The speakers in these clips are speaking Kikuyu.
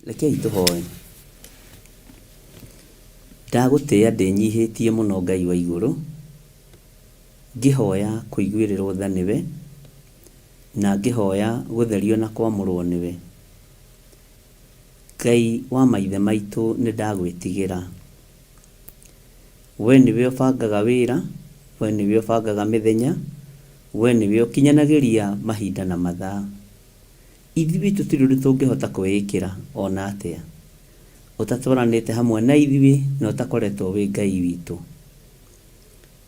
Rekei tũhoe. Ndagũtĩĩa ndĩnyihĩtie mũno Ngai wa igũrũ, ngĩhoya kũiguĩrĩrwo tha nĩwe, na ngĩhoya gũtherio na kwamũrwo nĩwe. Ngai wa maithe maitũ nĩndagwĩtigĩra. We nĩwe ũbangaga wĩra, we nĩwe ũbangaga mĩthenya, we nĩwe ũkinyanagĩria mahinda na mathaa. Ithuĩ tũtirĩ ũndũ tũngĩhota kwĩĩkĩra o na atĩa, ũtatwaranĩte hamwe na ithuĩ na ũtakoretwo wĩ Ngai witũ.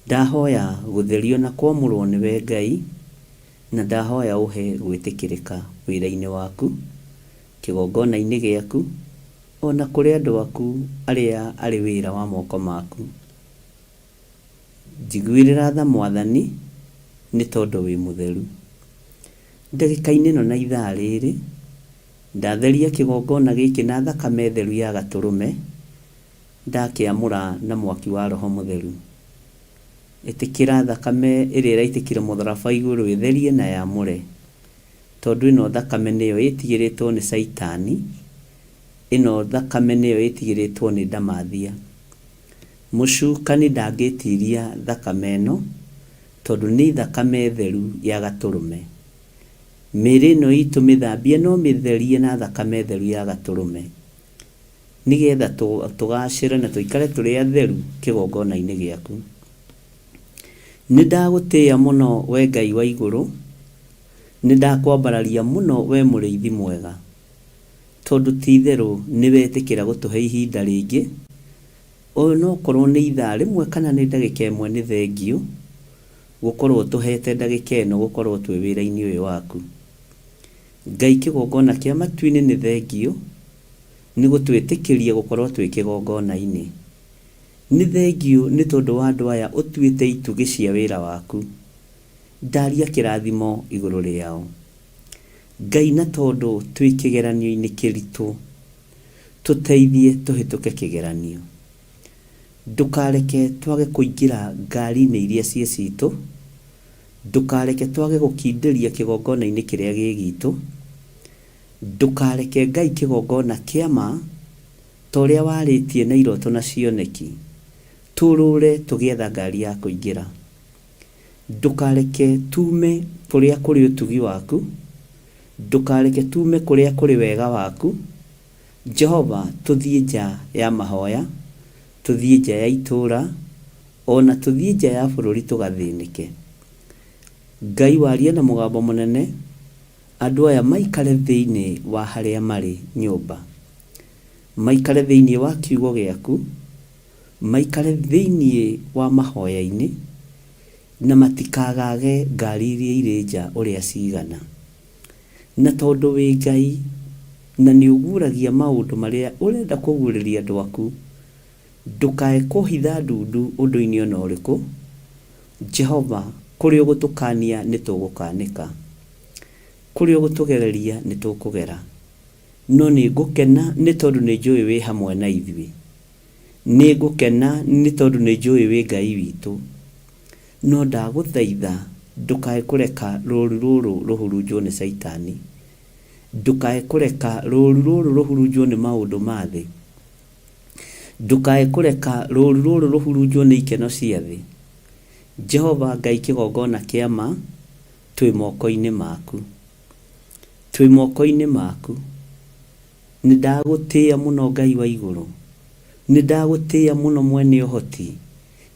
Ndahoya gũtherio na kwamũrwo nĩwe Ngai, na ndahoya ũhe gwĩtĩkĩrĩka wĩra-inĩ waku, kĩgongona-inĩ gĩaku, o na kũrĩ andũ aku arĩa arĩ wĩra wa moko maku. Njiguĩrĩra tha Mwathani, nĩ tondũ wĩ mũtheru. Ndagĩka-inĩ ĩno na ithaa rĩrĩ, ndatheria kĩgongona gĩkĩ na thakame theru ya Gatũrũme, ndakĩamũra na mwaki wa Roho Mũtheru. Ĩtĩkĩra thakame ĩrĩa ĩraitĩkire mũtharaba igũrũ ĩtherie na yamũre, tondũ ĩno thakame nĩyo ĩtigĩrĩtwo nĩ Caitani, ĩno thakame nĩyo ĩtigĩrĩtwo nĩ ndamathia. Mũcukani ndangĩtiria thakame ĩno, tondũ nĩ thakame theru ya Gatũrũme. Mĩĩrĩ ĩno itũ mĩthambie no mĩtherie na thakame theru ya Gatũrũme, nĩgetha tũgacĩre na tũikare tũrĩ atheru kĩgongona-inĩ gĩaku. Nĩ ndagũtĩĩa mũno we Ngai wa igũrũ, nĩ ndakwambararia mũno we mũrĩithi mwega, tondũ ti itherũ nĩ wetĩkĩra gũtũhe ihinda rĩngĩ, onokorwo nĩ ithaa rĩmwe kana nĩ ndagĩka ĩmwe nĩ thengiũ gũkorwo ũtũhete ndagĩka ĩno gũkorwo twĩ wĩra-inĩ ũyũ waku. Ngai kĩgongona kĩa matu-inĩ nĩ thengiũ nĩ gũtwĩtĩkĩria gũkorwo twĩ kĩgongona-inĩ. Nĩ thengiũ nĩ tondũ wa andũ aya ũtuĩte itugĩ cia wĩra waku. Ndaria kĩrathimo igũrũ rĩao. Ngai na tondũ twĩ kĩgeranio-inĩ kĩritũ, tũteithie tũhĩtũke kĩgeranio. Ndũkareke twage kũingĩra ngari-inĩ iria ciĩ citũ, ndũkareke twage gũkindĩria kĩgongona-inĩ kĩrĩa gĩ gitũ, ndũkareke Ngai kĩgongona kĩa ma, ta ũrĩa warĩtie na iroto na cioneki, tũrũre tũgĩetha ngari ya kũingĩra. Ndũkareke tuume kũrĩa kũrĩ ũtugi waku, ndũkareke tuume kũrĩa kũrĩ wega waku, Jehova, tũthiĩ nja ya mahoya, tũthiĩ nja ya itũũra, o na tũthiĩ nja ya bũrũri tũgathĩnĩke. Ngai warie na mũgambo mũnene, andũ aya maikare thĩinĩ wa harĩa marĩ nyũmba, maikare thĩinĩ wa kiugo gĩaku, maikare thĩinĩ wa mahoya-inĩ, na matikagage ngari iria irĩ nja ũrĩa cigana. Na tondũ wĩ Ngai, na nĩ ũguũragia maũndũ marĩa ũrenda kũguũrĩria andũ aku, ndũkae kũhitha ndundu ũndũ-inĩ o na ũrĩkũ. Jehova, kũrĩa ũgũtũkaania nĩ tũgũkaanĩka, kũrĩa ũgũtũgereria nĩ tũkũgera. No nĩ ngũkena nĩ tondũ nĩ njũĩ wĩ hamwe na ithuĩ. Nĩ ngũkena nĩ tondũ nĩ njũĩ wĩ Ngai witũ. No ndagũthaitha ndũkae kũreka rũũru rũrũ rũhurunjwo nĩ Caitani. Ndũkae kũreka rũũru rũrũ rũhurunjwo nĩ maũndũ ma thĩ. Ndũkae kũreka rũũru rũrũ rũhurunjwo nĩ ikeno cia thĩ. Jehova Ngai kĩgongona kĩa ma, twĩ moko-inĩ maku. Twĩ moko-inĩ maku. Nĩ ndagũtĩĩa mũno Ngai wa igũrũ. Nĩ ndagũtĩĩa mũno mwene ũhoti.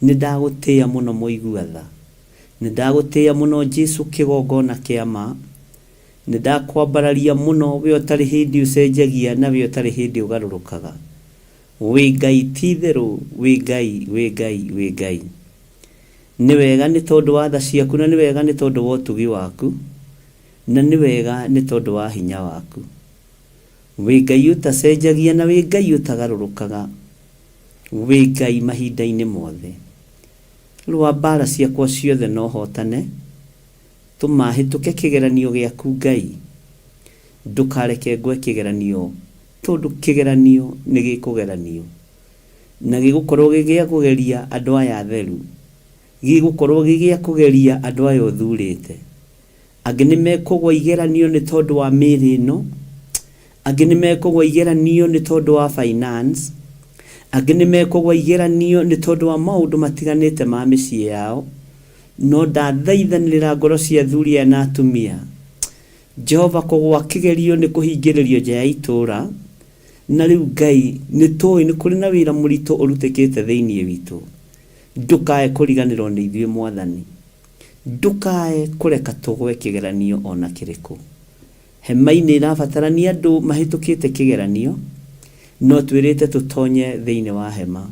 Nĩ ndagũtĩĩa mũno mũigua tha. Nĩ ndagũtĩĩa mũno Jesu kĩgongona kĩa ma. Nĩ ndakwambararia mũno we ũtarĩ hĩndĩ ũcenjagia na we ũtarĩ hĩndĩ ũgarũrũkaga. Wĩ Ngai ti-itherũ, wĩ Ngai, wĩ Ngai, wĩ Ngai. Nĩ wega nĩ tondũ wa tha ciaku na nĩ wega nĩ tondũ wa ũtugi waku, na nĩ wega nĩ tondũ wa hinya waku. Wĩ Ngai ũtacenjagia na wĩ Ngai ũtagarũrũkaga, wĩ Ngai mahinda-inĩ mothe. Rũa mbaara ciakwa ciothe na ũhootane, tũma hĩtũke kĩgeranio gĩaku Ngai. Ndũkareke ngwe kĩgeranio tondũ kĩgeranio nĩ gĩkũgeranio. Na gĩgũkorwo gĩ gĩa kũgeria andũ aya atheru. Gĩgũkorwo gĩ gĩa kũgeria andũ aya ũthurĩte. Angĩ nĩ mekũgwa igeranio nĩ tondũ wa mĩĩrĩ ĩno, angĩ nĩ mekũgwa igeranio nĩ tondũ wa finance, angĩ nĩ mekũgwa igeranio nĩ tondũ wa maũndũ matiganĩte ma mĩciĩ yao. No ndathaithanĩrĩra ngoro cia athuri aya na atumia, Jehova kũgwa kĩgerio nĩ kũhingĩrĩrio nja ya itũũra, na rĩu Ngai nĩ tũĩ nĩ kũrĩ na wĩra mũritũ ũrutĩkĩte thĩinĩ witũ. Ndũkae kũriganĩrwo nĩ ithuĩ Mwathani. Ndũkae kũreka tũgwe kĩgeranio o na kĩrĩkũ. Hema-inĩ ĩrabatarania andũ mahĩtũkĩte kĩgeranio, no twĩrĩte tũtonye thĩinĩ wa hema.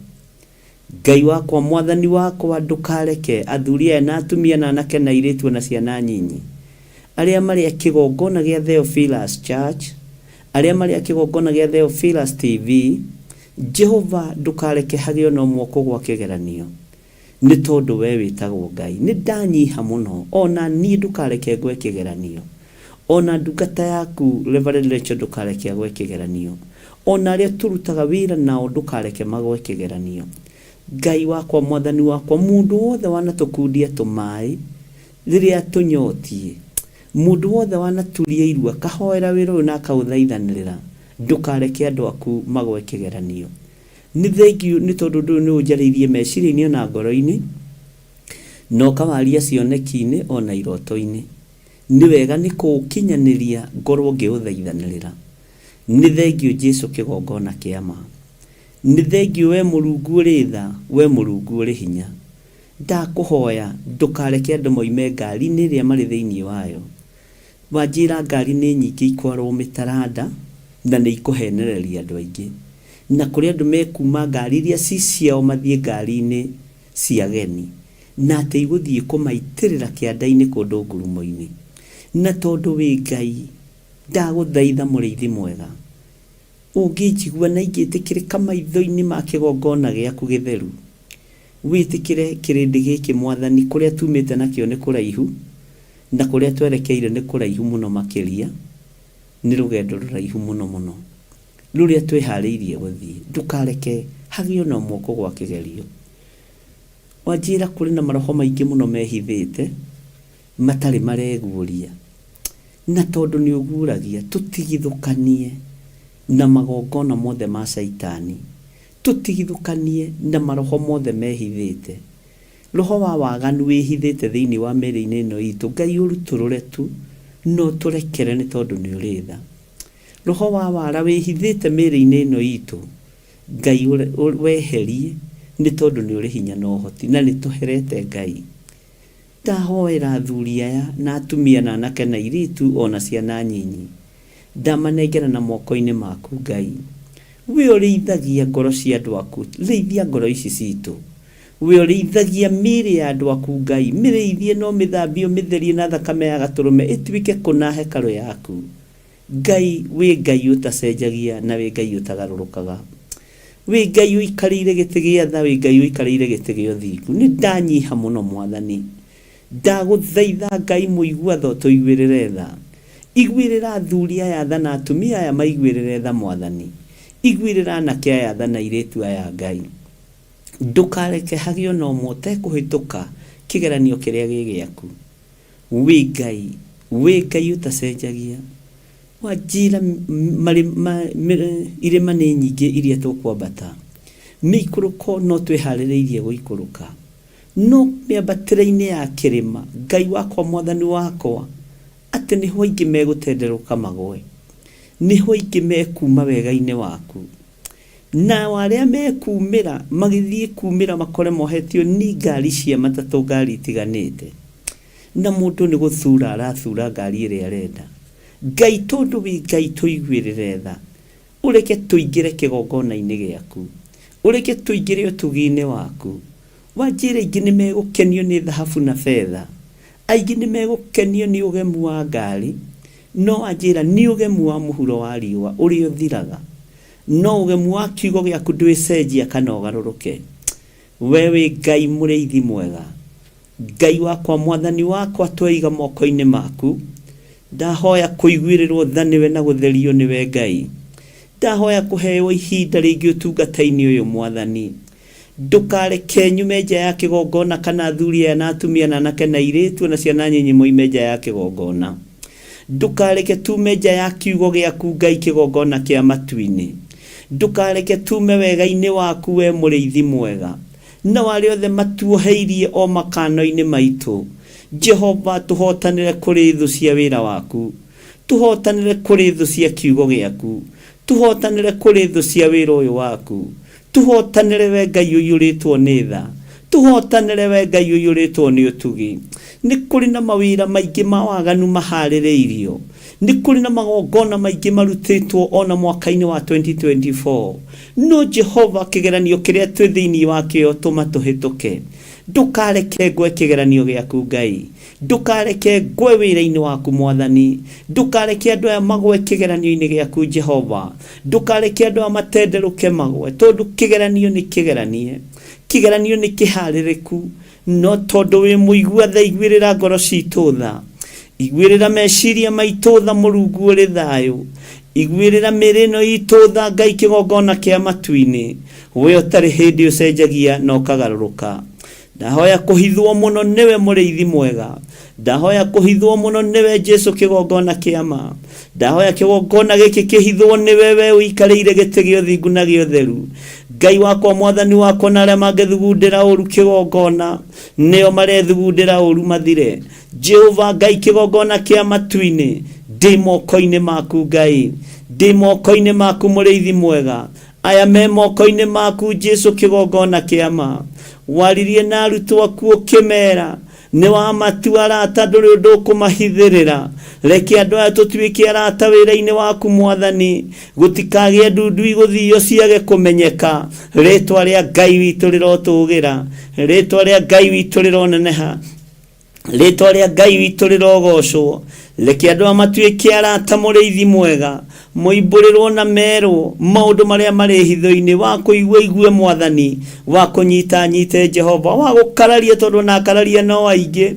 Ngai wakwa, Mwathani wakwa, ndũkareke athuri aya na atumia na anake na airĩtu o na ciana nyinyi, arĩa marĩ a kĩgongona gĩa Theophilus Church, arĩa marĩ a kĩgongona gĩa Theophilus TV, Jehova ndũkareke hagĩe o na ũmwe ũkũgwa kĩgeranio. Nĩ tondũ wee wĩtagwo Ngai. Nĩ ndanyiha mũno, o na niĩ ndũkareke ngwe kĩgeranio. O na ndungata yaku Reverend Rachel ndũkareke agwe kĩgeranio. O na arĩa tũrutaga wĩra nao ndũkareke magwe kĩgeranio. Ngai wakwa, Mwathani wakwa, mũndũ wothe wanatũkundia tũmaĩ rĩrĩa atũnyotiĩ, mũndũ wothe wanaturia iru akahoera wĩra ũyũ na akaũthaithanĩrĩra, ndũkareke andũ aku magwe kĩgeranio. Nĩ thengiũ nĩ tondũ ũndũ ũyũ nĩ ũnjarĩirie meciria-inĩ o na ngoro-inĩ, na ũkawaria cioneki-inĩ o na iroto-inĩ. Nĩ wega nĩ kũũkinyanĩria ngorwo ngĩũthaithanĩrĩra. Nĩ thengiũ Jesu kĩgongona kĩa ma. Nĩ thengiũ wee Mũrungu ũrĩ tha, wee Mũrungu ũrĩ hinya. Ndakũhoya ndũkareke andũ moime ngari-inĩ ĩrĩa marĩ thĩinĩ wayo. Wanjĩra ngari nĩ nyingĩ ikwarwo mĩtaranda na nĩ ikũhenereria andũ aingĩ. Na kũrĩ andũ mekuma ngari iria ci ciao mathiĩ ngari-inĩ cia ageni. Na atĩ igũthiĩ kũmaitĩrĩra kĩanda-inĩ kũndũ ngurumo-inĩ. Na tondũ wĩ Ngai, ndagũthaitha mũrĩithi mwega, ũngĩnjigua na ingĩtĩkĩrĩka maitho-inĩ ma kĩgongona gĩaku gĩtheru, wĩtĩkĩre kĩrĩndĩ gĩkĩ Mwathani, kũrĩa tumĩte nakĩo nĩ kũraihu, Na kũrĩa twerekeire nĩ kũraihu mũno makĩria, nĩ rũgendo rũraihu mũno mũno, rũrĩa twĩhaarĩirie gũthiĩ. Ndũkareke hagĩe o na ũmwe ũkũgũa kĩgerio. Wanjĩra kũrĩ na maroho maingĩ mũno mehithĩte, matarĩ mareguũria. Na tondũ nĩ ũguũragia, tũtigithũkanie na magongona mothe ma Shaitani. Tũtigithũkanie na maroho mothe mehithĩte. Roho wa waganu wĩhithĩte thĩinĩ wa mĩĩrĩ-inĩ ĩno itũ, Ngai ũrutũrũre tu na ũtũrekere nĩ tondũ nĩ ũrĩ tha. Roho wa wara wĩhithĩte mĩĩrĩ-inĩ ĩno itũ, Ngai weherie nĩ tondũ nĩ ũrĩ hinya na ũhoti na nĩ tũherete Ngai. Ndahoera athuri aya na atumia na anake na airĩtu o na ciana nyinyi. Ndamanengerana moko-inĩ maku Ngai. We ũrĩithagia ngoro cia andũ aku, rĩithia ngoro ici citũ. We ũrĩithagia mĩĩrĩ ya andũ aku Ngai, mĩrĩithie na ũmĩthambie ũmĩtherie na thakame ya Gatũrũme ĩtuĩke kũna hekarũ yaku. Ngai, wĩ Ngai ũtacenjagia na wĩ Ngai ũtagarũrũkaga. Wĩ Ngai ũikarĩire gĩtĩ gĩa tha, wĩ Ngai ũikarĩire gĩtĩ gĩa ũthingu. Nĩ ndanyiha mũno Mwathani. Ndagũthaitha Ngai mũigua tha ũtũiguĩrĩre tha. Iguĩrĩra athuri aya tha na atumia aya maiguĩrĩre tha Mwathani. Iguĩrĩra anake aya tha na airĩtu aya Ngai. Ndũkareke hagĩe o na ũmwe ũtekũhĩtũka kĩgeranio kĩrĩa gĩ gĩaku. Wĩ Ngai, wĩ Ngai ũtacenjagia. Wanjĩra irĩma nĩ nyingĩ iria tũkwambata, mĩikũrũko no twĩharĩrĩirie gũikũrũka. No mĩambatĩre-inĩ ya kĩrĩma, Ngai wakwa, Mwathani wakwa, atĩ nĩho aingĩ megũtenderũka magũe. Nĩho aingĩ mekuuma wega-inĩ waku. Nao arĩa mekumĩra magĩthiĩ kumĩra makore mohetio ni ngari cia matatũ ngari itiganĩte. Na mũndũ nĩ gũthura arathura ngari ĩrĩa arenda. Ngai tondũ wĩ Ngai tũiguĩrĩre tha. Ũreke tũingĩre kĩgongona-inĩ gĩaku. Ũreke tũingĩre ũtugi-inĩ waku. Wanjĩra aingĩ nĩ megũkenio nĩ thahabu na betha. Aingĩ nĩ megũkenio nĩ ũgemu wa ngari. No wanjĩra nĩ ũgemu wa mũhuro wa riũa ũrĩa ũthiraga. No ũgemu wa kiugo gĩaku ndwĩcenjia kana ũgarũrũke. We wĩ Ngai mũrĩithi mwega. Ngai wakwa Mwathani wakwa tweiga moko-inĩ maku. Ndahoya kũiguĩrĩrwo tha nĩwe na gũtherio nĩwe Ngai. Ndahoya kũheo ihinda rĩngĩ ũtungata-inĩ ũyũ Mwathani. Ndũkareke nyume nja ya kĩgongona kana athuri aya na atumia na anake na airĩtu na ciana nyinyi moime nja ya kĩgongona. Ndũkareke tume nja ya kiugo gĩaku Ngai kĩgongona kĩa matu-inĩ. Ndũkareke tume wega-inĩ waku we mũrĩithi mwega. Nao arĩa othe matuoheirie o makano-inĩ maitũ, Jehova, tũhootanĩre kũrĩ thũ cia wĩra waku. Tũhootanĩre kũrĩ thũ cia kiugo gĩaku. Tũhootanĩre kũrĩ thũ cia wĩra ũyũ waku. Tũhootanĩre we Ngai ũiyũrĩtwo nĩ tha. Tũhootanĩre we Ngai ũiyũrĩtwo nĩ ũtugi. Nĩ kũrĩ na mawĩra maingĩ ma waganu maharĩrĩirio. Nĩ kũrĩ na magongona maingĩ marutĩtwo o na mwaka-inĩ wa 2024. No Jehova, kĩgeranio kĩrĩa twĩ thĩinĩ wakĩo tũma tũhĩtũke. Ndũkareke ngwe kĩgeranio gĩaku Ngai. Ndũkareke ngwe wĩra-inĩ waku Mwathani. Ndũkareke andũ aya magwe kĩgeranio-inĩ gĩaku Jehova. Ndũkareke andũ aya matenderũke magwe, tondũ kĩgeranio nĩ kĩgeranie. Kĩgeranio nĩ kĩharĩrĩku. No tondũ wĩ mũigua tha iguĩrĩra ngoro citũ tha. Iguĩrĩra meciria maitũ tha Mũrungu ũrĩ thayũ. Iguĩrĩra mĩĩrĩ ĩno itũ tha Ngai kĩgongona kĩa matu-inĩ. We ũtarĩ hĩndĩ ũcenjagia na ũkagarũrũka. Ndahoya kũhithwo mũno nĩwe mũrĩithi mwega. Ndahoya kũhithwo mũno nĩwe Jesu kĩgongona kĩa ma. Ndahoya kĩgongona gĩkĩ kĩhithwo nĩwe we ũikarĩire gĩtĩ gĩa ũthingu na gĩa ũtheru. Ngai wakwa Mwathani wakwa na arĩa mangĩthugundĩra ũru kĩgongona nĩo marethugundĩra ũru mathire. Jehova Ngai kĩgongona kĩa matu-inĩ ndĩ moko-inĩ maku Ngai. Ndĩ moko-inĩ maku mũrĩithi mwega. Aya me moko-inĩ maku Jesu kĩgongona kĩa ma. Waririe na arutwo aku ũkĩmera nĩ wamatua arata ndũrĩ ũndũ ũkũmahithĩrĩra. Reke andũ aya tũtuĩke arata wĩra-inĩ waku Mwathani. Gũtikagĩe ndundu igũthio ciage kũmenyeka. Rĩtwa rĩa Ngai witũ rĩrotũgĩra. Rĩtwa rĩa Ngai witũ rĩroneneha. Rĩtwa rĩa Ngai witũ rĩrogocwo. Reke andũ aya matuĩke arata mũrĩithi mwega, moimbũrĩrwo na merwo maũndũ marĩa marĩ hitho-inĩ, wa kũigua igue Mwathani, wa kũnyita anyite Jehova, wa gũkararia tondũ ona akararia no aingĩ.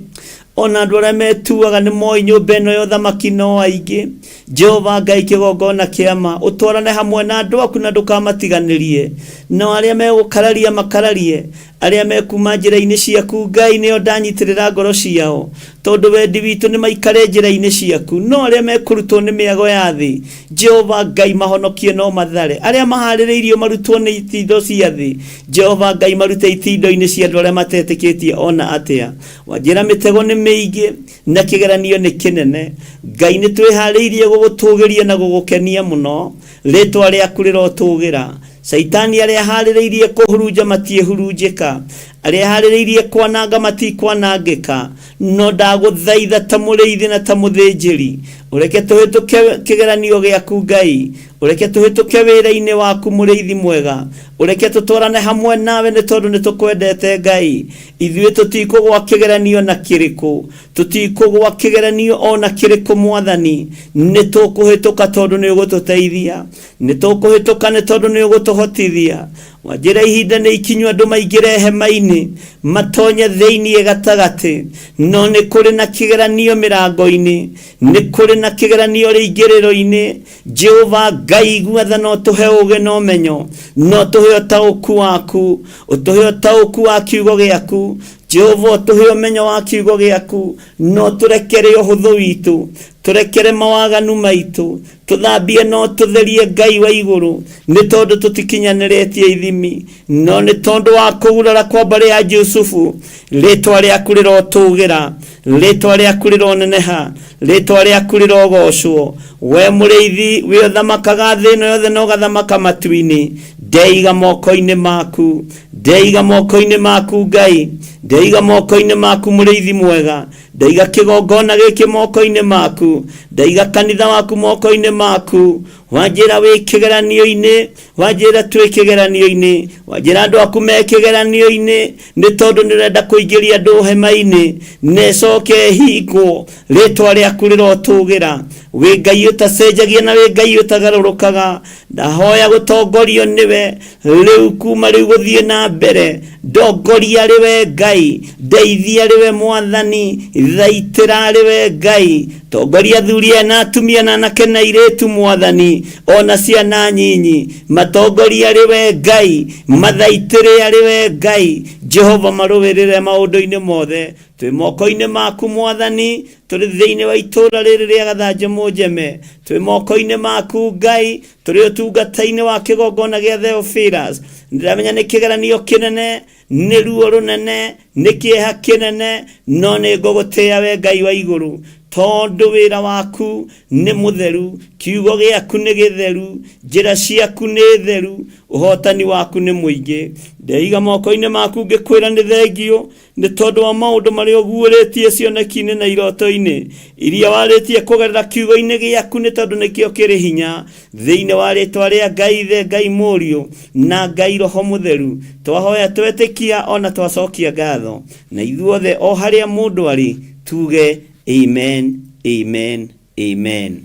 Ona andũ arĩa metuaga nĩ moĩ nyũmba ĩno ya ũthamaki no aingĩ. Jehova Ngai kĩgongona kĩa ma, ũtwarane hamwe na andũ aku na ndũkamatiganĩrie. Nao arĩa megũkararia makararie, Arĩa mekuuma njĩra-inĩ ciaku, Ngai, nĩo ndanyitĩrĩra ngoro ciao, tondũ wendi witũ nĩ maikare njĩra-inĩ ciaku. No arĩa mekũrutwo nĩ mĩago ya thĩ, Jehova Ngai, mahonokie no mathare. Arĩa mahaarĩrĩirio marutwo nĩ itindo cia thĩ, Jehova Ngai, marute itindo-inĩ cia andũ arĩa matetĩkĩtie o na atĩa. Wanjĩra mĩtego nĩ mĩingĩ, na kĩgeranio nĩ kĩnene. Ngai, nĩ twĩhaarĩirie gũgũtũũgĩria na gũgũkenia mũno. Rĩĩtwa rĩaku rĩrotũũgĩra. Caitani arĩa aharĩrĩirie kũhurunja matiĩhurunjĩka, arĩa aharĩrĩirie kwananga matikwanangĩka. No ndagũthaitha ta mũrĩithi na ta mũthĩnjĩri, ũreke tũhĩtũke kĩgeranio gĩaku Ngai, ũreke tũhĩtũke wĩra-inĩ waku mũrĩithi mwega, ũreke tũtwarane hamwe nawe nĩ tondũ nĩ tũkwendete Ngai. Ithuĩ tũtikũgwa kĩgeranio na kĩrĩkũ, tũtikũgwa kĩgeranio o na kĩrĩkũ Mwathani, nĩ tũkũhĩtũka tondũ nĩ ũgũtũteithia. Nĩ tũkũhĩtũka nĩ tondũ nĩ ũgũtũhotithia. Wanjĩra ihinda nĩ ikinyu andũ maingĩre hema-inĩ, matonye thĩinĩ gatagatĩ. No nĩ kũrĩ na kĩgeranio mĩrango-inĩ, nĩ kũrĩ na kĩgeranio rĩingĩrĩro-inĩ. Jehova Ngai igua tha na ũtũhe ũũgĩ na ũmenyo, na ũtũhe ũtaũku waku, ũtũhe ũtaũku wa kiugo gĩaku. Jehova ũtũhe ũmenyo wa kiugo gĩaku, no tũrekere ũhũthũ witũ, tũrekere mawaganu maitũ, tũthambie no tũtherie Ngai wa igũrũ, nĩ tondũ tũtikinyanĩrĩtie ithimi, no nĩ tondũ wa kũgurara kwa mbarĩ ya Jusufu, rĩtwa rĩaku rĩrotũgĩra, rĩtwa rĩaku rĩroneneha, rĩtwa rĩaku rĩrogocwo. We mũrĩithi, we ũthamakaga thĩ ĩno yothe na ũgathamaka matu-inĩ, ndeiga moko-inĩ maku, ndeiga moko-inĩ maku Ngai, ndeiga moko-inĩ maku mũrĩithi mwega, ndaiga kĩgongona gĩkĩ moko-inĩ maku, ndaiga kanitha waku moko-inĩ maku. Wanjĩra wĩ kĩgeranio-inĩ, wanjĩra twĩ kĩgeranio-inĩ, wanjĩra andũ aku me kĩgeranio-inĩ, nĩ tondũ nĩ ũrenda kũingĩria andũ hema-inĩ na ĩcoke ĩhingwo. Rĩtwa rĩaku rĩrotũgĩra. Wĩ Ngai ũtacenjagia na wĩ Ngai ũtagarũrũkaga. Ndahoya gũtongorio nĩwe rĩu kuma rĩu gũthiĩ na mbere. Ndongoria arĩ we Ngai, ndeithia arĩ we Mwathani, thaitĩra arĩ we Ngai. Tongoria athuri aya na atumia na anake na airĩtu Mwathani, ona ciana nyinyi. Matongoria arĩ we Ngai, mathaitĩre arĩ we Ngai. Jehova marũĩrĩre maũndũ-inĩ mothe. Twĩ moko-inĩ maku Mwathani, tũrĩ thĩinĩ wa itũũra rĩrĩ rĩa Gathanjĩ Mũnjeme. Twĩ moko-inĩ maku Ngai, tũrĩ ũtungata-inĩ wa kĩgongona gĩa Theophilus. Ndĩramenya nĩ kĩgeranio kĩnene, nĩ ruo rũnene, nĩ kĩeha kĩnene, no nĩ ngũgũtĩĩa we Ngai wa igũrũ, tondũ wĩra waku nĩ mũtheru, kiugo gĩaku nĩ gĩtheru, njĩra ciaku nĩ theru, ũhotani waku nĩ mũingĩ. Ndeiga moko-inĩ maku ngĩkwĩra nĩ thengio, nĩ tondũ wa maũndũ marĩa ũguũrĩtie cioneki-inĩ na iroto-inĩ iria warĩtie kũgerera kiugo-inĩ gĩaku, nĩ tondũ nĩkĩo kĩrĩ hinya. Thĩinĩ wa rĩtwa rĩa Ngai Ithe, Ngai Mũriũ, na Ngai Roho Mũtheru, twahoya twetĩkia ona twacokia ngatho, na ithuothe o harĩa mũndũ arĩ tuge amen, amen, amen.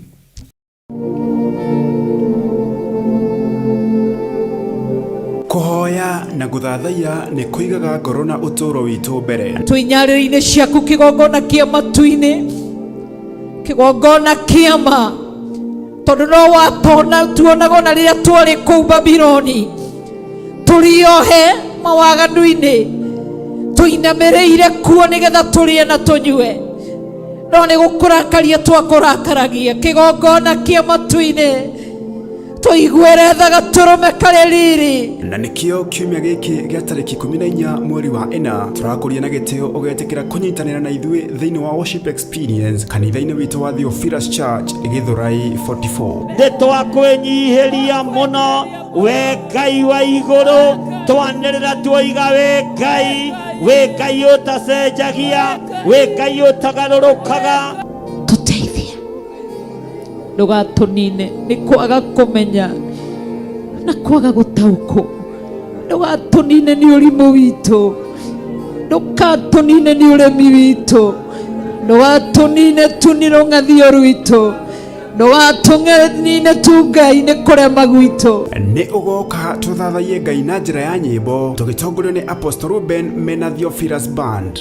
Kũhoya na gũthathaiya nĩ kũigaga ngoro na ũtũũro witũ mbere. Twĩ nyarĩrĩ-inĩ ciaku kĩgongona kĩa matu-inĩ, kĩgongona kĩa ma, tondũ no watona tuonaga ona rĩrĩa twarĩ kũu Babiloni tũrĩ ohe mawaganu-inĩ, tũinamĩrĩire kuo nĩgetha tũrĩe na tũnyue, no nĩ gũkũrakaria twakũrakaragia. Kĩgongona kĩa matu-inĩ, tũiguĩre tha gatũrũme karĩ riri. Na nĩkĩo kiumia gĩkĩ gĩa tarĩki 14 mweri wa 4 tũrakũria na gĩtĩo ũgetĩkĩra kũnyitanĩra na ithuĩ thĩinĩ wa worship experience kanitha-inĩ witũ wa Theophilus Church Gĩthũrai 44. Nĩ twakwĩnyihĩria mũno we Ngai wa igũrũ, twanĩrĩra tuoiga wĩ Ngai, wĩ Ngai ũtacenjagia, wĩ Ngai ũtagarũrũkaga. Tũteithie, ndũgatũnine nĩ kwaga kũmenya na kwaga gũtaũkwo, ndũgatũnine nĩ ũrimũ witũ, ndũgatũnine nĩ ũremi witũ, ndũgatũnine tu nĩ rũng'athio rwitũ, ndũgatũnine tu Ngai nĩ kũrema gwitũ. Nĩ ũgoka tũthathaiye Ngai na njĩra ya nyĩmbo tũgĩtongorio nĩ Apostle Ruben mena Theophilus Band.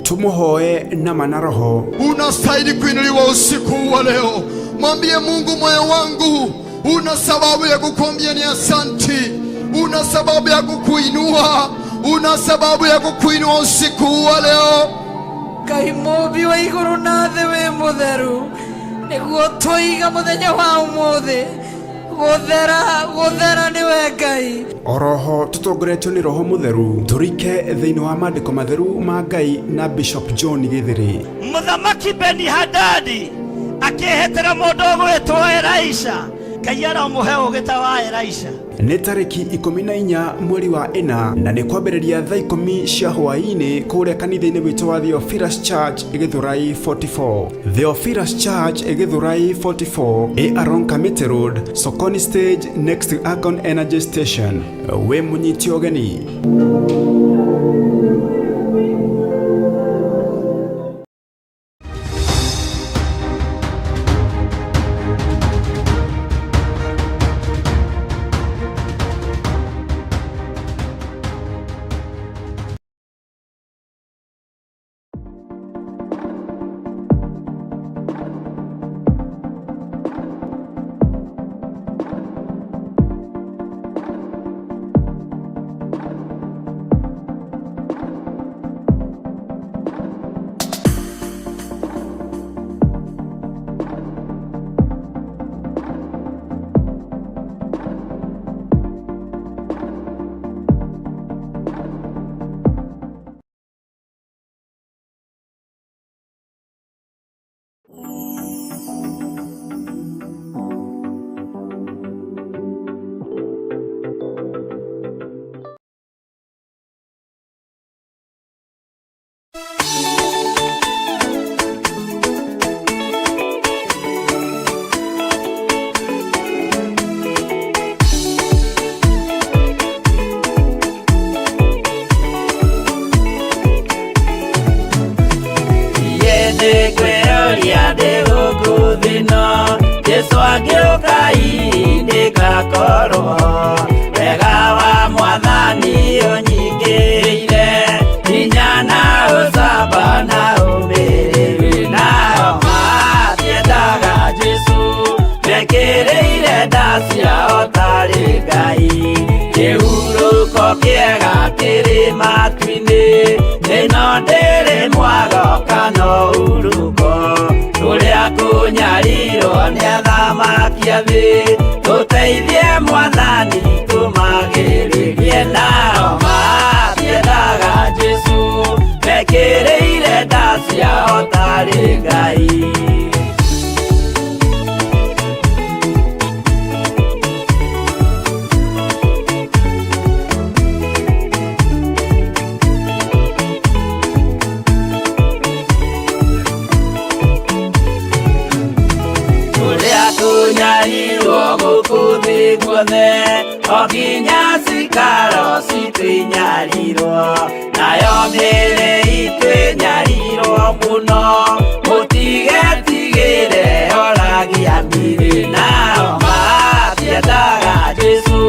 Tumuhoe nama na roho. Unastahili kuinuliwa usiku huu wa leo. Mwambie Mungu, moyo wangu una sababu ya kukuambia ni asanti, una sababu ya kukuinua, una sababu ya kukuinua usiku huu wa leo. Ngai mũmbi wa igũrũ na thĩ wĩ mũtheru, nĩguo tũiga mũthenya wa ũmũthĩ gũthera, gũthera nĩwe Ngai. Oroho tũtongoretio nĩ Roho Mũtheru tũrike thĩinĩ wa maandĩko matheru ma Ngai na Bishop John Gĩthĩrĩ. Mũthamaki Beni-Hadadi akĩĩhĩtĩra mũndũ ũgwĩtwo Elisha. Ngai aromũhe ũũgĩ ta wa Elisha. Nĩ tarĩki 14 mweri wa 4 na nĩ kwambĩrĩria thaa 10 cia hwaĩ-inĩ kũrĩa kanitha-inĩ witũ wa Theophilus Church Gĩthũrai 44. Theophilus Church Gĩthũrai 44 ĩ along Kamiti Road, Sokoni Stage next to Akon Energy Station. Wĩ mũnyiti ũgeni. angĩũka nĩngakorwo wega wa mwathani ũnyingĩrĩire hinya na ũcamba na ũmĩrĩru nao matiendaga Jesũ mekĩrĩire nda ciao tarĩ Ngai kĩhurũko kĩega kĩrĩ matu-inĩ ĩno ndĩrĩ mwago kana ũhurũko tũrĩa kũnyarirwo nĩ athamaki a thĩ tũteithie mwathani tũmagĩrĩrie nao matiendaga Jesũ mekĩrĩire nda ciao tarĩ Ngai. Tũnyarirwo gũkũ thĩ guothe o nginya cikaro citũ inyarirwo nayo mĩĩrĩ itũ ĩnyarirwo mũno mũtigetigĩre oragia mĩĩrĩ nao matiendaga Jesũ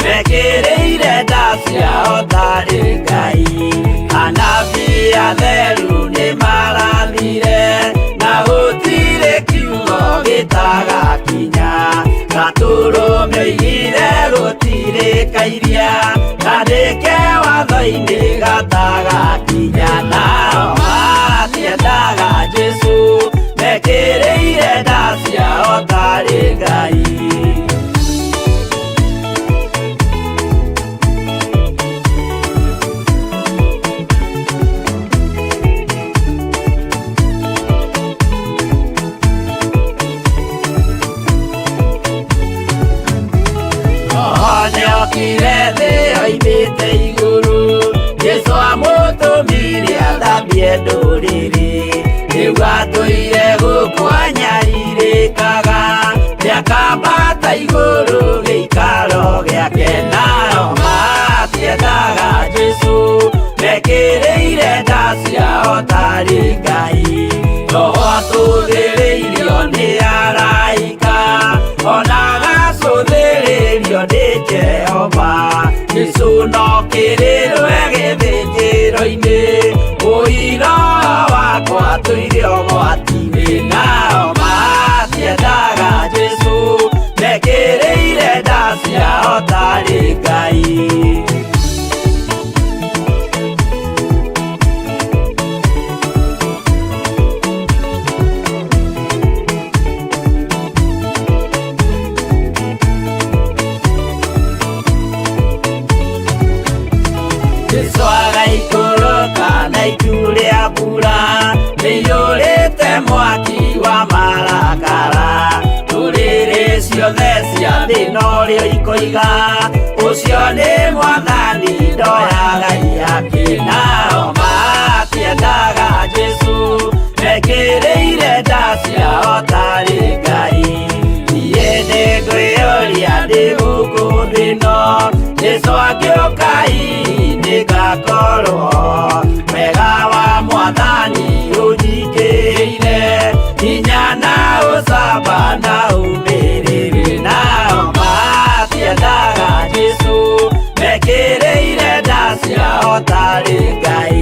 mekĩrĩire nda ciao tarĩ Ngai anabii atheru nĩmarathire na gũtirĩ kiugo gĩtagakinya gatũrũme oigire gũtirĩ kairia kandĩke watho-inĩ gatagakinya nao matiendaga Jesũ mekĩrĩire nda ciao tarĩ Ngai. Nĩokire thĩ oimĩte igũrũ Jesũ amũtũmire athambie ndũrĩrĩ rĩu atũire gũkũ anyarirĩkaga nĩakambata igũrũ gĩikaro gĩake nao matiendaga Jesũ mekĩrĩire nda ciao tarĩ Ngai Roho atũthĩrĩirio nĩ araika ona agacũthĩrĩrio nĩ Jehova Jesũ no kĩrĩrwe gĩthĩnjĩro-inĩ ũira wakwa tũire ũgwati-inĩ nao matiendaga Jesũ mekĩrĩire nda ciao tarĩ Ngai. Jesũ agaikũrũka na itu rĩa mbura rĩiyũrĩte mwaki wa marakara ndũrĩrĩ ciothe cia thĩ norĩo ikoiga ũcio nĩ mwathani ndoyaga ihaki nao matiendaga Jesũ mekĩrĩire nda ciao tarĩ Ngai niĩ nĩngwĩyũria ndĩ gũkũ thĩ ĩno Jesũ angĩũka nĩngakorwo wega wa mwathani ũnyingĩrĩire hinya na ũcamba na ũmĩrĩru nao matiendaga Jesũ mekĩrĩire nda ciao tarĩ Ngai.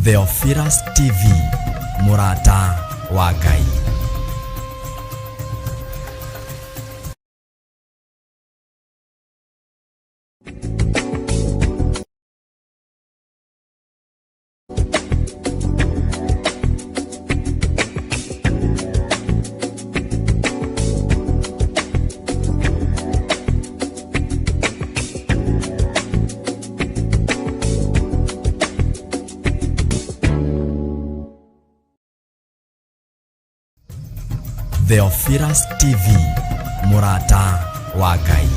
Theophilus TV, mũrata wa Ngai. Theophilus TV, mũrata wa Ngai.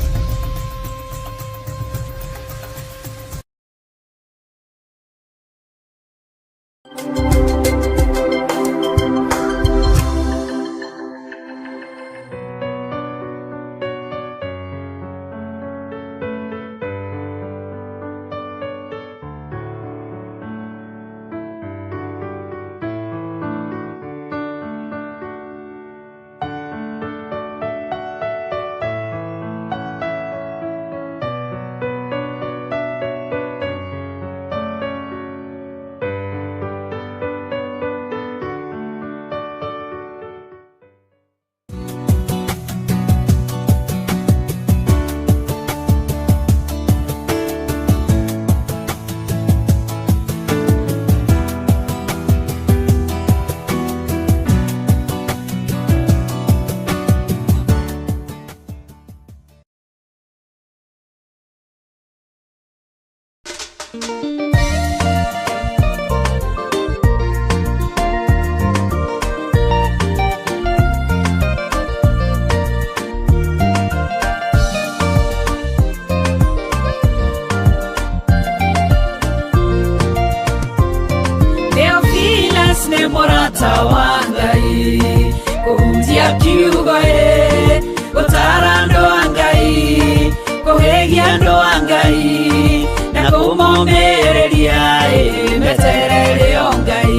Theophilus nĩ mũrata wa Ngai, kũhunjia kiugo ĩ, gũtaara andũ a Ngai, kũhĩgia andũ a Ngai, na kũmomĩrĩria ĩ, meterere o Ngai.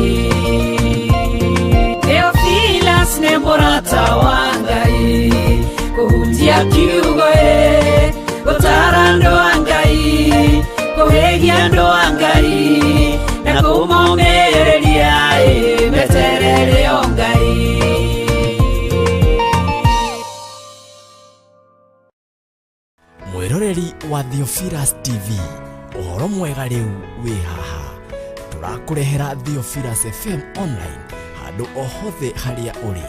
Theophilus nĩ mũrata wa Ngai, kũhunjia kiugo ĩ, gũtaara andũ a Ngai, kũhĩgia andũ a Ngai, na kũmomĩrĩria ĩ, meterere o Ngai. Mwĩroreri wa Theophilus TV, ũhoro mwega rĩu wĩ haha. Tũrakũrehera Theophilus FM online handũ o hothe harĩa ũrĩ.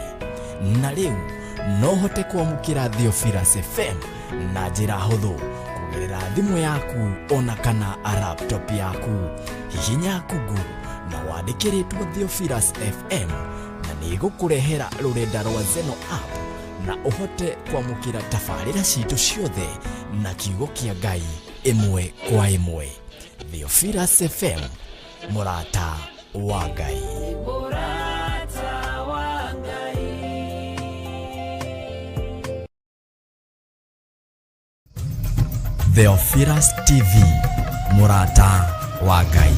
Na rĩu no ũhote kwamũkĩra Theophilus FM na njĩra hũthũ kũgerera thimũ yaku ona kana laptop yaku. Hihinya Google na wandĩke rĩtwa Theophilus FM na nĩ ĩgũkũrehera rũrenda rwa Zeno app na ũhote kwamũkĩra tabarĩra citũ ciothe na kiugo kĩa Ngai ĩmwe kwa ĩmwe. Theophilus FM, mũrata wa Ngai. Mũrata wa Ngai. Theophilus TV, mũrata wa Ngai.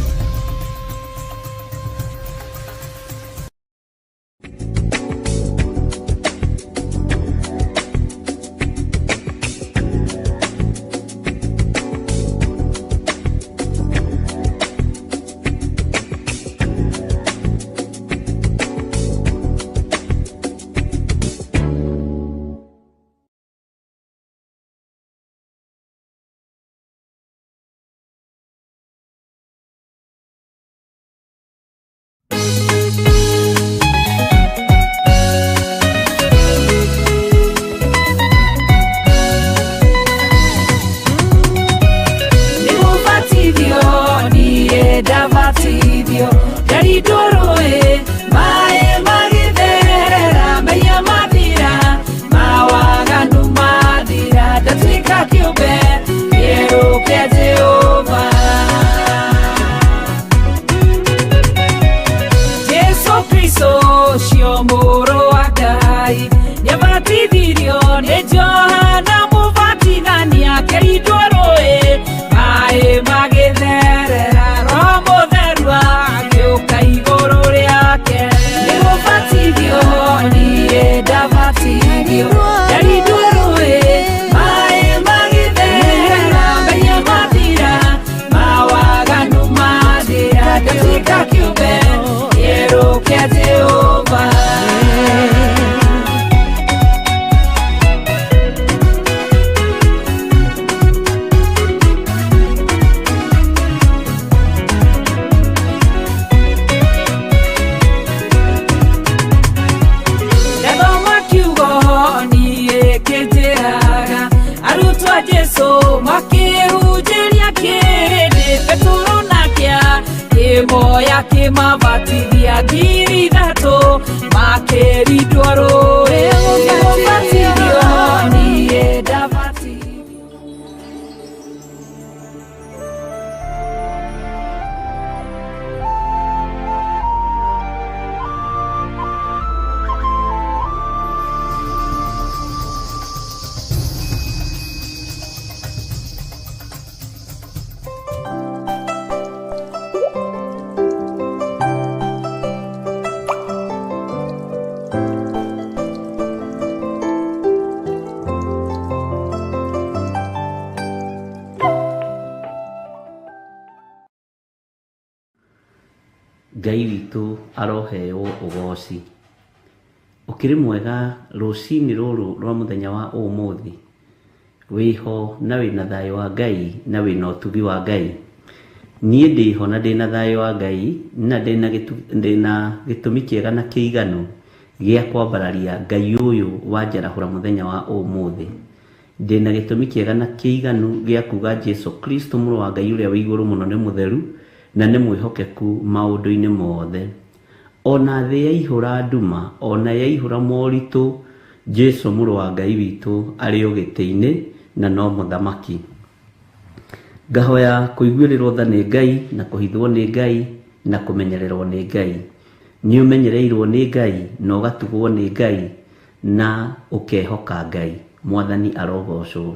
Nĩgũbatithio niĩ ndabatithio, ndarindwo rũĩ, maĩ magĩtherera, mehia mathira, mawaganu mathira, ndatuĩka kĩũmbe kĩerũ kĩa Jehova. Jesu Kristo ũcio mũrũ wa Ngai, nĩabatithirio nĩ Johana Mũbatithania, akĩrindwo rũĩ, maĩ magĩtherera, Roho Mũtheru agĩũka igũrũ rĩake. Nĩgũbatithio niĩ ndabatithio, ndarindwo rũĩ, maĩ magĩtherera, mehia mathira, mawaganu mathira, ndatuĩka kĩũmbe kĩerũ kĩa Jehova. Ndathoma kiugo niĩ kĩnjĩraga, arutwo a Jesũ makĩhunjĩria kĩrĩndĩ, Petero nake akĩmoya akĩmabatithia, 3,000 makĩrindwo rũĩ. Nĩgũbatithio niĩ ndabatithio. Ngai witũ aroheo ũgoci. Ũkĩrĩ mwega rũcinĩ rũrũ rwa mũthenya wa ũmũthĩ? Wĩho na wĩna thayũ wa Ngai na wĩna ũtugi wa Ngai. Niĩ ndĩho na ndĩna thayũ wa Ngai na ndĩna gĩtũmi kĩega na kĩiganu gĩa kwambararia Ngai ũyũ wanjarahũra mũthenya wa ũmũthĩ. Ndĩna gĩtũmi kĩega na kĩiganu gĩa kuga Jesu Kristo mũrũ wa Ngai ũrĩa wĩ igũrũ mũno nĩ mũtheru na nĩ mwĩhokeku maũndũ-inĩ mothe. Ona thĩ yaihũra nduma, ona yaihũra moritũ, Jesu mũrũ wa Ngai witũ arĩ o gĩtĩ-inĩ na no mũthamaki. Ngahoya kũiguĩrĩrwo tha nĩ Ngai na kũhithwo nĩ Ngai na kũmenyererwo nĩ Ngai. Nĩ ũmenyereirwo nĩ Ngai na ũgatugwo nĩ Ngai na ũkehoka Ngai. Mwathani arogocwo.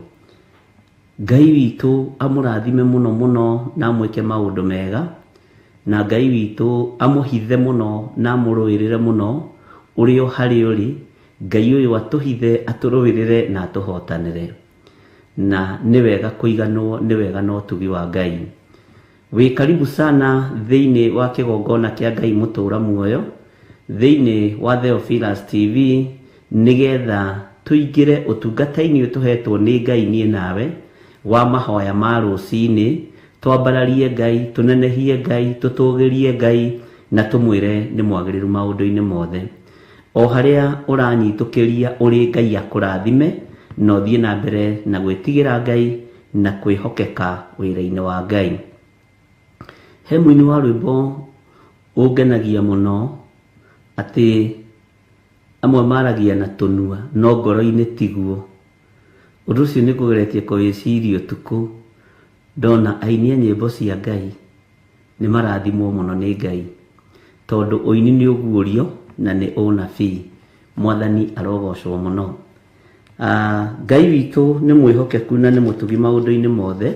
Ngai witũ amũrathime mũno mũno na amwĩke maũndũ mega, na Ngai witũ amũhithe mũno na amũrũĩrĩre mũno ũrĩ o harĩa ũrĩ. Ngai ũyũ atũhithe, atũrũĩrĩre na atũhotanĩre. Na nĩ wega kũiganwo nĩ wega na ũtugi wa Ngai. Wĩ karibu sana thĩinĩ wa kĩgongona kĩa Ngai mũtũra muoyo, thĩinĩ wa Theophilus TV, nĩgetha tũingĩre ũtungata-inĩ ũyũ tũhetwo nĩ Ngai niĩ nawe, wa mahoya ma rũcinĩ, twambararie Ngai, tũnenehie Ngai, tũtũgĩrie Ngai, na tũmwĩre nĩ mwagĩrĩru maũndũ-inĩ mothe. O harĩa ũranyitũkĩria ũrĩ Ngai akũrathime, na ũthiĩ na mbere na gwĩtigĩra Ngai na kwĩhokeka wĩra-inĩ wa Ngai. He mũini wa rwĩmbo ũngenagia mũno atĩ amwe maragia na tũnua no ngoro-inĩ tiguo. Ũndũ ũcio nĩ ngũgeretie kũwĩciria ũtukũ ndona aini a nyĩmbo cia Ngai nĩ marathimwo mũno nĩ Ngai, tondũ ũini nĩ ũguũrio na nĩ ũnabii. Mwathani arogocwo mũno. Ngai witũ nĩ mwĩhokeku na nĩ mũtugi maũndũ-inĩ mothe,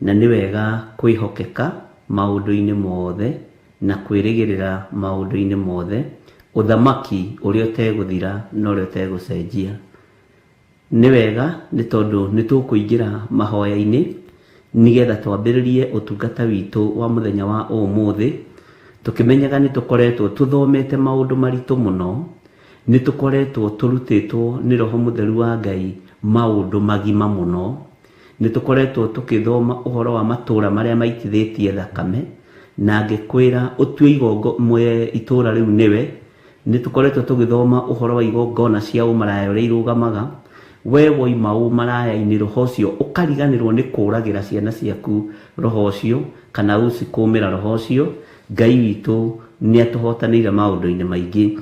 na nĩ wega kwĩhokeka maũndũ-inĩ mothe na kwĩrĩgĩrĩra maũndũ-inĩ mothe, ũthamaki ũrĩa ũtegũthira na ũrĩa ũtegũcenjia. Nĩ wega nĩ tondũ nĩ tũkũingĩra mahoya-inĩ nĩgetha twambĩrĩrie ũtungata witũ wa mũthenya wa ũmũthĩ, tũkĩmenyaga nĩ tũkoretwo tũthomete maũndũ maritũ mũno, nĩ tũkoretwo tũrutĩtwo nĩ Roho Mũtheru wa Ngai maũndũ magima mũno, nĩ tũkoretwo tũkĩthoma ũhoro wa matũũra marĩa maitithĩtie thakame, na ngĩkwĩra ũtue igongo itũũra rĩu nĩwe. Nĩ tũkoretwo tũgĩthoma ũhoro wa igongona cia ũmaraya ũrĩa irũgamaga. We woima ũmaraya-inĩ roho ũcio ũkariganĩrwo nĩ kũragĩra ciana ciaku roho ũcio, kana ũcikũmĩra roho ũcio. Ngai witũ nĩ atũhotanĩire maũndũ-inĩ maingĩ.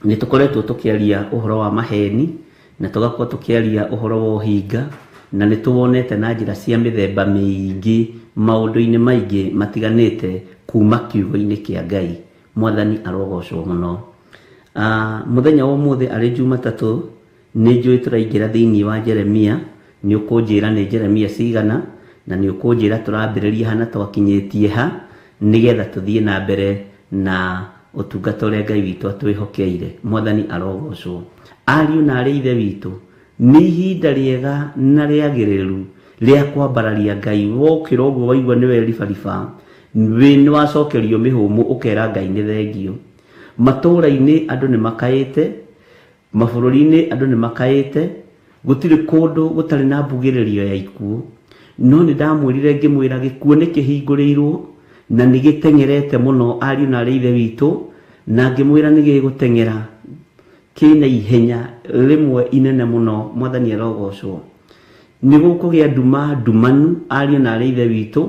Nĩ tũkoretwo tũkĩaria ũhoro wa maheni, na tũgakorwo tũkĩaria ũhoro wa ũhinga, na nĩ tũwonete na njĩra cia mĩthemba mĩingĩ maũndũ-inĩ maingĩ matiganĩte kuma kiugo-inĩ kĩa Ngai. Mwathani arogocwo mũno. Mũthenya wa ũmũthĩ arĩ Jumatatũ, nĩ njũĩ tũraingĩra thĩinĩ wa Jeremia. Nĩ ũkũnjĩra nĩ Jeremia cigana, na nĩ ũkũnjĩra tũrambĩrĩria ha na twakinyĩtie ha, nĩgetha tũthiĩ na mbere na ũtungata ũrĩa Ngai witũ atwĩhokeire. Mwathani arogocwo. Ariũ na arĩ ithe witũ, nĩ ihinda rĩega na rĩagĩrĩru rĩa kwambararia Ngai. Wokĩra ũguo waigua nĩwe ribariba, nĩ wacokerio mĩhũmũ ũkera Ngai nĩ thengio. Matũũra-inĩ andũ nĩ makaĩte, mabũrũri-inĩ andũ nĩ makaĩte, gũtirĩ kũndũ gũtarĩ na mbugĩrĩrio ya ikuũ. No nĩ ndamwĩrire ngĩmwĩra gĩkuũ nĩ kĩhingũrĩirwo na nĩ gĩteng'erete mũno ariũ na arĩ ithe witũ, na ngĩmwĩra nĩ gĩgũteng'era kĩna ihenya rĩmwe inene mũno. Mwathani arogocwo. Nĩ gũkũgĩa nduma ndumanu ariũ na arĩ ithe witũ,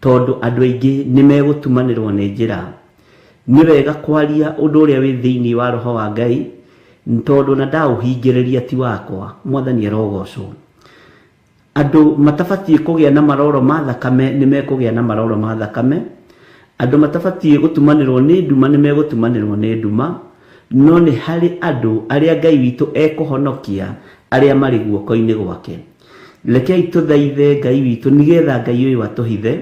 tondũ andũ aingĩ nĩ megũtumanĩrwo nĩ njĩra. Nĩ wega kwaria ũndũ ũrĩa wĩ thĩinĩ wa roho wa Ngai, tondũ na ndaũhingĩrĩria ti wakwa. Mwathani arogocwo. Andũ matabatiĩ kũgĩa na maroro ma thakame nĩ mekũgĩa na maroro ma thakame. Andũ matabatiĩ gũtumanĩrwo nĩ nduma nĩ megũtumanĩrwo nĩ nduma. No nĩ harĩ andũ arĩa Ngai witũ ekũhonokia arĩa marĩ guoko-inĩ gwake. Rekei tũthaithe Ngai witũ nĩgetha Ngai ũyũ atũhithe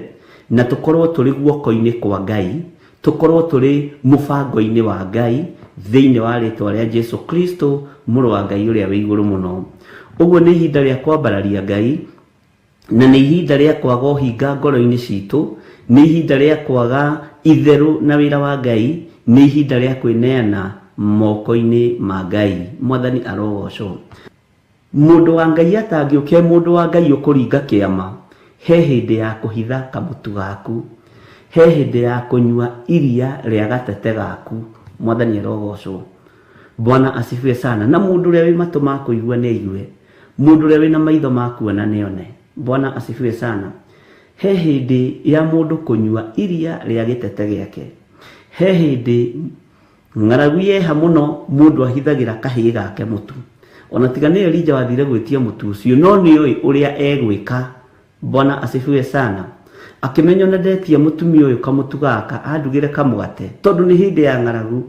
na tũkorwo tũrĩ guoko-inĩ kwa Ngai, tũkorwo tũrĩ mũbango-inĩ wa Ngai thĩinĩ wa rĩtwa rĩa Jesu Kristo mũrũ wa Ngai ũrĩa wĩ igũrũ mũno. Ũguo nĩ ihinda rĩa kwambararia Ngai, na nĩ ihinda rĩa kwaga ũhinga ngoro-inĩ citũ, nĩ ihinda rĩa kwaga itherũ na wĩra wa Ngai, nĩ ihinda rĩa kwĩneana moko-inĩ ma Ngai. Mwathani arogocwo. Mũndũ wa Ngai atangĩũka e mũndũ wa Ngai ũkũringa kĩama, he hĩndĩ ya kũhitha kamũtu gaku, he hĩndĩ ya kũnyua iria rĩa gatete gaku. Mwathani arogocwo. Bwana asifiwe sana. Na mũndũ ũrĩa wĩ matũ ma kũigua nĩ aigue, mũndũ ũrĩa wĩna maitho ma kuona nĩ one. Bwana asifiwe sana. He hĩndĩ ya mũndũ kũnyua iria rĩa gĩtete gĩake, he hĩndĩ ng'aragu yeha mũno mũndũ ahithagĩra kahĩĩ gake mũtu. Ona tiga nĩ Elija wathire gwĩtia mũtu ũcio, no nĩoĩ ũrĩa egwĩka. Bwana asifiwe sana. Akĩmenya ona ndetia mũtumia ũyũ kamũtu gaka andugĩre kamũgate, tondũ nĩ hĩndĩ ya ng'aragu,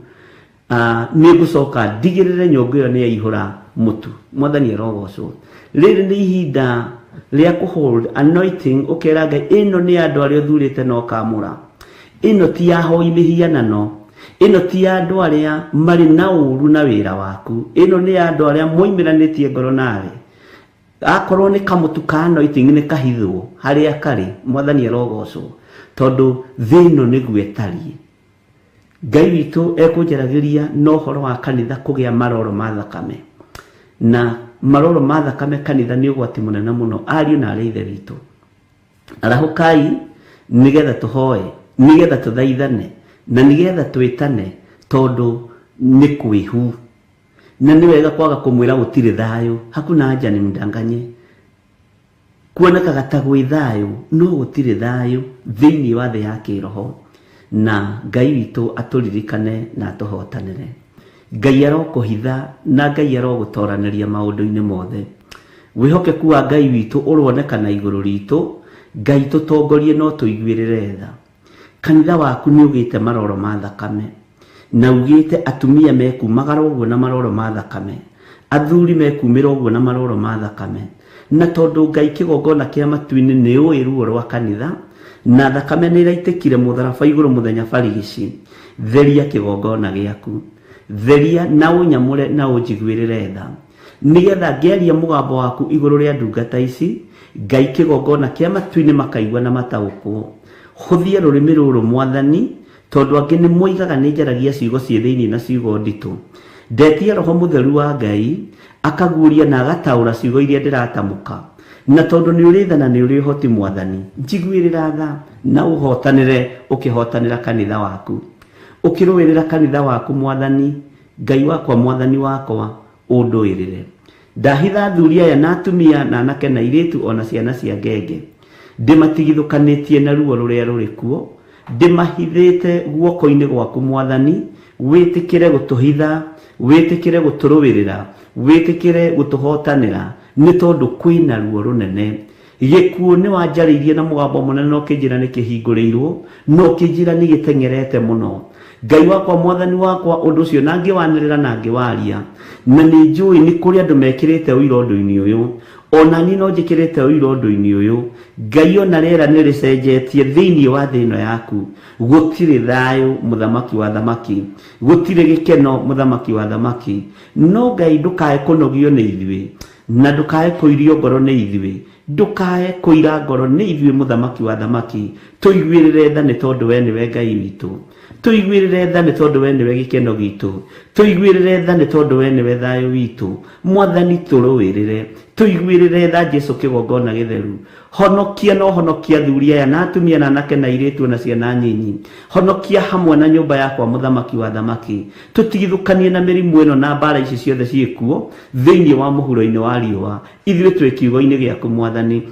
nĩ ngũcoka ndigĩrĩre nyũngũ ĩyo nĩ yaihũra mũtu. Mwathani arogocwo. Rĩrĩ nĩ ihinda rĩa kũhold anointing, ũkera Ngai ĩno nĩ andũ arĩa ũthurĩte na ũkamũra, ĩno ti ya hoi mĩhianano, ĩno ti ya andũ arĩa marĩ na ũru na wĩra waku, ĩno nĩ ya andũ arĩa moimĩranĩtie ngoro nawe. Akorwo nĩ kamũtu ka anointing nĩ kahithwo harĩa karĩ, Mwathani arogocwo, tondũ thĩ ĩno nĩguo ĩtariĩ. Ngai witũ ekũnjaragĩria na ũhoro wa kanitha kũgĩa maroro ma thakame, na maroro ma thakame kanitha nĩ ũgwati mũnene mũno. Ariũ na arĩa ithe witũ, arahũkai nĩgetha tũhoe, nĩgetha tũthaithane, na nĩgetha twĩtane, tondũ nĩ kwĩhu. Na nĩ wega kwaga kũmwĩra gũtirĩ thayũ, hakuna haja ni mdanganye. Kuonekaga ta gwĩ thayũ, no gũtirĩ thayũ thĩinĩ wa thĩ ya kĩroho. Na Ngai witũ atũririkane na atũhotanĩre. Ngai arokũhitha na Ngai arogũtoranĩria maũndũ-inĩ mothe. Wĩhokeku wa Ngai witũ ũronekana igũrũ ritũ. Ngai tũtongorie no tũiguĩrĩre tha. Kanitha waku nĩ ũgĩte maroro ma thakame, na ugĩte atumia mekumagara ũguo na maroro ma thakame, athuri mekumĩra ũguo na maroro ma thakame. Na tondũ Ngai kĩgongona kĩa matu-inĩ nĩ ũĩ ruo rwa kanitha, na thakame nĩ ĩraitĩkire mũtharaba igũrũ mũthenya barigici, theria kĩgongona gĩaku, theria na ũnyamũre na ũnjiguĩrĩre tha, nĩgetha ngĩaria mũgambo waku igũrũ rĩa ndungata ici, Ngai kĩgongona kĩa matu-inĩ makaigua na mataũkwo. Hũthia rũrĩmĩ rũrũ Mwathani, tondũ angĩ nĩ moigaga nĩ njaragia ciugo ciĩ thĩinĩ na ciugo nditũ. Ndetia Roho Mũtheru wa Ngai akaguũria na agataũra ciugo iria ndĩratamũka. Na tondũ nĩ ũrĩ tha na nĩ ũrĩ ũhoti Mwathani, njiguĩrĩra tha na ũhotanĩre ũkĩhotanĩra kanitha waku, ũkĩrũĩrĩra kanitha waku Mwathani. Ngai wakwa, Mwathani wakwa, ũndũĩrĩre. Ndahitha athuri aya na atumia na anake na airĩtu ona ciana cia ngenge, ndĩmatigithũkanĩtie na ruo rũrĩa rũrĩ kuo, ndĩmahithĩte guoko-inĩ gwaku Mwathani. Wĩtĩkĩre gũtũhitha, wĩtĩkĩre gũtũrũĩrĩra, wĩtĩkĩre gũtũhotanĩra, nĩ tondũ kwĩna ruo rũnene. Gĩkuũ nĩ wanjarĩirie na mũgambo mũnene na ũkĩnjĩra nĩ kĩhingũrĩirwo, na ũkĩnjĩra nĩ gĩteng'erete mũno. Ngai wakwa, Mwathani wakwa, ũndũ ũcio na ngĩwanĩrĩra na ngĩwaria, na nĩ njũĩ nĩ kũrĩ andũ mekĩrĩte ũira ũndũ-inĩ ũyũ, ona niĩ no njĩkĩrĩte ũira ũndũ-inĩ ũyũ. Ngai ona rĩera nĩ rĩcenjetie thĩinĩ wa thĩ ĩno yaku. Gũtirĩ thayũ, mũthamaki wa thamaki, gũtirĩ gĩkeno, mũthamaki wa thamaki. No Ngai ndũkae kũnogio nĩ ithuĩ, na ndũkae kũirio ngoro nĩ ithuĩ, ndũkae kũira ngoro nĩ ithuĩ, mũthamaki wa thamaki. Tũiguĩrĩre tha nĩ tondũ we nĩwe Ngai witũ, tũiguĩrĩre tha nĩ tondũ we nĩwe gĩkeno gitũ, tũiguĩrĩre tha nĩ tondũ we nĩwe thayũ witũ. Mwathani tũrũĩrĩre, tũiguĩrĩre tha Jesu kĩgongona gĩtheru. Honokia na ũhonokia athuri aya na atumia na anake na airĩtu na ciana nyinyi. Honokia hamwe na nyũmba yakwa, mũthamaki wa thamaki. Tũtigithũkanie na mĩrimũ ĩno na mbara ici ciothe ciĩkuo thĩinĩ wa mũhuro-inĩ wa riũa. Ithuĩ twĩ kiugo-inĩ gĩaku Mwathani,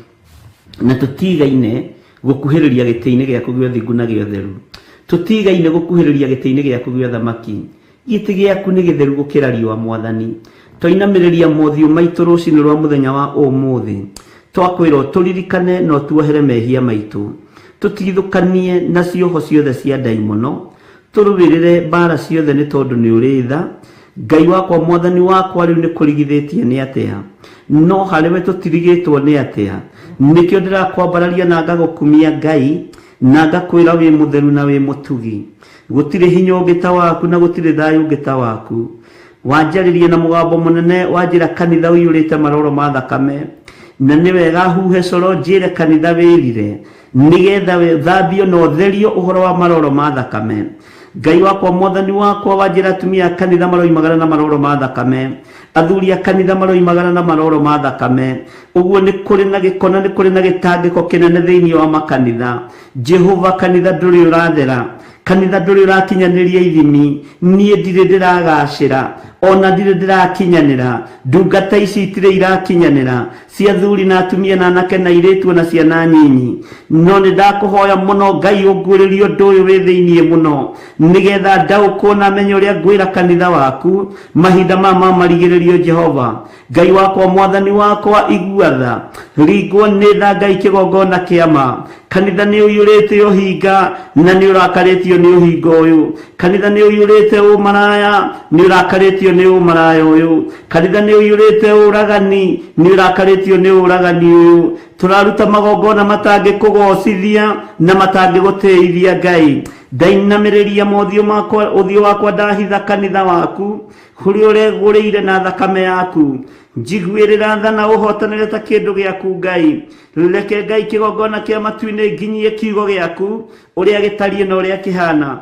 na tũtigaine gũkuhĩrĩria gĩtĩ-inĩ gĩaku gĩa ũthingu na gĩa ũtheru. Tũtigaine gũkuhĩrĩria gĩtĩ-inĩ gĩaku gĩa ũthamaki. Gĩtĩ gĩaku nĩ gĩtheru gũkĩra riũa Mwathani. Twainamĩrĩria mothiũ maitũ rũcinĩ rwa mũthenya wa ũmũthĩ, twakwĩra ũtũririkane na ũtuohere mehia maitũ. Tũtigithũkanie na cioho ciothe cia ndaimono, tũrũĩrĩre mbara ciothe nĩ tondũ nĩ ũrĩ tha. Ngai wakwa, Mwathani wakwa, rĩu nĩ kũrigithĩtie nĩ atĩa? No harĩ we tũtirigĩtwo nĩ atĩa? Nĩkĩo ndĩrakwambararia na ngagũkumia Ngai, na ngakwĩra wĩ mũtheru na wĩ mũtugi. Gũtirĩ hinya ũngĩ ta waku na gũtirĩ thayũ ũngĩ ta waku. Wanjarĩria na mũgambo mũnene, wanjĩra kanitha ũiyũrĩte maroro ma thakame. Na nĩ wega huhe coro njĩre kanitha wĩrire, nĩgetha ũthambio na ũtherio ũhoro wa maroro ma thakame. Ngai wakwa, mwathani wakwa, wanjĩra atumia a kanitha maroimagara na maroro ma thakame, athuri a kanitha maroimagara na maroro ma thakame. Ũguo nĩ kũrĩ na gĩko na nĩ kũrĩ na gĩtangĩko kĩnene thĩinĩ wa makanitha. Jehova, kanitha ndũrĩ ũrathera, kanitha ndũrĩ ũrakinyanĩria ithimi. Niĩ ndirĩ ndĩragacĩra, ona ndirĩ ndĩrakinyanĩra. Ndungata ici itirĩ irakinyanĩra, cia athuri na atumia na anake na airĩtu na ciana nyinyi. No nĩ ndakũhoya mũno Ngai ũnguũrĩrie ũndũ ũyũ wĩ thĩiniĩ mũno, nĩgetha ndaũkwo na menye ũrĩa ngwĩra kanitha waku mahinda maya ma marigĩrĩrio. Jehova Ngai wakwa, mwathani wakwa, igua tha, ringwo nĩ tha Ngai kĩgongona kĩama. Kanitha nĩ ũiyũrĩte ũhinga na nĩ ũrakarĩtio nĩ ũhinga ũyũ. Kanitha nĩ ũiyũrĩte ũmaraya, nĩ ũrakarĩtio nĩ ũmaraya ũyũ. Kanitha nĩ ũiyũrĩte ũragani, nĩ ũrakarĩtio nĩ ũragani ũyũ. Tũraruta magongona matangĩkũgocithia na matangĩgũtĩithia Ngai. Ndainamĩrĩria mothiũ makwa, ũthiũ wakwa ndahitha kanitha waku kũrĩa ũregũrĩire na thakame yaku. Njiguĩrĩra tha na ũhotanĩre ta kĩndũ gĩaku Ngai. Reke Ngai kĩgongona kĩa matu-inĩ nginyie kiugo gĩaku ũrĩa gĩtariĩ na ũrĩa kĩhana.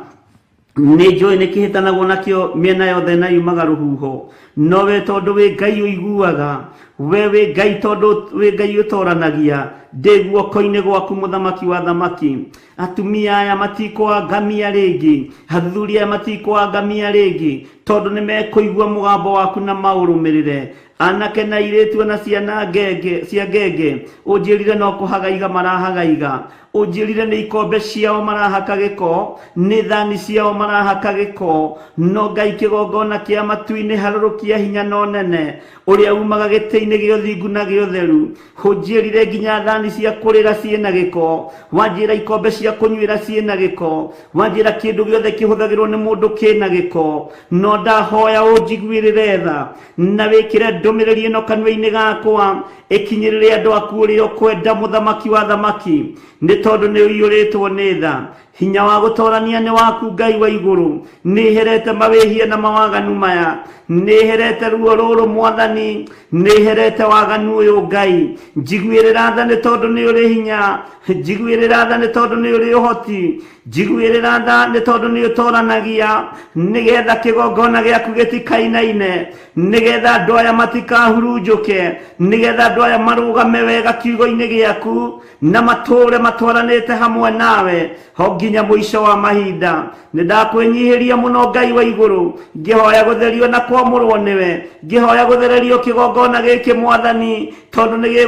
Nĩ njũĩ nĩ kĩhĩtanagwo nakĩo mĩena yothe na yumaga rũhuho, no we tondũ wĩ Ngai ũiguaga, we wĩ Ngai tondũ wĩ Ngai ũtoranagia, ndĩ guoko-inĩ gwaku mũthamaki wa thamaki. Atumia aya matikũangamia rĩngĩ, athuri aya matikũangamia rĩngĩ, tondũ nĩ mekũigua mũgambo waku na maũrũmĩrĩre. Anake na airĩtu na ciana ngenge cia ngenge, ũnjĩrire no kũhagaiga marahagaiga. Ũnjĩrire nĩ ikombe ciao marahaka gĩko, nĩ thani ciao marahaka gĩko. No Ngai kĩgongona kĩa matu-inĩ, harũrũkia hinya na ũnene ũrĩa umaga gĩtĩ-inĩ gĩa ũthingu na gĩa ũtheru. Ũnjĩrire nginya thani cia kũrĩra ciĩna gĩko, wanjĩra ikombe cia kũnyuĩra ciĩna gĩko, wanjĩra kĩndũ gĩothe kĩhũthagĩrwo nĩ mũndũ kĩna gĩko. No ndahoya ũnjiguĩrĩre tha na wĩkĩre ndũmĩrĩri ĩno kanua-inĩ gakwa, ĩkinyĩrĩre andũ aku ũrĩa ũkwenda, mũthamaki wa thamaki, nĩ tondũ nĩ ũiyũrĩtwo nĩ tha. Hinya wa gũtorania nĩ waku Ngai wa igũrũ. Nĩ herete mawĩhia na mawaganu maya, nĩ herete ruo rũrũ mwathani, nĩ herete waganu ũyũ Ngai. Njiguĩrĩra tha nĩ tondũ nĩ ũrĩ hinya, njiguĩrĩra tha nĩ tondũ nĩ ũrĩ ũhoti, njiguĩrĩra tha nĩ tondũ nĩ ũtoranagia, nĩgetha kĩgongona gĩaku gĩtikainaine, nĩgetha andũ aya matikahurunjũke, nĩgetha andũ aya marũgame wega kiugo-inĩ gĩaku na matũũre matwaranĩte hamwe nawe ho nginya mũico wa mahinda. Nĩ ndakwĩnyihĩria mũno Ngai wa igũrũ, ngĩhoya gũtherio na kwamũrwo nĩwe, ngĩhoya gũthererio kĩgongona gĩkĩ mwathani, tondũ nĩ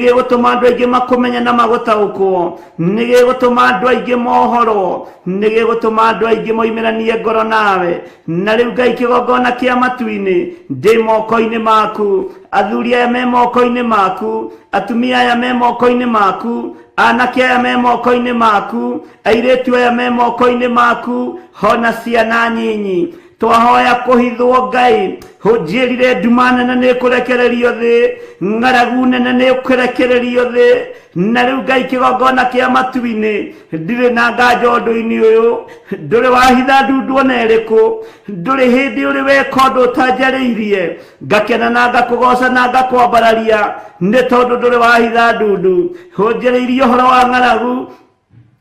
gĩgũtũma andũ aingĩ makũmenye na magũtaũkwo, nĩ gĩgũtũma andũ aingĩ mohorwo, nĩ gĩgũtũma andũ aingĩ moimĩranie ngoro nawe. Na rĩu Ngai kĩgongona kĩa matu-inĩ, ndĩ moko-inĩ maku, athuri aya me moko-inĩ maku, atumia aya me moko-inĩ maku, anake aya me moko-inĩ maku, airĩtu aya me moko-inĩ maku, hona ciana nyinyi. Twahoya kũhithwo Ngai, ũnjĩrire nduma nene nĩ ĩkũrekererio thĩ, ng'aragu nene nĩ ĩkũrekererio thĩ. Na rĩu Ngai kĩgongona kĩa matu-inĩ, ndirĩ na nganja ũndũ-inĩ ũyũ, ndũrĩ wahitha ndundu ona ĩrĩkũ, ndũrĩ hĩndĩ ũrĩ weka ũndũ ũtanjarĩirie. Ngakena na ngakũgoca na ngakwambararia, nĩ tondũ ndũrĩ wahitha ndundu. Ũnjĩrĩirie ũhoro wa ng'aragu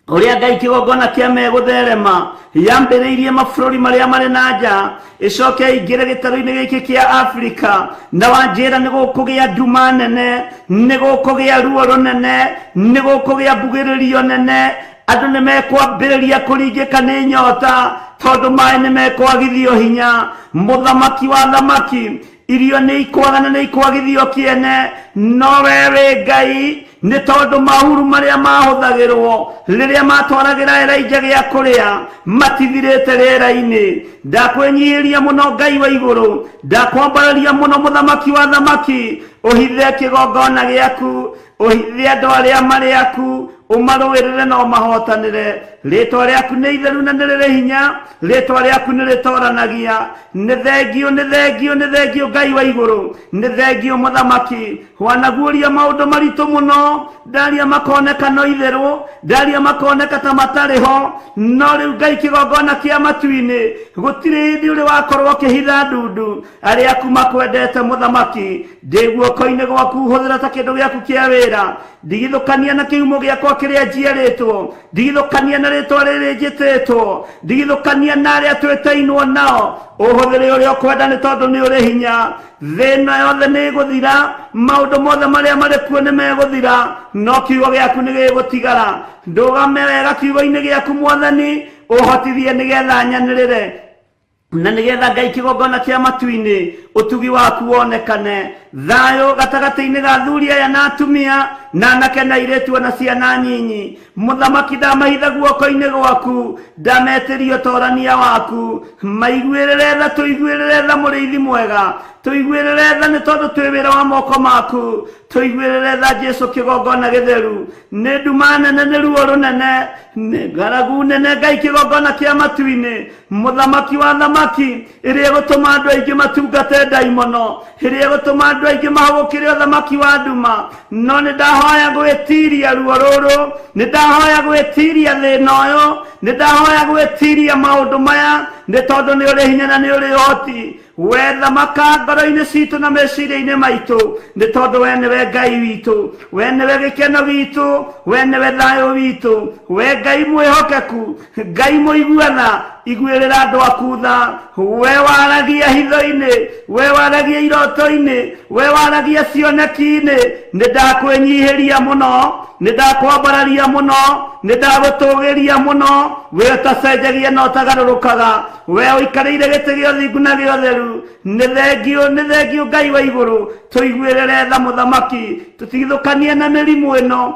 ũrĩa Ngai kĩgongona kĩa megũtherema yambĩrĩirie mabũrũri marĩa marĩ na nja, ĩcoke ĩingĩre gĩtarũ-inĩ gĩkĩ kĩa Afrika, na wanjĩra nĩ gũkũgĩa nduma nene, nĩ gũkũgĩa ruo rũnene, nĩ gũkũgĩa mbugĩrĩrio nene, andũ nĩ mekwambĩrĩria kũringĩka nĩ nyota tondũ maĩ nĩ mekwagithio hinya. Mũthamaki wa thamaki, irio nĩ ikwaga na nĩ ikwagithio kĩene, no we wĩ Ngai, nĩ tondũ mahuru marĩa mahũthagĩrwo rĩrĩa matwaragĩra Elijah gĩa kũrĩa matithirĩte rĩera-inĩ. Ndakwĩnyihĩria mũno Ngai wa igũrũ, ndakwambararia mũno mũthamaki wa thamaki, ũhithe kĩgongona gĩaku, ũhithe andũ arĩa marĩ aku, ũmarũĩrĩre na ũmahotanĩre. Rĩtwa rĩaku nĩ itheru na nĩ rĩrĩ hinya, rĩtwa rĩaku nĩ rĩtoranagia. Nĩ thengio, nĩ thengio, nĩ thengio Ngai wa igũrũ, nĩ thengio mũthamaki. Wanaguũria maũndũ maritũ mũno, ndaria makoneka no itherũ, ndaria makoneka ta matarĩ ho, no rĩu Ngai kĩgongona kĩa matu-inĩ, gũtirĩ hĩndĩ ũrĩ wakorwo ũkĩhitha ndundu. Arĩa aku makwendete mũthamaki, ndĩ guoko-inĩ gwaku, hũthĩra ta kĩndũ gĩaku kĩa wĩra. Ndigithũkania na kĩhumo gĩakwa kĩrĩa njiarĩtwo, ndigithũkania na rĩtwa rĩrĩ njĩtĩtwo, ndigithũkania na arĩa twĩtainwo nao. Ũhũthĩre ũrĩa ũkwenda nĩ tondũ nĩ ũrĩ hinya. Thĩ ĩno yothe nĩ ĩgũthira, maũndũ mothe marĩa marĩ kuo nĩ megũthira, no kiugo gĩaku nĩ gĩgũtigara. Ndũgame wega kiugo-inĩ gĩaku mwathani, ũhotithie nĩgetha nyanĩrĩre, na nĩgetha Ngai kĩgongona kĩa matu-inĩ ũtugi waku wonekane. Thayũ gatagatĩ-inĩ ga athuri aya na atumia, na anake na airĩtu ona ciana nyinyi. Mũthamaki, ndamahitha guoko-inĩ gwaku, ndametĩria ũtorania waku. Maiguĩrĩre tha, tũiguĩrĩre tha mũrĩithi mwega, tũiguĩrĩre tha nĩ tondũ twĩ wĩra wa moko maku. Tũiguĩrĩre tha Jesu kĩgongona gĩtheru. Nĩ nduma nene, nĩ ruo rũnene, nĩ ng'aragu nene Ngai kĩgongona kĩa matu-inĩ, mũthamaki wa thamaki, ĩrĩa ĩgũtũma andũ aingĩ matungate ndaimono, ĩrĩa ĩgũtũma andũ aingĩ mahũgũkĩre ũthamaki wa nduma. No nĩ ndahoya gwĩtiria ruo rũrũ, nĩ ndahoya gwĩtiria thĩna ũyũ, nĩ ndahoya gwĩtiria maũndũ maya, nĩ tondũ nĩ ũrĩ hinya na nĩ ũrĩ ũhoti. We thamaka ngoro-inĩ citũ na meciria-inĩ maitũ, nĩ tondũ we nĩwe Ngai witũ, we nĩwe gĩkeno gitũ, we nĩwe thayũ witũ, we Ngai mwĩhokeku, Ngai mũiguana. Iguĩrĩra andũ aku tha. We waragia hitho-inĩ, we waragia iroto-inĩ, we waragia cioneki-inĩ. Nĩ ndakwĩnyihĩria mũno, nĩ ndakwambararia mũno, nĩ ndagũtũgĩria mũno. We ũtacenjagia na ũtagarũrũkaga, we ũikarĩire gĩtĩ gĩa ũthingu na gĩa ũtheru. Nĩ thengio, nĩ thengio Ngai wa igũrũ. Tũiguĩrĩre tha mũthamaki, tũtigithũkanie na mĩrimũ ĩno,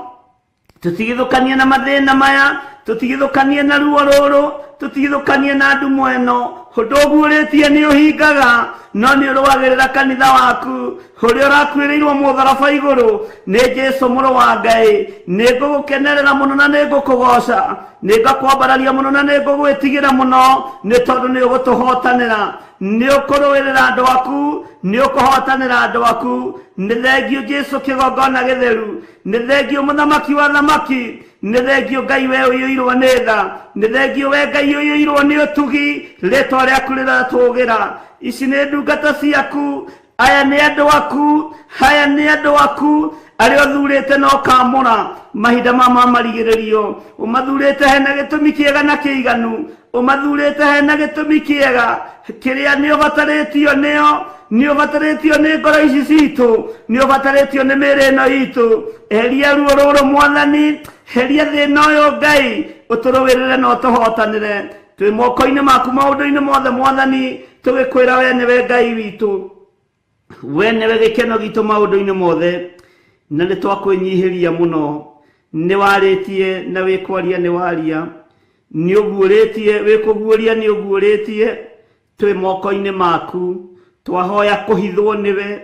tũtigithũkanie na mathĩna maya, tũtigithũkanie na ruo rũrũ, tũtigithũkanie na ndumo ĩno. Ũndũ ũguũrĩtie nĩ ũhingaga, no nĩ ũrũagĩrĩra kanitha waku ũrĩa ũrakuĩrĩirwo mũtharaba igũrũ nĩ Jesu mũrũ wa Ngai. Nĩ ngũgũkenerera mũno na nĩ ngũkũgoca, nĩ ngakwambararia mũno na nĩ ngũgwĩtigĩra mũno, nĩ tondũ nĩ ũgũtũhotanĩra, nĩ ũkũrũĩrĩra andũ aku, nĩ ũkũhotanĩra andũ aku. Nĩ thengio Jesu kĩgongona gĩtheru, nĩ thengio mũthamaki wa thamaki, nĩ thengio Ngai we ũiyũirwo nĩ tha, nĩ thengio we Ngai ũiyũirwo nĩ ũtugi. Rĩtwa rĩaku rĩratũgĩra. Ici nĩ ndungata ciaku, aya nĩ andũ aku, aya nĩ andũ aku arĩa ũthurĩte na ũkamũra mahinda ma marigĩrĩrio. Ũmathurĩte hena gĩtũmi kĩega na kĩiganu, ũmathurĩte hena gĩtũmi kĩega kĩrĩa nĩ ũbatarĩtio nĩo, nĩ ũbatarĩtio nĩ ngoro ici citũ, nĩ ũbatarĩtio nĩ mĩĩrĩ ĩno itũ. Eheria ruo rũrũ mwathani, heria thĩna ũyũ Ngai, ũtũrũĩrĩre na ũtũhotanĩre. Twĩ moko-inĩ maku maũndũ-inĩ mothe mwathani, tũgĩkwĩra we nĩwe Ngai witũ, we nĩwe gĩkeno gitũ maũndũ-inĩ mothe, na nĩ twakwĩnyihĩria mũno. Nĩ warĩtie na wĩkwaria nĩ waria, nĩ ũguũrĩtie wĩkũguũria nĩ ũguũrĩtie. Twĩ moko-inĩ maku, twahoya kũhithwo nĩwe,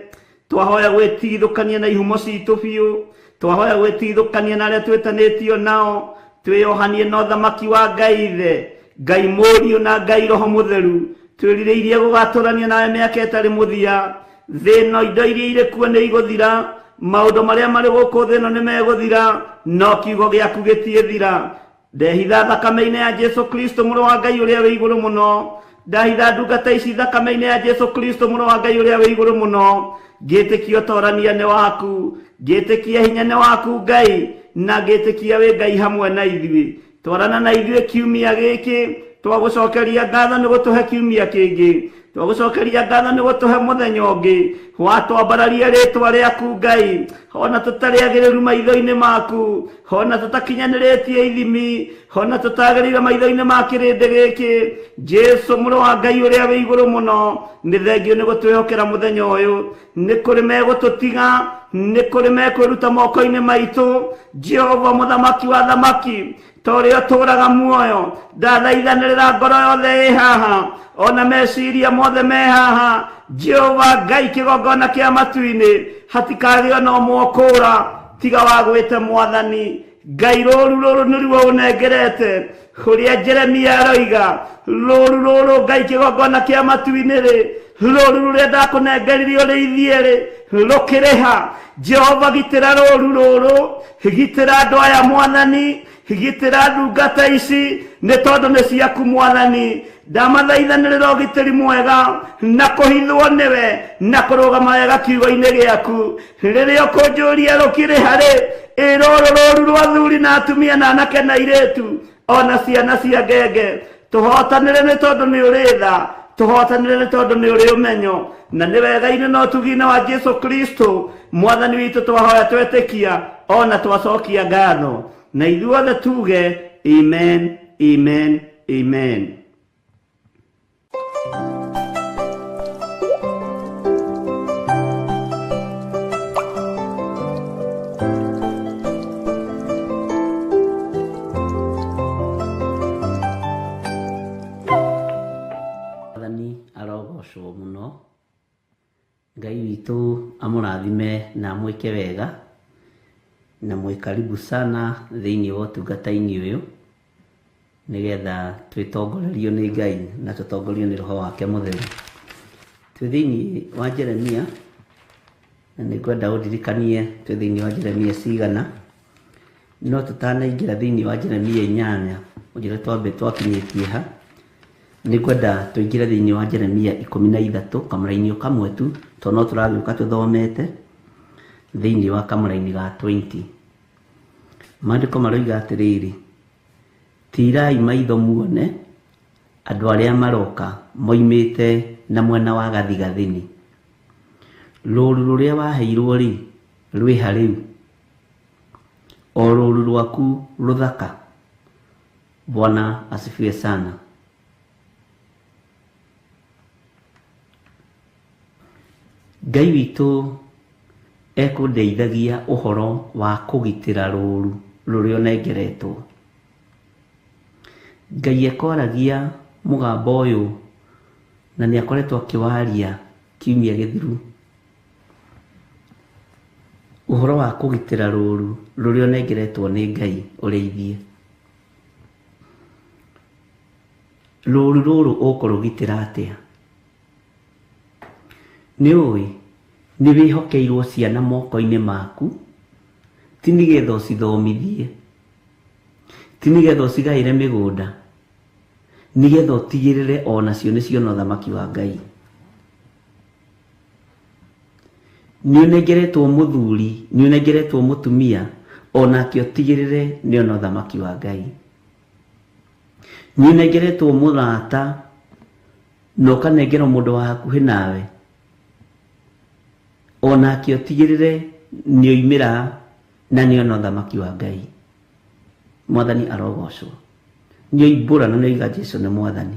twahoya gwĩtigithũkania na ihumo citũ biũ, twahoya gwĩtigithũkania na arĩa twĩtanĩtio nao, twĩyohanie na ũthamaki wa Ngai Ithe, Ngai Mũriũ na Ngai Roho Mũtheru. Twĩrirĩirie gũgatũrania nawe mĩaka ĩtarĩ mũthia. Thĩ ĩno indo iria irĩ kuo nĩ igũthira, maũndũ marĩa marĩ gũkũ thĩ ĩno nĩ megũthira, no kiugo gĩaku gĩtiĩthira. Ndehitha thakame-inĩ ya Jesu Kristo mũrũ wa Ngai ũrĩa wĩ igũrũ mũno. Ndahitha ndungata ici thakame-inĩ ya Jesu Kristo mũrũ wa Ngai ũrĩa wĩ igũrũ mũno. Ngĩtĩkia ũtorania nĩ waku, ngĩtĩkia hinya nĩ waku Ngai, na ngĩtĩkia wĩ Ngai hamwe na ithuĩ. Twarana na ithuĩ kiumia gĩkĩ, twagũcokeria ngatho nĩ gũtũhe kiumia kĩngĩ, twagũcokeria ngatho nĩ gũtũhe mũthenya ũngĩ. Watwambararia rĩtwa rĩaku Ngai, ona tũtarĩ agĩrĩru maitho-inĩ maku, ona tũtakinyanĩrĩtie ithimi, ona tũtagĩrĩire maitho-inĩ ma kĩrĩndĩ gĩkĩ. Jesu mũrũ wa Ngai ũrĩa wĩ igũrũ mũno, nĩ thengio nĩ gũtwĩhokera mũthenya ũyũ. Nĩ kũrĩ megũtũtiga, nĩ kũrĩ mekwĩruta moko-inĩ maitũ. Jehova mũthamaki wa thamaki, ta ũrĩa ũtũũraga muoyo, ndathaithanĩrĩra ngoro yothe ĩ haha, ona meciria mothe me haha. Jehova Ngai kĩgongona kĩa matu-inĩ, hatikagĩo na ũmwe ũkũũra tiga wagwĩte mwathani. Ngai rũru rũrũ nĩruo ũnengerete kũrĩa Jeremia aroiga rũru rũrũ Ngai kĩgongona kĩa matu-inĩ rĩ rũru rũrĩa ndakũnengerire ũrĩithie rĩ rũkĩrĩha. Jehova gitĩra rũru rũrũ, gitĩra andũ aya Mwathani, gitĩra ndungata ici nĩ tondũ nĩ ciaku Mwathani. Ndamathaithanĩrĩra ũgitĩri mwega na kũhithwo nĩwe na kũrũgama wega kiugo-inĩ gĩaku. Rĩrĩa ũkũnjũria rũkĩrĩha rĩ, ĩ rũrũ rũru rwa athuri na atumia na anake na airĩtu ona ciana cia ngenge, tũhotanĩre nĩ tondũ nĩ ũrĩ tha, tũhotanĩre nĩ tondũ nĩ ũrĩ ũmenyo na nĩ wega-inĩ na ũtugi-inĩ wa Jesu Kristo Mwathani witũ twahoya twetĩkia ona twacokia ngatho, na ithuothe tuge amen, amen, amen. Mwathani arogocwo mũno. Ngai witũ amũrathime na amwĩke wega na mwĩ karibu sana thĩinĩ wa ũtungata-inĩ ũyũ nĩgetha twĩtongorerio nĩ Ngai na tũtongorio nĩ Roho wake Mũtheru. Twĩ thĩinĩ wa Jeremia na nĩngwenda ũndirikanie twĩ thĩinĩ wa Jeremia cigana, no tũtanaingĩra thĩinĩ wa Jeremia 8 ũnjĩre twambe twakinyĩtie ha. Nĩngwenda tũingĩre thĩinĩ wa Jeremia 13 kamũraini o kamwe tu, tondũ no tũragĩũka tũthomete thĩinĩ wa kamũraini ga 20. Maandĩko maroiga atĩrĩrĩ, tirai maitho muone andũ arĩa maroka moimĩte na mwena wa gathigathini. Rũũru rũrĩa waheirwo rĩ, rwĩha rĩu, o rũũru rwaku rũthaka. Bwana asifiwe sana. Ngai witũ ekũndeithagia ũhoro wa kũgitĩra rũũru rũrĩa ũnengeretwo. Ngai ekwaragia mũgambo ũyũ na nĩ akoretwo akĩwaria kiumia gĩthiru, ũhoro wa kũgitĩra rũũru rũrĩa ũnengeretwo nĩ Ngai ũrĩithie. Rũũru rũrũ ũkũrũgitĩra atĩa? Nĩ ũĩ nĩ wĩhokeirwo ciana moko-inĩ maku, ti nĩgetha ũcithomithie, ti nĩgetha ũcigaĩre mĩgũnda, nĩgetha ũtigĩrĩre onacio nĩ ciona ũthamaki wa Ngai. Nĩ ũnengeretwo mũthuri, nĩ ũnengeretwo mũtumia, onake ũtigĩrĩre nĩ ona ũthamaki wa Ngai. Nĩ ũnengeretwo mũrata na ũkanengerwo mũndũ wa hakuhĩ nawe, onake ũtigĩrĩre nĩ oimĩra na nĩ ona ũthamaki wa Ngai. Mwathani arogocwo. Nĩ oimbũra na nĩ oiga Jesu nĩ Mwathani.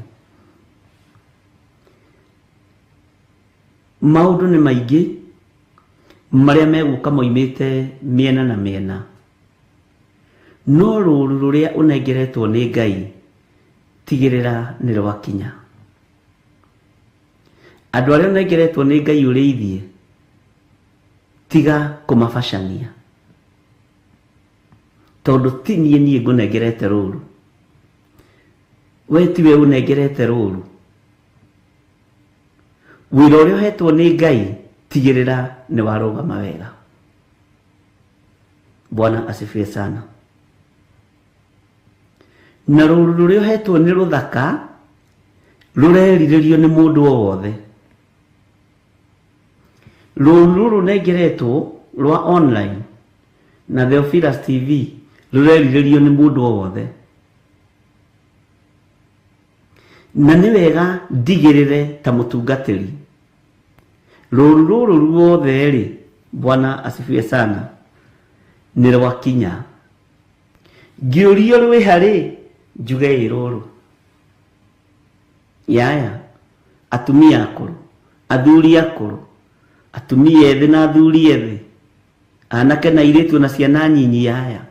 Maũndũ nĩ maingĩ marĩa megũka moimĩte mĩena na mĩena, no rũũru rũrĩa ũnengeretwo nĩ Ngai tigĩrĩra nĩ rwakinya. Andũ arĩa ũnengeretwo nĩ Ngai ũrĩithie, tiga kũmabacania, tondũ ti niĩ niĩ ngũnengerete rũũru, we tiwe ũnengerete rũũru. Wĩra ũrĩa ũhetwo nĩ Ngai tigĩrĩra nĩ warũgama wega. Bwana asifiwe sana. Na rũũru rũrĩa ũhetwo nĩ rũthaka rũrerirĩrio nĩ mũndũ o wothe. Rũũru rũrũ nengeretwo rwa online na Theophilus TV rũrerirĩrio nĩ mũndũ o wothe. Na nĩ wega ndigĩrĩre ta mũtungatĩri rũũru rũrũ ruothe rĩ, Bwana asifiwe sana, nĩ rwakinya. Ngĩũrio rwĩha rĩ, njuge ĩ rũrũ. Yaya, atumia akũrũ, athuri akũrũ, atumia ethĩ na athuri ethĩ, anake na airĩtu na ciana nyinyi. Yaya,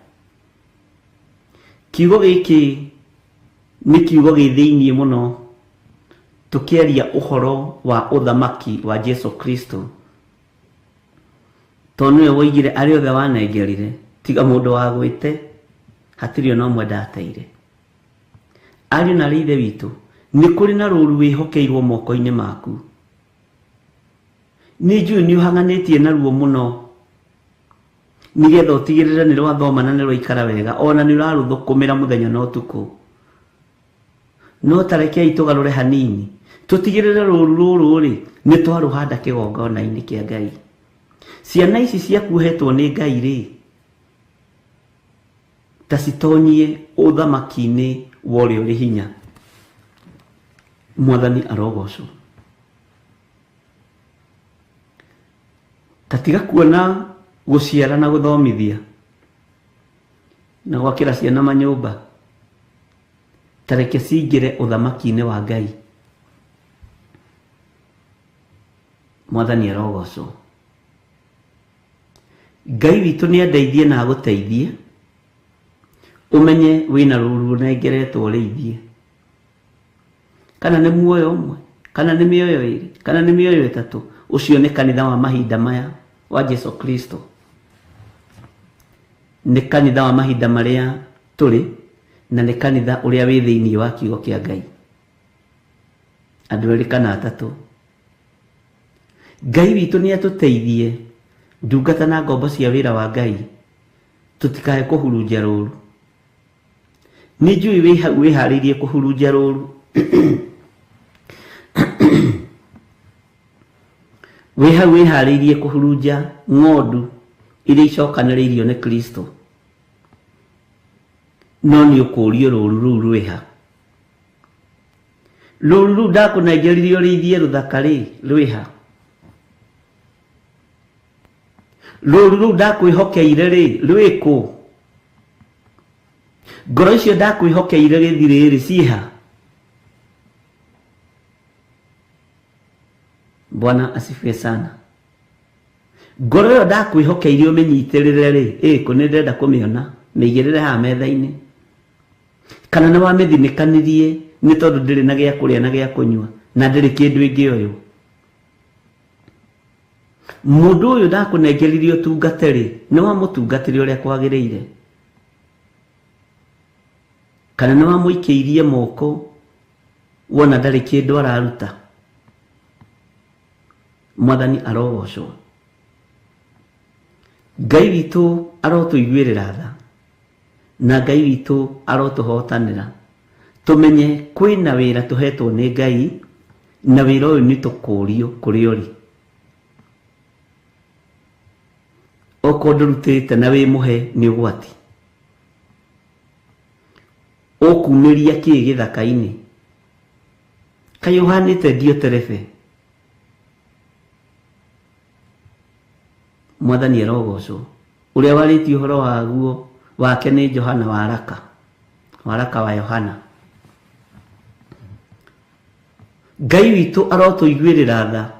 kiugo gĩkĩ nĩ kiugo gĩ thĩinĩ mũno tũkĩaria ũhoro wa ũthamaki wa Jesu Kristo, tondũ nĩwe woigire arĩa othe wanengerire tiga mũndũ wa gwĩte. Hatirĩ ona ũmwe ndateire. Ariũ na aarĩ a Ithe witũ, nĩ kũrĩ na rũũru wĩhokeirwo moko-inĩ maku. Nĩ njũĩ nĩ ũhang'anĩtie naruo mũno nĩgetha ũtigĩrĩre nĩ rwathoma na nĩ rwaikara wega, ona nĩ ũrarũthũkũmĩra mũthenya na ũtukũ. No ta rekei tũgarũre hanini, tũtigĩrĩre rũũru rũrũ-rĩ, nĩ twarũhanda kĩgongona-inĩ kĩa Ngai. Ciana ici ciaku ũhetwo nĩ Ngai-rĩ, ta citonyie ũthamaki-inĩ wa ũrĩa ũrĩ hinya. Mwathani arogocwo. Ta tiga kuona gũciara na gũthomithia na gwakĩra ciana manyũmba, ta reke cingĩre ũthamaki-inĩ wa Ngai. Mwathani arogocwo. Ngai witũ nĩ andeithie na agũteithie ũmenye wĩna rũru ũnengeretwo ũrĩithie. Kana nĩ muoyo ũmwe, kana nĩ mĩoyo ĩrĩ, kana nĩ mĩoyo ĩtatũ, ũcio nĩ kanitha wa mahinda maya wa Jesu Kristo. Nĩ kanitha wa mahinda marĩa tũrĩ, na nĩ kanitha ũrĩa wĩ thĩinĩ wa kiugo kĩa Ngai. Andũ erĩ kana atatũ. Ngai witũ nĩ atũteithie, ndungata na ngombo cia wĩra wa Ngai, tũtikae kũhurunja rũru. Nĩ njũĩ wĩ hau wĩharĩirie kũhurunja rũru. Wĩ hau wĩharĩirie kũhurunja ng'ondu iria icokanĩrĩirio nĩ Kristo. No nĩ ũkũũrio rũru rũu rwĩha. Rũru rũu ndakũnengeririe ũrĩithie rũthaka rĩ, rwĩha. Rũru rũu ndakwĩhokeire rĩ, rwĩkũ? Ngoro icio ndakwĩhokeire gĩthirĩ rĩ, ciĩha? Bwana asifiwe sana. Ngoro ĩyo ndakwĩhokeire ũmĩnyitĩrĩre rĩ, ĩkũ? Nĩ ndĩrenda kũmĩona, mĩigĩrĩre haha metha-inĩ. Kana nĩ wamĩthinĩkanirie nĩ tondũ ndĩrĩ na gĩa kũrĩa na gĩa kũnyua na ndĩrĩ kĩndũ ĩngĩoywo. Mũndũ ũyũ ndakũnengeririe ũtungate rĩ, nĩ wamũtungatĩre ũrĩa kwagĩrĩire? Kana nĩ wamũikĩirie moko wona ndarĩ kĩndũ araruta? Mwathani arogocwo. Ngai witũ arotũiguĩrĩra tha, na Ngai witũ arotũhotanĩra. Tũmenye kwĩna wĩra tũhetwo nĩ Ngai, na wĩra ũyũ nĩ tũkũrio kũrĩa ũrĩ. Okorwo ndũrutĩte na wĩ mũhe nĩ ũgwati. Ũkumĩria kĩ gĩthaka-inĩ? Kaĩ ũhanĩte Dioterefe? Mwathani arogocwo. Ũrĩa warĩtie ũhoro waguo wake nĩ Johana Waraka. Waraka wa Yohana. Ngai witũ arotũiguĩrĩra tha,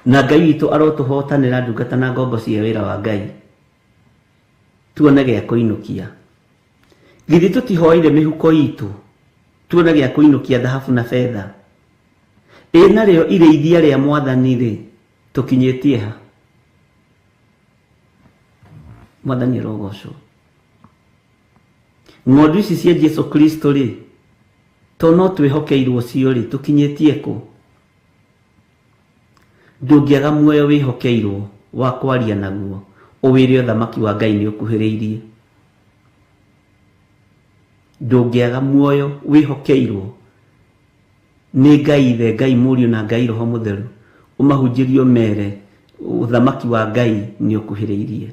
na Ngai witũ arotũhotanĩra ndungata na ngombo cia wĩra wa Ngai. Tuone gĩa kũinũkia. Githĩ tũtihoire mĩhuko itũ tuone gĩa kũinũkia thahabu na betha? Ĩ narĩo irĩithia rĩa Mwathani rĩ, tũkinyĩtie ha? Mwathani arogocwo. Ng'ondu ici cia Jesu Kristo rĩ, to no twĩhokeirwo cio rĩ, tũkinyĩtie kũ? Ndũngĩaga muoyo wĩhokeirwo wa kwaria naguo, ũwĩre ũthamaki wa Ngai nĩ ũkuhĩrĩirie. Ndũngĩaga muoyo wĩhokeirwo nĩ Ngai Ithe, Ngai Mũriũ na Ngai Roho Mũtheru, ũmahunjĩrie ũmere ũthamaki wa Ngai nĩ ũkuhĩrĩirie.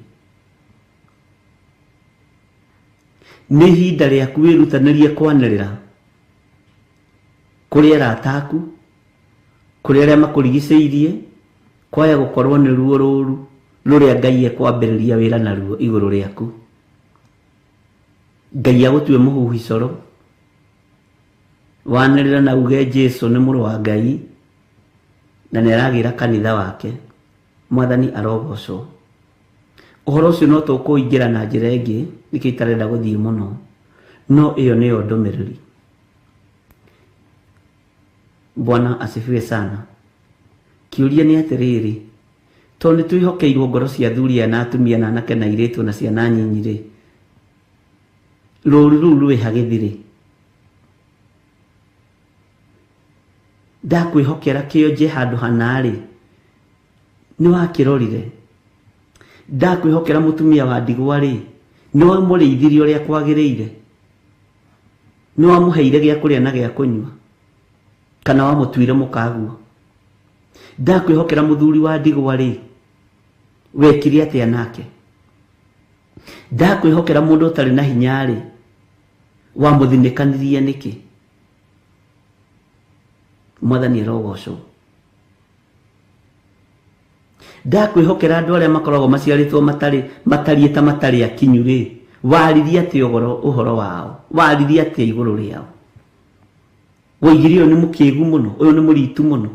Nĩ ihinda rĩaku wĩrutanĩrie kwanĩrĩra kũrĩ arata aku, kũrĩ arĩa makũrigicĩirie, kwaya gũkorwo nĩ ruo rũru rũrĩa Ngai ekwambĩrĩria wĩra naruo igũrũ rĩaku. Ngai agũtue mũhuhi coro, wanĩrĩra na uge Jesu nĩ mũrũ wa Ngai na nĩ aragĩra kanitha wake. Mwathani arogocwo. Ũhoro ũcio no tũkũingĩra na njĩra ĩngĩ, nĩkĩo itarenda gũthiĩ mũno, no ĩyo nĩyo ndũmĩrĩri. Bwana asifiwe sana. Kĩũria nĩ atĩrĩrĩ, tondũ nĩ twĩhokeirwo ngoro cia athuri aya na atumia na anake na airĩtu na ciana nyinyi rĩ, Rũru rũu rwĩha gĩthirĩ? Ndakwĩhokera kĩonje handũ hana-rĩ, nĩ wakĩrorire? Ndakwĩhokera mũtumia wa ndigwa-rĩ, nĩ wamũrĩithirie ũrĩa kwagĩrĩire? Nĩ wamũheire gĩa kũrĩa na gĩa kũnyua? Kana wamũtuire mũkaguo? Ndakwĩhokera mũthuri wa ndigwa-rĩ, wekire atĩa nake? Ndakwĩhokera mũndũ ũtarĩ na hinya-rĩ, wamũthinĩkanirie nĩkĩ? Mwathani arogocwo. Ndakwĩhokera andũ arĩa makoragwo maciarĩtwo matarĩ matariĩ ta matarĩ akinyu rĩ, waririe atĩa ũhoro ũhoro wao? Waririe atĩa igũrũ rĩao? Woigire ũyũ nĩ mũkĩgu mũno, ũyũ nĩ mũritu mũno.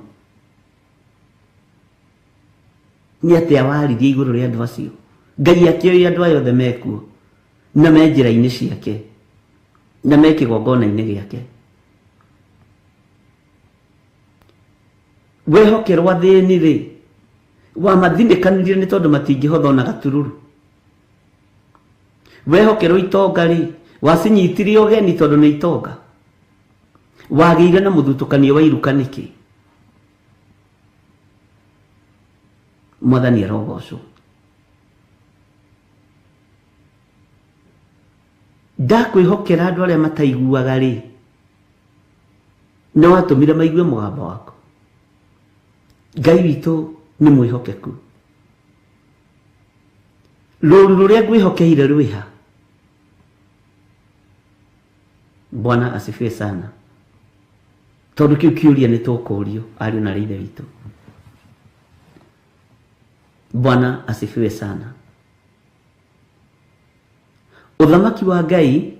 Nĩ atĩa waririe igũrũ rĩa andũ acio? Ngai akĩoĩ andũ aya othe mekuo na me njĩra-inĩ ciake na me kĩgongona-inĩ gĩake. Wehokerwo athĩni rĩ, wamathinĩkanirie nĩ tondũ matingĩhotha ona gatururu. Wehokerwo itonga rĩ, wacinyitire ũgeni tondũ nĩ itonga. Wagĩire na mũthutũkanio wa iruka nĩkĩ? Mwathani arogocwo. Ndakwĩhokera andũ arĩa mataiguaga rĩ, nĩ watũmire maigue mũgambo waku. Ngai witũ nĩ mwĩhokeku. Rũru rũrĩa ngwĩhokeire rwĩha? Bwana asifiwe sana. Tondũ kĩu kĩũria nĩ tũkũrio ariũ na ithe witũ. Bwana asifiwe sana. Ũthamaki wa Ngai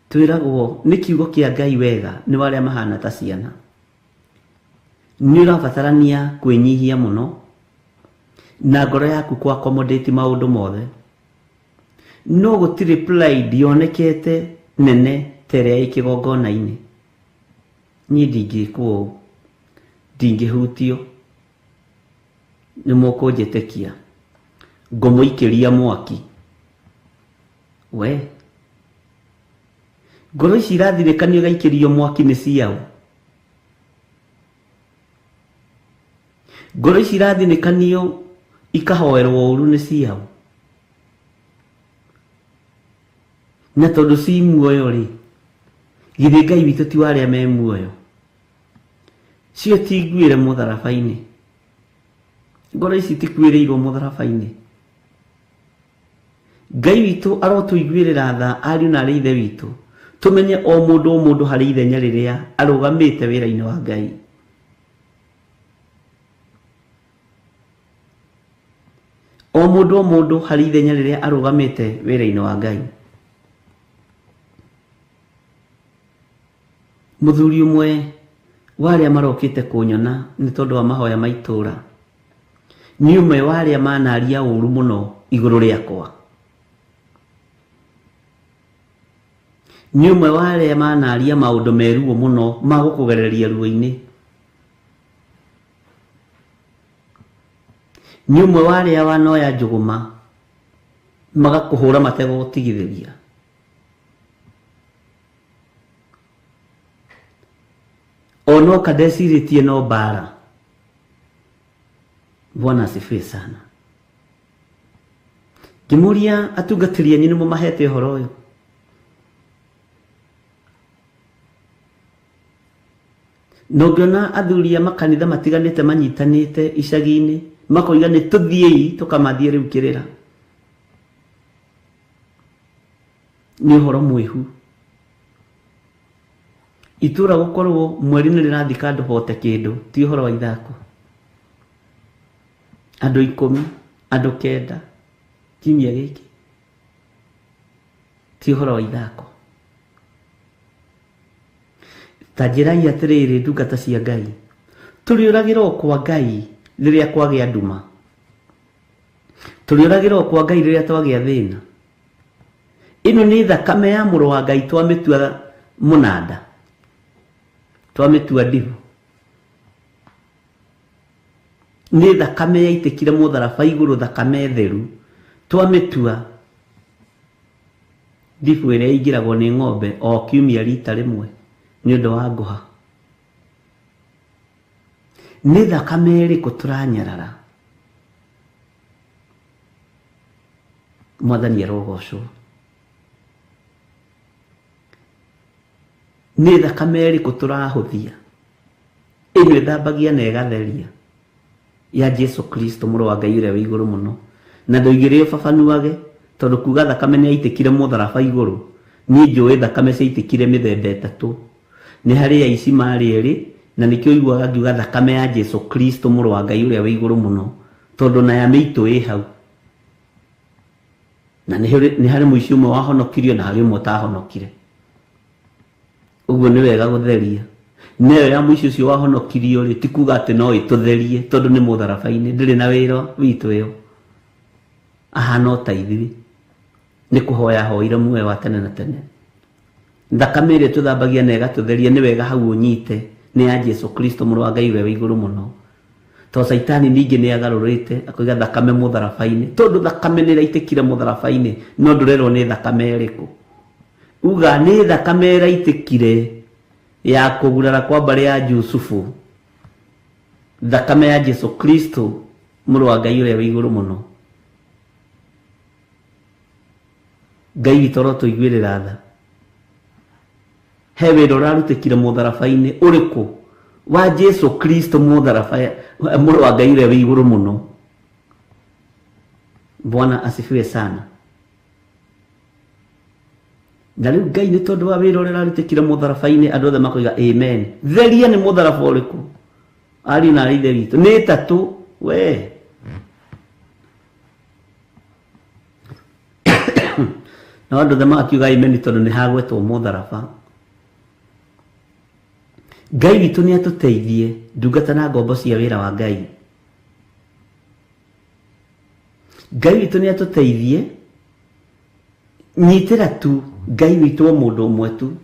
twĩragwo nĩ kiugo kĩa Ngai wega nĩ warĩa mahana ta ciana. Nĩ ũrabatarania kwĩnyihia mũno na ngoro yaku kũ accommodate maũndũ mothe. No gũtirĩ pride yonekete nene ta ĩrĩa ĩ kĩgongona-inĩ. Niĩ ndingĩkwo ũũ, ndingĩhutio, nĩ mũkũnjĩtĩkia, ngũmũikĩria mwaki. We ngoro ici irathirĩkanio igaikĩrio mwaki nĩ ciao. Ngoro ici irathinĩkanio ikahoerwo ũru nĩ ciao. Na tondũ ci muoyo rĩ, githĩ Ngai witũ ti wa arĩa me muoyo? Cio ti nguĩre mũtharaba-inĩ. Ngoro ici tikuĩrĩirwo mũtharaba-inĩ. Ngai witũ arotũiguĩrĩra tha ariũ na arĩ ithe witũ, tũmenye o mũndũ o mũndũ harĩ ithenya rĩrĩa arũgamĩte wĩra-inĩ wa Ngai. O mũndũ o mũndũ harĩ ithenya rĩrĩa arũgamĩte wĩra-inĩ wa Ngai. Mũthuri ũmwe wa arĩa marokĩte kũnyona nĩ tondũ wa mahoya ma itũũra, nĩ ũmwe wa arĩa manaria ũru mũno igũrũ rĩakwa. Nĩ ũmwe wa arĩa manaria maũndũ me ruo mũno ma gũkũgereria ruo-inĩ. Nĩ ũmwe wa arĩa wanoya njũgũma magakũhũra mategũgũtigithĩria. Onoka ndecirĩtie no mbara. Bwana asifiwe sana. Ngĩmũria atungatĩri anyu nĩmo mahete ũhoro ũyũ. Na ũngĩona athuri a makanitha matiganĩte manyitanĩte icagi-inĩ makoiga nĩ tũthiĩi tũkamathiĩ rĩu kĩrĩra, nĩ ũhoro mwĩhu. Itũra gũkorwo mweri nĩ rĩrathika andũ bote kĩndũ ti ũhoro wa ithako. Andũ 10, andũ 9 kiumia gĩkĩ ti ũhoro wa ithako. Ta njĩrai atĩrĩrĩ ndungata cia Ngai, tũrĩũragĩra kwa Ngai rĩrĩa kwagĩa nduma, tũrĩũragĩra kwa Ngai rĩrĩa twagĩa thĩna. Ĩno nĩ thakame ya mũrũ wa Ngai twamĩtua mũnanda, twamĩtua ndibu. Nĩ thakame yaitĩkire mũtharaba igũrũ, thakame theru, twamĩtua Ndibu ĩrĩa ĩingĩragwo nĩ ng'ombe o kiumia rita rĩmwe nĩ ũndũ wa ngũha. Nĩ thakame ĩrĩkũ tũranyarara? Mwathani arogocwo. Nĩ thakame ĩrĩkũ tũrahũthia? Ĩno ĩthambagia na ĩgatheria ya Jesu Kristo mũrũ wa Ngai ũrĩa wĩ igũrũ mũno. Na ndoigire ũbabanuage tondũ kuga thakame nĩ yaitĩkire mũtharaba igũrũ. Niĩ njũĩ thakame ciaitĩkire mĩthemba ĩtatũ. Nĩ harĩ aici marĩ erĩ, na nĩkĩo ũiguaga ngiuga thakame ya Jesu Kristo mũrũ wa Ngai ũrĩa wĩ igũrũ mũno, tondũ na ya mĩitũ ĩ hau. Na nĩ harĩ mũici ũmwe wahonokirio na harĩ ũmwe ũtahonokire. Ũguo nĩ wega gũtheria. Nayo ya mũici ũcio wahonokirio rĩ, ti kuga atĩ no ĩtũtherie tondũ nĩ mũtharaba-inĩ, ndĩrĩ na wĩra witũ ĩyo. Ahana o ta ithuĩ. Nĩ kũhoya ahoire muoyo wa tene na tene. Thakame ĩrĩa tũthambagia na ĩgatũtheria nĩ wega hau ũnyite nĩ ya Jesu Kristo mũrũ wa Ngai ũrĩa wĩ igũrũ mũno. To Caitani ningĩ nĩ agarũrĩte akoiga thakame mũtharaba-inĩ, tondũ thakame nĩ ĩraitĩkire mũtharaba-inĩ, no ndũrerwo nĩ thakame ĩrĩkũ. Uga nĩ thakame ĩraitĩkire ya kũgurara kwa mbarĩ ya Jusufu, thakame ya Jesu Kristo mũrũ wa Ngai ũrĩa wĩ igũrũ mũno. Ngai witũ arotũiguĩrĩra tha. He wĩra ũrarutĩkire mũtharaba-inĩ ũrĩkũ wa Jesu Kristo mũtharaba mũrũ wa Ngai ũrĩa wĩ igũrũ mũno. Bwana asifiwe sana. Na rĩu Ngai nĩ tondũ wa wĩra ũrĩa ũrarutĩkire mũtharaba-inĩ andũ othe makoiga amen. Theria nĩ mũtharaba ũrĩkũ? Ariũ na aarĩ ithe witũ nĩ ĩtatũ we. Na andũ othe magakiuga amen tondũ nĩ hagwetwo mũtharaba. Ngai witũ nĩ atũteithie ndungata na ngombo cia wĩra wa Ngai. Ngai witũ nĩ atũteithie nyitĩra tu Ngai witũ o mũndũ ũmwe tu,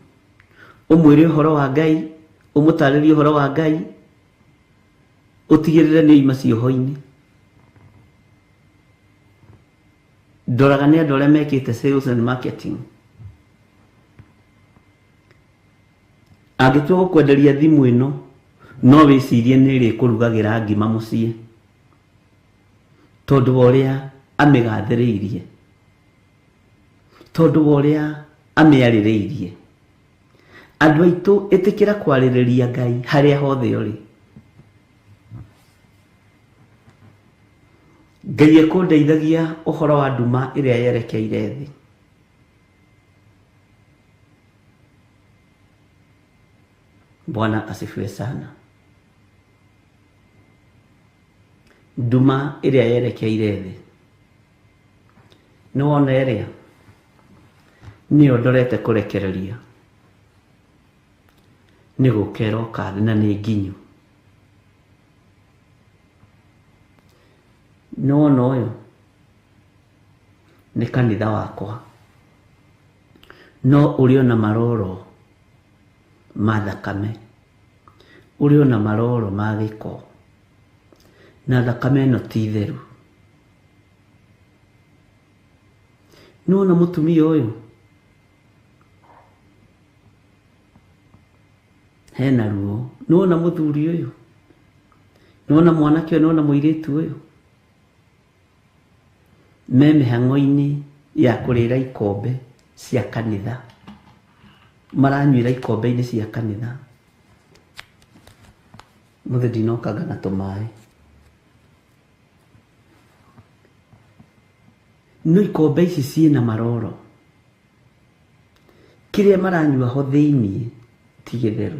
ũmwĩre ũhoro wa Ngai, ũmũtarĩrie ũhoro wa Ngai, ũtigĩrĩre nĩ oima cioho-inĩ. Ndoraga nĩ andũ arĩa mekĩte sales and marketing. Angĩtua gũkwenderia thimũ ĩno, no wĩcirie nĩ ĩrĩkũrugagĩra ngima mũciĩ, tondũ wa ũrĩa amĩgathĩrĩirie, tondũ wa ũrĩa amĩarĩrĩirie. Andũ aitũ ĩtĩkĩra kwarĩrĩria Ngai harĩa hothe ũrĩ. Ngai ekũndeithagia ũhoro wa nduma ĩrĩa yerekeire thĩ. Bwana asifiwe sana. Nduma ĩrĩa yerekeire thĩ. Nĩ wona ĩrĩa nĩyo ndorete kũrekereria, nĩ gũka ĩroka thĩ na nĩ nginyu. Nĩ wona ũyũ nĩ kanitha wakwa, no ũrĩ ona maroro ma thakame, ũrĩ ona maroro ma gĩko, na thakame ĩno ti theru. Nĩ wona mũtumia ũyũ hena ruo, nĩ wona mũthuri ũyũ, nĩ wona mwanake ũyũ, nĩ wona mũirĩtu ũyũ, me mĩhang'o-inĩ ya kũrĩra ikombe cia kanitha, maranyuĩra ikombe-inĩ cia kanitha. Mũthĩ ndinokanga na tũmaĩ, no ikombe ici ciĩna maroro, kĩrĩa maranyua ho thĩiniĩ ti gĩtheru,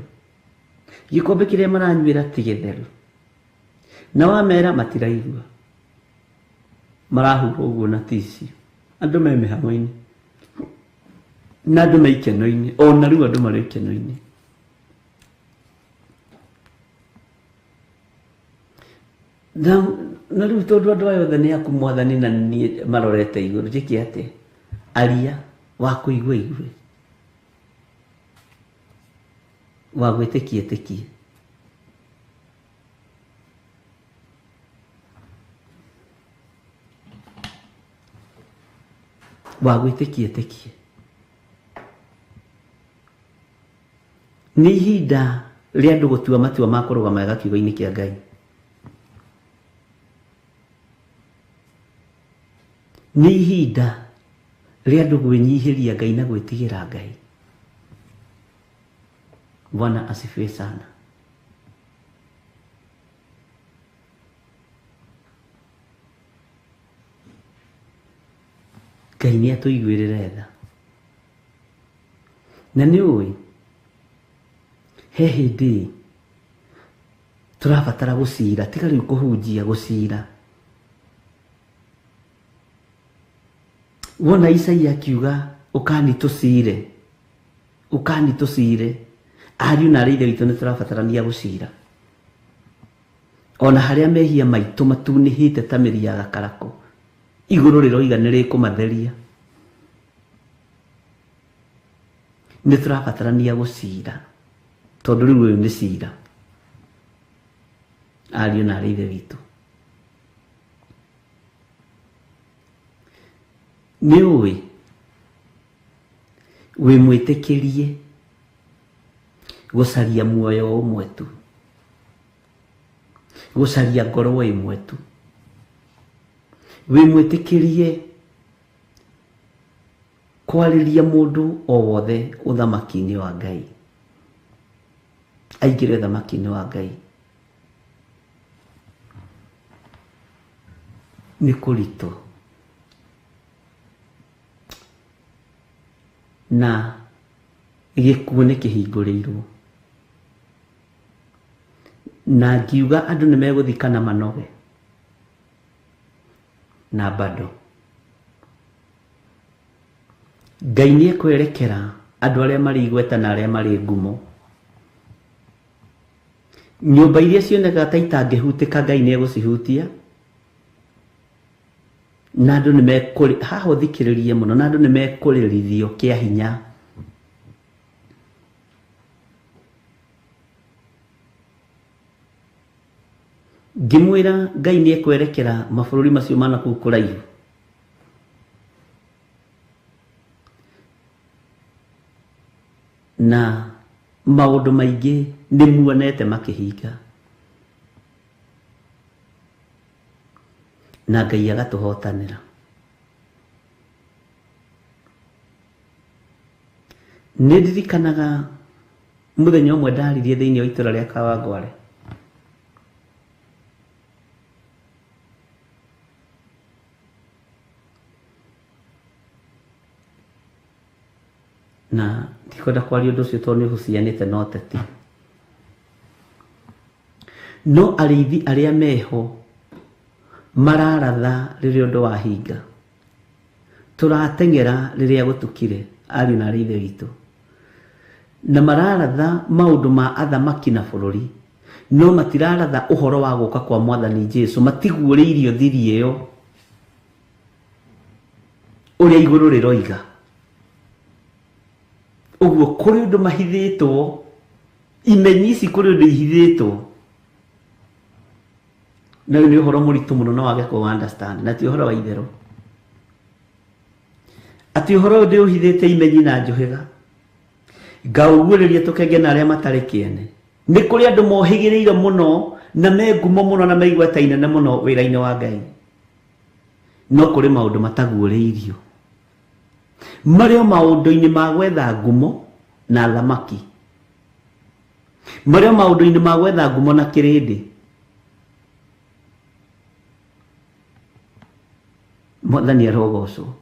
gĩkombe kĩrĩa maranyuĩra ti gĩtheru, na wamera matiraigua, marahurwo ũguo na tissue. Andũ me mĩhang'o-inĩ na andũ me ikeno-inĩ, ona rĩu andũ marĩ ikeno-inĩ. Na rĩu tondũ andũ aya othe nĩ aku Mwathani na niĩ marorete igũrũ, njĩke atĩa? Aria wa kũigua igue, wa gwĩtĩkia ĩtĩkie. Wa gwĩtĩkia ĩtĩkie. Nĩ ihinda rĩa andũ gũtua matua ma kũrũgama wega kiugo-inĩ kĩa Ngai. Nĩ ihinda rĩa andũ gwĩnyihĩria Ngai na gwĩtigĩra Ngai. Bwana asifiwe sana. Ngai nĩ atũiguĩrĩre tha. Na nĩ ũĩ he hĩndĩ tũrabatara gũcira, tiga rĩu kũhunjia, gũcira. Wona Isaia akiuga ũkani tũcire, ũkani tũcire, ariũ na arĩ ithe witũ nĩ tũrabatarania gũcira. Ona harĩa mehia maitũ matunĩhĩte ta mĩri ya gakarakũ, igũrũ rĩroiga nĩ rĩkũmatheria. Nĩ tũrabatarania gũcira, tondũ rĩu ũyũ nĩ cira, ariũ na arĩ ithe witũ. Nĩ ũĩ wĩ mwĩtĩkĩrie gũcaria muoyo ũmwe tu, gũcaria ngoro ĩmwe tu, wĩ mwĩtĩkĩrie kwarĩria mũndũ o wothe ũthamaki-inĩ wa Ngai, aingĩre ũthamaki-inĩ wa Ngai. Nĩ kũritũ na gĩkuũ nĩ kĩhingũrĩirwo, na ngiuga andũ nĩ megũthikana manoge na bado Ngai nĩ ekwerekera andũ arĩa marĩ igweta na arĩa marĩ ngumo. Nyũmba iria cionekaga ta itangĩhutĩka Ngai nĩ egũcihutia, na andũ nĩ mekũrĩ haha ũthikĩrĩrie mũno, na andũ nĩ mekũrĩrithio kĩa hinya. Ngĩmwĩra Ngai nĩ ekwerekera mabũrũri macio ma nakũu kũraihu. Na maũndũ maingĩ nĩ muonete makĩhinga, na Ngai agatũhotanĩra. Nĩ ndirikanaga mũthenya ũmwe ndaririe thĩinĩ wa itũra rĩa Kawangware. Na ndikwenda kwaria ũndũ ũcio tondũ nĩ ũhucianĩte na ũteti. No arĩithi arĩa meho mararatha rĩrĩa ũndũ wahinga. Tũrateng'era rĩrĩa gũtukire, ariũ na arĩ ithe witũ. Na mararatha maũndũ ma athamaki na bũrũri, no matiraratha ũhoro wa gũka kwa Mwathani Jesu, matiguũrĩirio thiri ĩyo ũrĩa igũrũ rĩroiga. Ũguo kũrĩ ũndũ mahithĩtwo, imenyi ici kũrĩ ũndũ ihithĩtwo. Na ũyũ nĩ ũhoro mũritũ mũno no wage kũ understand, na ti ũhoro wa itherũ. Atĩ ũhoro ũyũ ndĩũhithĩte imenyi na njũhĩga, ngaũguũrĩria tũkenge na arĩa matarĩ kĩene. Nĩ kũrĩ andũ mohĩgĩrĩire mũno na me ngumo mũno na me igweta inene mũno wĩra-inĩ wa Ngai, no kũrĩ maũndũ mataguũrĩirio. Marĩ o maũndũ-inĩ ma gwetha ngumo na thamaki, marĩ o maũndũ-inĩ ma gwetha ngumo na kĩrĩndĩ. Mwathani arogocwo.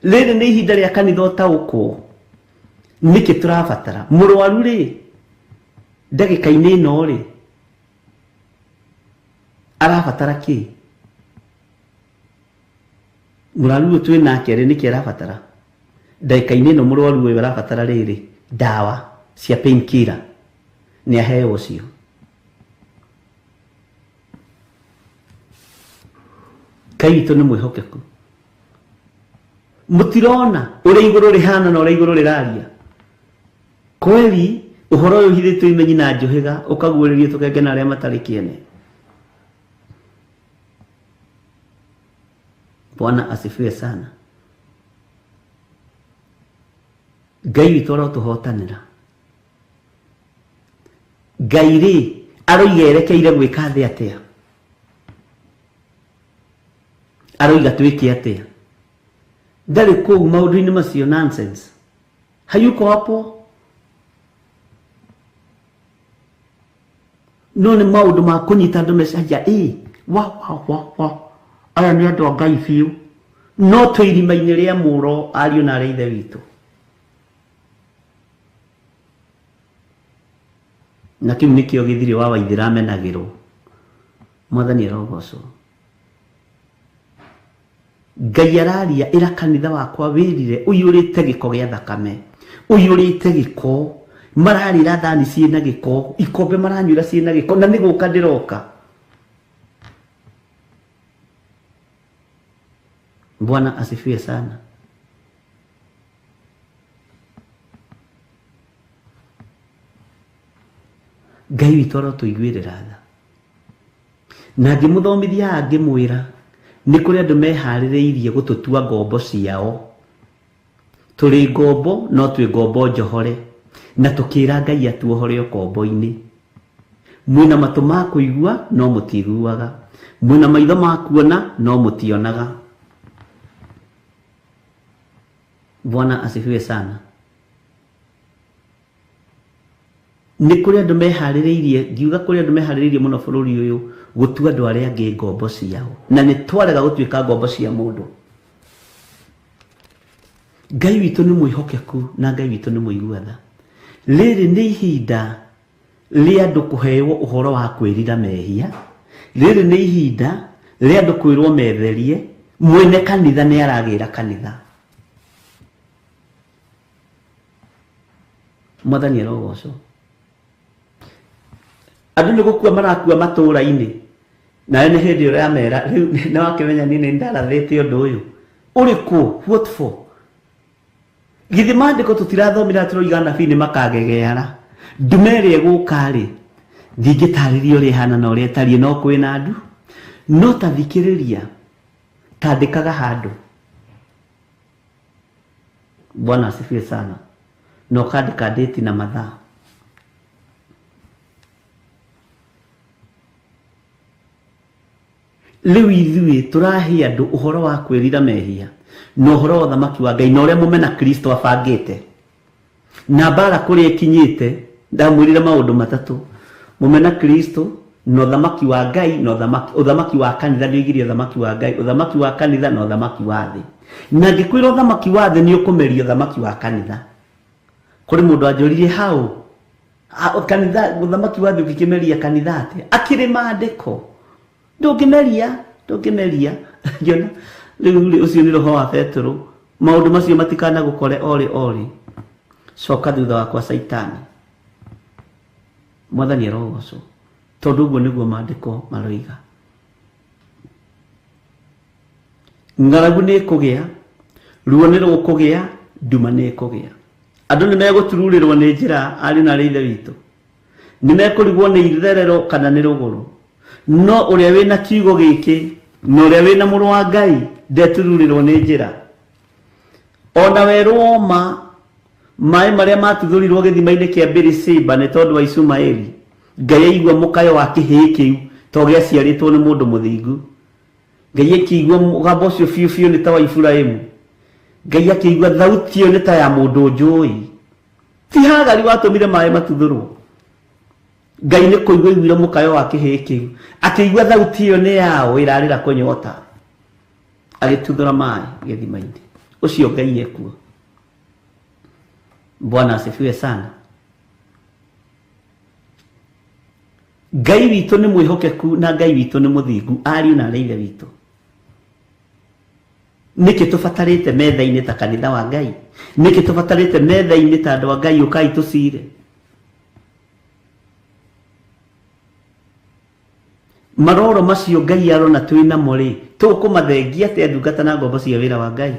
Rĩrĩ nĩ ihinda rĩa kanitha ũtaũkwo nĩkĩ tũrabatara mũrwaru rĩ, ndagĩka-inĩ ĩno rĩ, arabatara kĩ? Mũrwaru ũyũ twĩ nake rĩ, nĩkĩ arabatara? Ndagĩka-inĩ ĩno mũrwaru ũyũ arabatara rĩrĩ, ndawa cia pain killer, nĩ aheo ũcio. Ngai witũ nĩ mwĩhokeku. Mũtirona ũrĩa igũrũ rĩhana na ũrĩa igũrũ rĩraria? Kweli ũhoro ũyũ ũhithĩtwo imenyi na njũhĩga ũkaguũrĩrio tũkenge na arĩa matarĩ kĩene. Bwana asifiwe sana. Ngai witũ arotũhotanĩra. Ngai rĩ aroiga erekeire gwĩka thĩ atĩa? Aroiga twĩke atĩa? Ndarĩ kũu maũndũ-inĩ macio nonsense. Hayuko hapo. No nĩ maũndũ ma kũnyita andũ meciria ĩ wa wa wa wa aya nĩ andũ a Ngai biũ no twĩ irima-inĩ rĩa mũro ariũ na arĩ ithe witũ. Na kĩu nĩkĩo gĩthirĩ wa Waithĩra amenagĩrwo. Mwathani arogocwo. Ngai araria ĩra kanitha wakwa wĩrire ũiyũrĩte gĩko gĩa thakame, ũiyũrĩte gĩko, mararĩra thani ciĩna gĩko, ikombe maranyuĩra ciĩna gĩko, na nĩ gũka ndĩroka. Bwana asifiwe sana. Ngai witũ arotũiguĩrĩra tha. Na ngĩmũthomithia ngĩmwĩra nĩ kũrĩ andũ meharĩrĩirie gũtũtua ngombo ciao. Tũrĩ ngombo no twĩ ngombo njohore, na tũkĩra Ngai atuohore ũkombo-inĩ. Mwĩna matũ ma kũigua no mũtiiguaga, mwĩna maitho ma kuona no mũtionaga. Bwana asifiwe sana. Nĩ kũrĩ andũ meharĩrĩirie, ngiuga kũrĩ andũ meharĩrĩirie mũno bũrũri ũyũ gũtua andũ arĩa angĩ ngombo ciao, na nĩ twarega gũtuĩka ngombo cia mũndũ. Ngai witũ nĩ mwĩhokeku na Ngai witũ nĩ mũigua tha. Rĩrĩ nĩ ihinda rĩa andũ kũheo ũhoro wa kwĩrira mehia. Rĩrĩ nĩ ihinda rĩa andũ kwĩrwo metherie. Mwene kanitha nĩ aragĩra kanitha. Mwathani arogocwo. Andũ nĩ gũkua marakua matũũra-inĩ, nawe nĩ hĩndĩ ũramera rĩu nĩ wakĩmenya niĩ nĩ ndarathĩte ũndũ ũyũ ũrĩkũ, what for? Githĩ maandĩko tũtirathomire tũroiga anabii nĩ makagegeara. Ndume ĩrĩa ĩgũka rĩ, ndingĩtarĩria ũrĩa ĩhana na ũrĩa ĩtariĩ, no kwĩna andũ. No ta thikĩrĩria, tandĩkaga handũ. Bwana asifiwe sana. Na ũkandĩka date na mathaa. Rĩu ithuĩ tũrahe andũ ũhoro wa kwĩrira mehia na ũhoro wa ũthamaki wa Ngai na ũrĩa mũmena Kristo abangĩte na mbara kũrĩa ĩkinyĩte. Ndamwĩrire maũndũ matatũ: mũmena Kristo na ũthamaki wa Ngai na ũthamaki wa kanitha. Nĩoigirie ũthamaki wa Ngai, ũthamaki wa kanitha na ũthamaki wa thĩ. Na ngĩkwĩra ũthamaki wa thĩ nĩ ũkũmeria ũthamaki wa kanitha. Kũrĩ mũndũ anjũririe hau kanitha ũthamaki wa thĩ ũngĩkĩmeria kanitha atĩa? Akĩrĩ maandĩko ndũngĩmeria, ndũngĩmeria. Ngĩona rĩu rĩ, ũcio nĩ roho wa Petero. Maũndũ macio matikanagũkore orĩ orĩ. Coka thutha wakwa Caitani. Mwathani arogocwo, tondũ ũguo nĩguo maandĩko maroiga. Ng'aragu nĩ ĩkũgĩa, ruo nĩ rũkũgĩa, nduma nĩ ĩkũgĩa. Andũ nĩ megũtururĩrwo nĩ njĩra, ariũ na arĩ ithe witũ. Nĩ mekũrigwo nĩ itherero kana nĩ rũgũrũ. No ũrĩa wĩna kiugo gĩkĩ na ũrĩa wĩna mũrũ wa Ngai ndetururĩrwo nĩ njĩra. Ona werũ woma, maĩ marĩa matuthũrirwo gĩthima-inĩ kĩa Beersheba nĩ tondũ wa Ishumaeli, Ngai aigua mũkayo wa kĩhĩĩ kĩu to gĩaciarĩtwo nĩ mũndũ mũthingu. Ngai akĩigua mũgambo ũcio biũ biũ nĩ ta wa Iburahĩmu. Ngai akĩigua thauti ĩyo nĩ ta ya mũndũ njũĩ. Ti Hagari watũmire maĩ matuthũrwo. Ngai nĩ kũigua aiguire mũkayo wa kĩhĩĩ kĩu, akĩigua thauti ĩyo nĩ yao ĩrarĩra kũnyota, agĩtuthũra maĩ gĩthima-inĩ. Ũcio Ngai ekuo. Bwana asifiwe sana. Ngai witũ nĩ mwĩhokeku na Ngai witũ nĩ mũthingu, ariũ na arĩ ithe witũ. Nĩkĩ tũbatarĩte metha-inĩ ta kanitha wa Ngai? Nĩkĩ tũbatarĩte metha-inĩ ta andũ a Ngai? Ũkai tũcire. Maroro macio Ngai arona twĩ namo rĩ, tũkũmathengia atĩa ndungata na ngombo cia wĩra wa Ngai?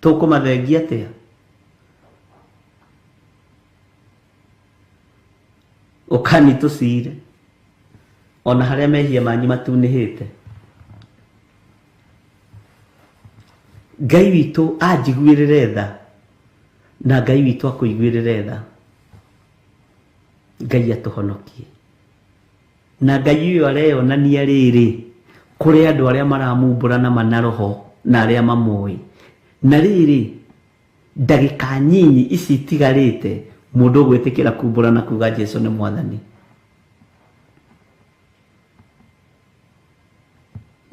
Tũkũmathengia atĩa? Ũkani tũcire ona harĩa mehia manyu matunĩhĩte. Ngai witũ anjiguĩrĩre tha na Ngai witũ akũiguĩrĩre tha. Ngai atũhonokie. Na Ngai ũyũ areyonania rĩrĩ kũrĩ andũ arĩa maramumbũra na manaroho na arĩa mamũĩ. Na rĩrĩ ndagĩka nyinyi ici itigarĩte mũndũ ũgwĩtĩkĩra kumbũra na kuga Jesu nĩ mwathani.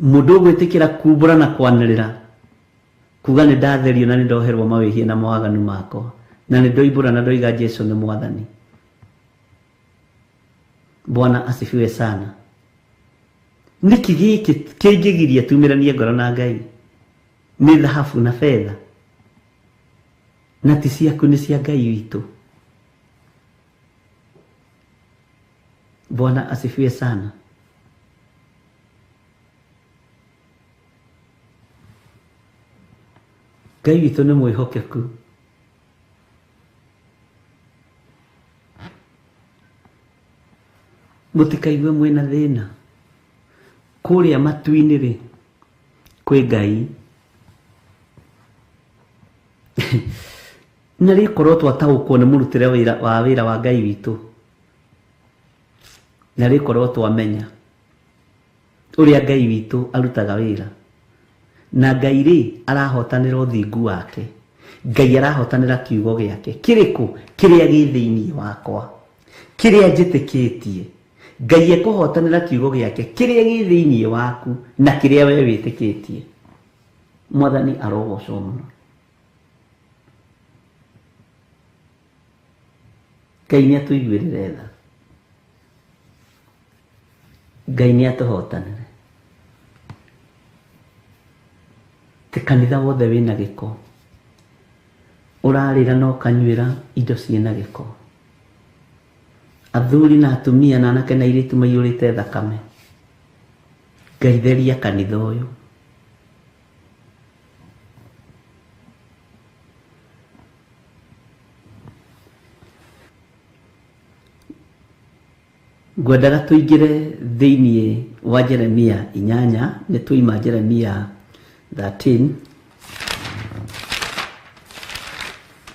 Mũndũ ũgwĩtĩkĩra kumbũra na kwanĩrĩra kuga nĩ ndatherio na nĩ ndoherwo mawĩhia na mawaganu makwa na nĩ ndoimbũra na ndoiga Jesu nĩ mwathani. Bwana asifiwe sana. Nĩkĩ gĩkĩ kĩngĩgiria tumĩranie ngoro na Ngai? Nĩ thahabu na betha na ti ciaku, nĩ cia Ngai witũ. Bwana asifiwe sana. Ngai witũ nĩ mwĩhokeku. Mũtikaigue mwĩna thĩna. Kũrĩa matu-inĩ rĩ kwĩ Ngai. Na rĩkorwo twataũkwo nĩ mũrutĩre wa wĩra wa Ngai witũ, na rĩkorwo twamenya ũrĩa Ngai witũ arutaga wĩra, na Ngai rĩ arahotanĩra ũthingu wake, Ngai arahotanĩra kiugo gĩake kĩrĩkũ kĩrĩa gĩ thĩinĩ wakwa, kĩrĩa njĩtĩkĩtie. Ngai ekũhotanĩra kiugo gĩake kĩrĩa gĩ thĩinĩ waku na kĩrĩa we wĩtĩkĩtie. Mwathani arogocwo mũno. Ngai nĩ atũiguĩrĩre tha. Ngai nĩ atũhotanĩre. Ti kanitha wothe wĩna gĩko, ũrarĩra na ũkanyuĩra indo ciĩna gĩko. Athuri na atumia na anake na airĩtu maiyũrĩte thakame. Ngai theria kanitha ũyũ. Ngwendaga tũingĩre thĩinĩ wa Jeremia 8, nĩ tũima Jeremia 13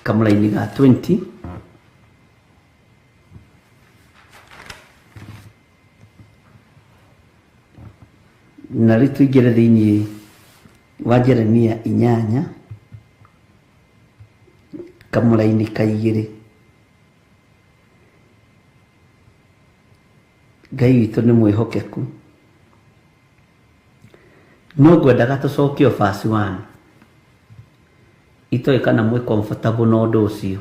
kamũraini ga 20. Na rĩu tũingĩre thĩinĩ wa Jeremia 8 kamũraini ka 2. Ngai witũ nĩ mwĩhokeku. No ngwendaga tũcoke o verse 1. Itoĩ kana mwĩ comfortable na ũndũ ũcio.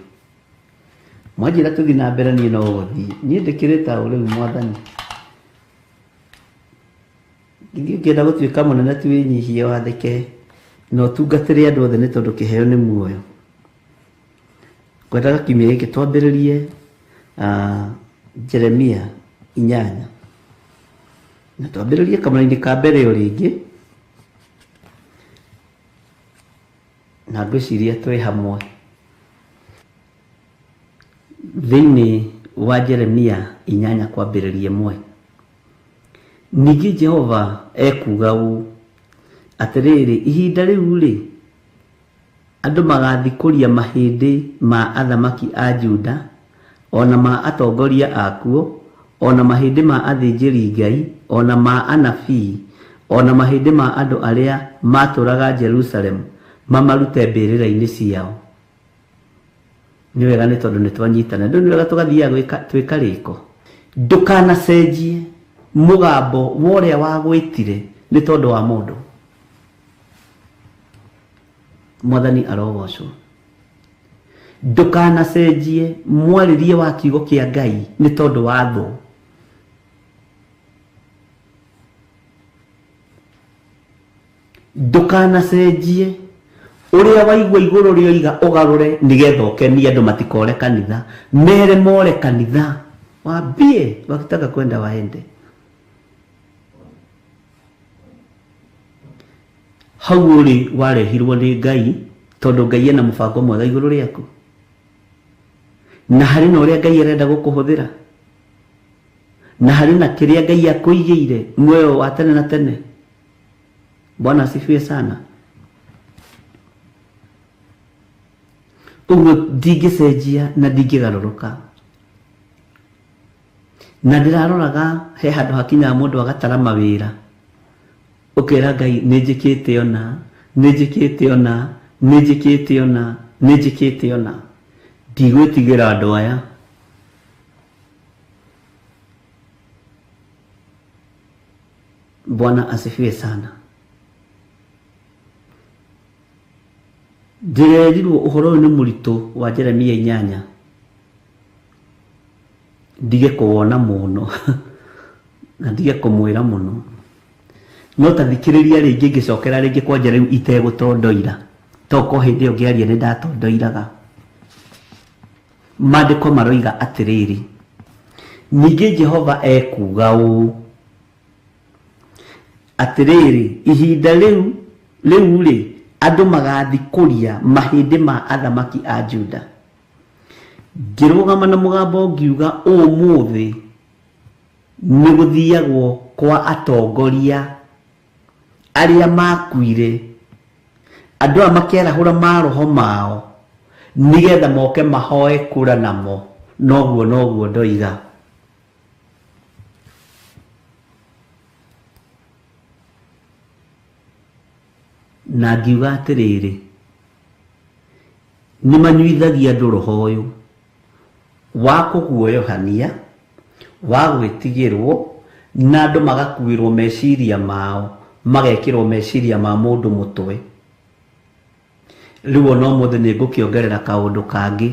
Mwanjĩra tũthiĩ na mbere niĩ no gũthiĩ. Niĩ ndĩkĩrĩ ta ũrĩu mwathani. Ithuĩ ũngĩenda gũtuĩka mũnene ti wĩnyihie wathĩke na ũtungatĩre andũ othe nĩ tondũ kĩheo nĩ muoyo. Ngwendaga kiumia gĩkĩ twambĩrĩrie Jeremia 8. Na twambĩrĩrie kamũraini ka mbere o rĩngĩ. Na ngwĩciria twĩ hamwe. Thĩinĩ wa Jeremia 8 kwambĩrĩria 1. Ningĩ Jehova ekuuga ũũ, atĩrĩrĩ, ihinda rĩu rĩ, andũ magathikũria mahĩndĩ ma athamaki a Juda, ona ma atongoria akuo, ona mahĩndĩ ma athĩnjĩri Ngai, ona ma anabii, ona mahĩndĩ ma andũ arĩa matũraga Jerusalemu, mamarute mbĩrĩra-inĩ ciao. Nĩ wega nĩ tondũ nĩ twanyitana. Ndũ nĩ wega tũgathiaga twĩka rĩko. Ndũkanacenjie mũgambo wa ũrĩa wagwĩtire nĩ tondũ wa mũndũ. Mwathani arogocwo. Ndũkanacenjie mwarĩrie wa kiugo kĩa Ngai nĩ tondũ wa thũ. Ndũkanacenjie ũrĩa waigua igũrũ rĩoiga ũgarũre nĩgetha ũkenie andũ matikore kanitha. Mere more kanitha. Waambie wakitaka kwenda waende. Hau ũrĩ warehirwo nĩ Ngai tondũ Ngai ena mũbango mwega igũrũ rĩaku. Na harĩ na ũrĩa Ngai arenda gũkũhũthĩra. Na harĩ na kĩrĩa Ngai akũigĩire muoyo wa tene na tene. Bwana asifiwe sana. Ũguo ndingĩcenjia na ndingĩgarũrũka. Na ndĩraroraga he handũ hakinyaga mũndũ agatara mawĩra, ũkera Ngai nĩ njĩkĩte ona, nĩ njĩkĩte ona, nĩ njĩkĩte ona, nĩ njĩkĩte ona, ndigwĩtigĩra andũ aya. Bwana asifiwe sana. Ndĩrerirwo ũhoro ũyũ nĩ mũritũ wa Jeremia 8, ndige kũwona mũno na ndige kũmwĩra mũno, no ta thikĩrĩria rĩngĩ ngĩcokera rĩngĩ kwanja rĩu itegũtondoira, to ko hĩndĩ ĩyo ngĩaria nĩ ndatondoiraga. Maandĩko maroiga atĩrĩrĩ, ningĩ Jehova ekuuga ũũ, atĩrĩrĩ, ihinda rĩu rĩ, andũ magathikũria mahĩndĩ ma athamaki a Juda. Ngĩrũgama na mũgambo ngiuga, ũmũthĩ nĩ gũthiagwo kwa atongoria arĩa makuire, andũ aya makĩarahũra maroho mao nĩgetha moke mahoe kura namo. Noguo ndoiga. Na ngiuga atĩrĩrĩ, nĩ manyuithagia andũ roho ũyũ wa kũguoyohania, wa gwĩtigĩrwo, na andũ magakuĩrwo meciria mao, magekĩrwo meciria ma mũndũ mũtwe. Rĩu ona ũmũthĩ nĩ ngũkĩongerera kaũndũ kangĩ,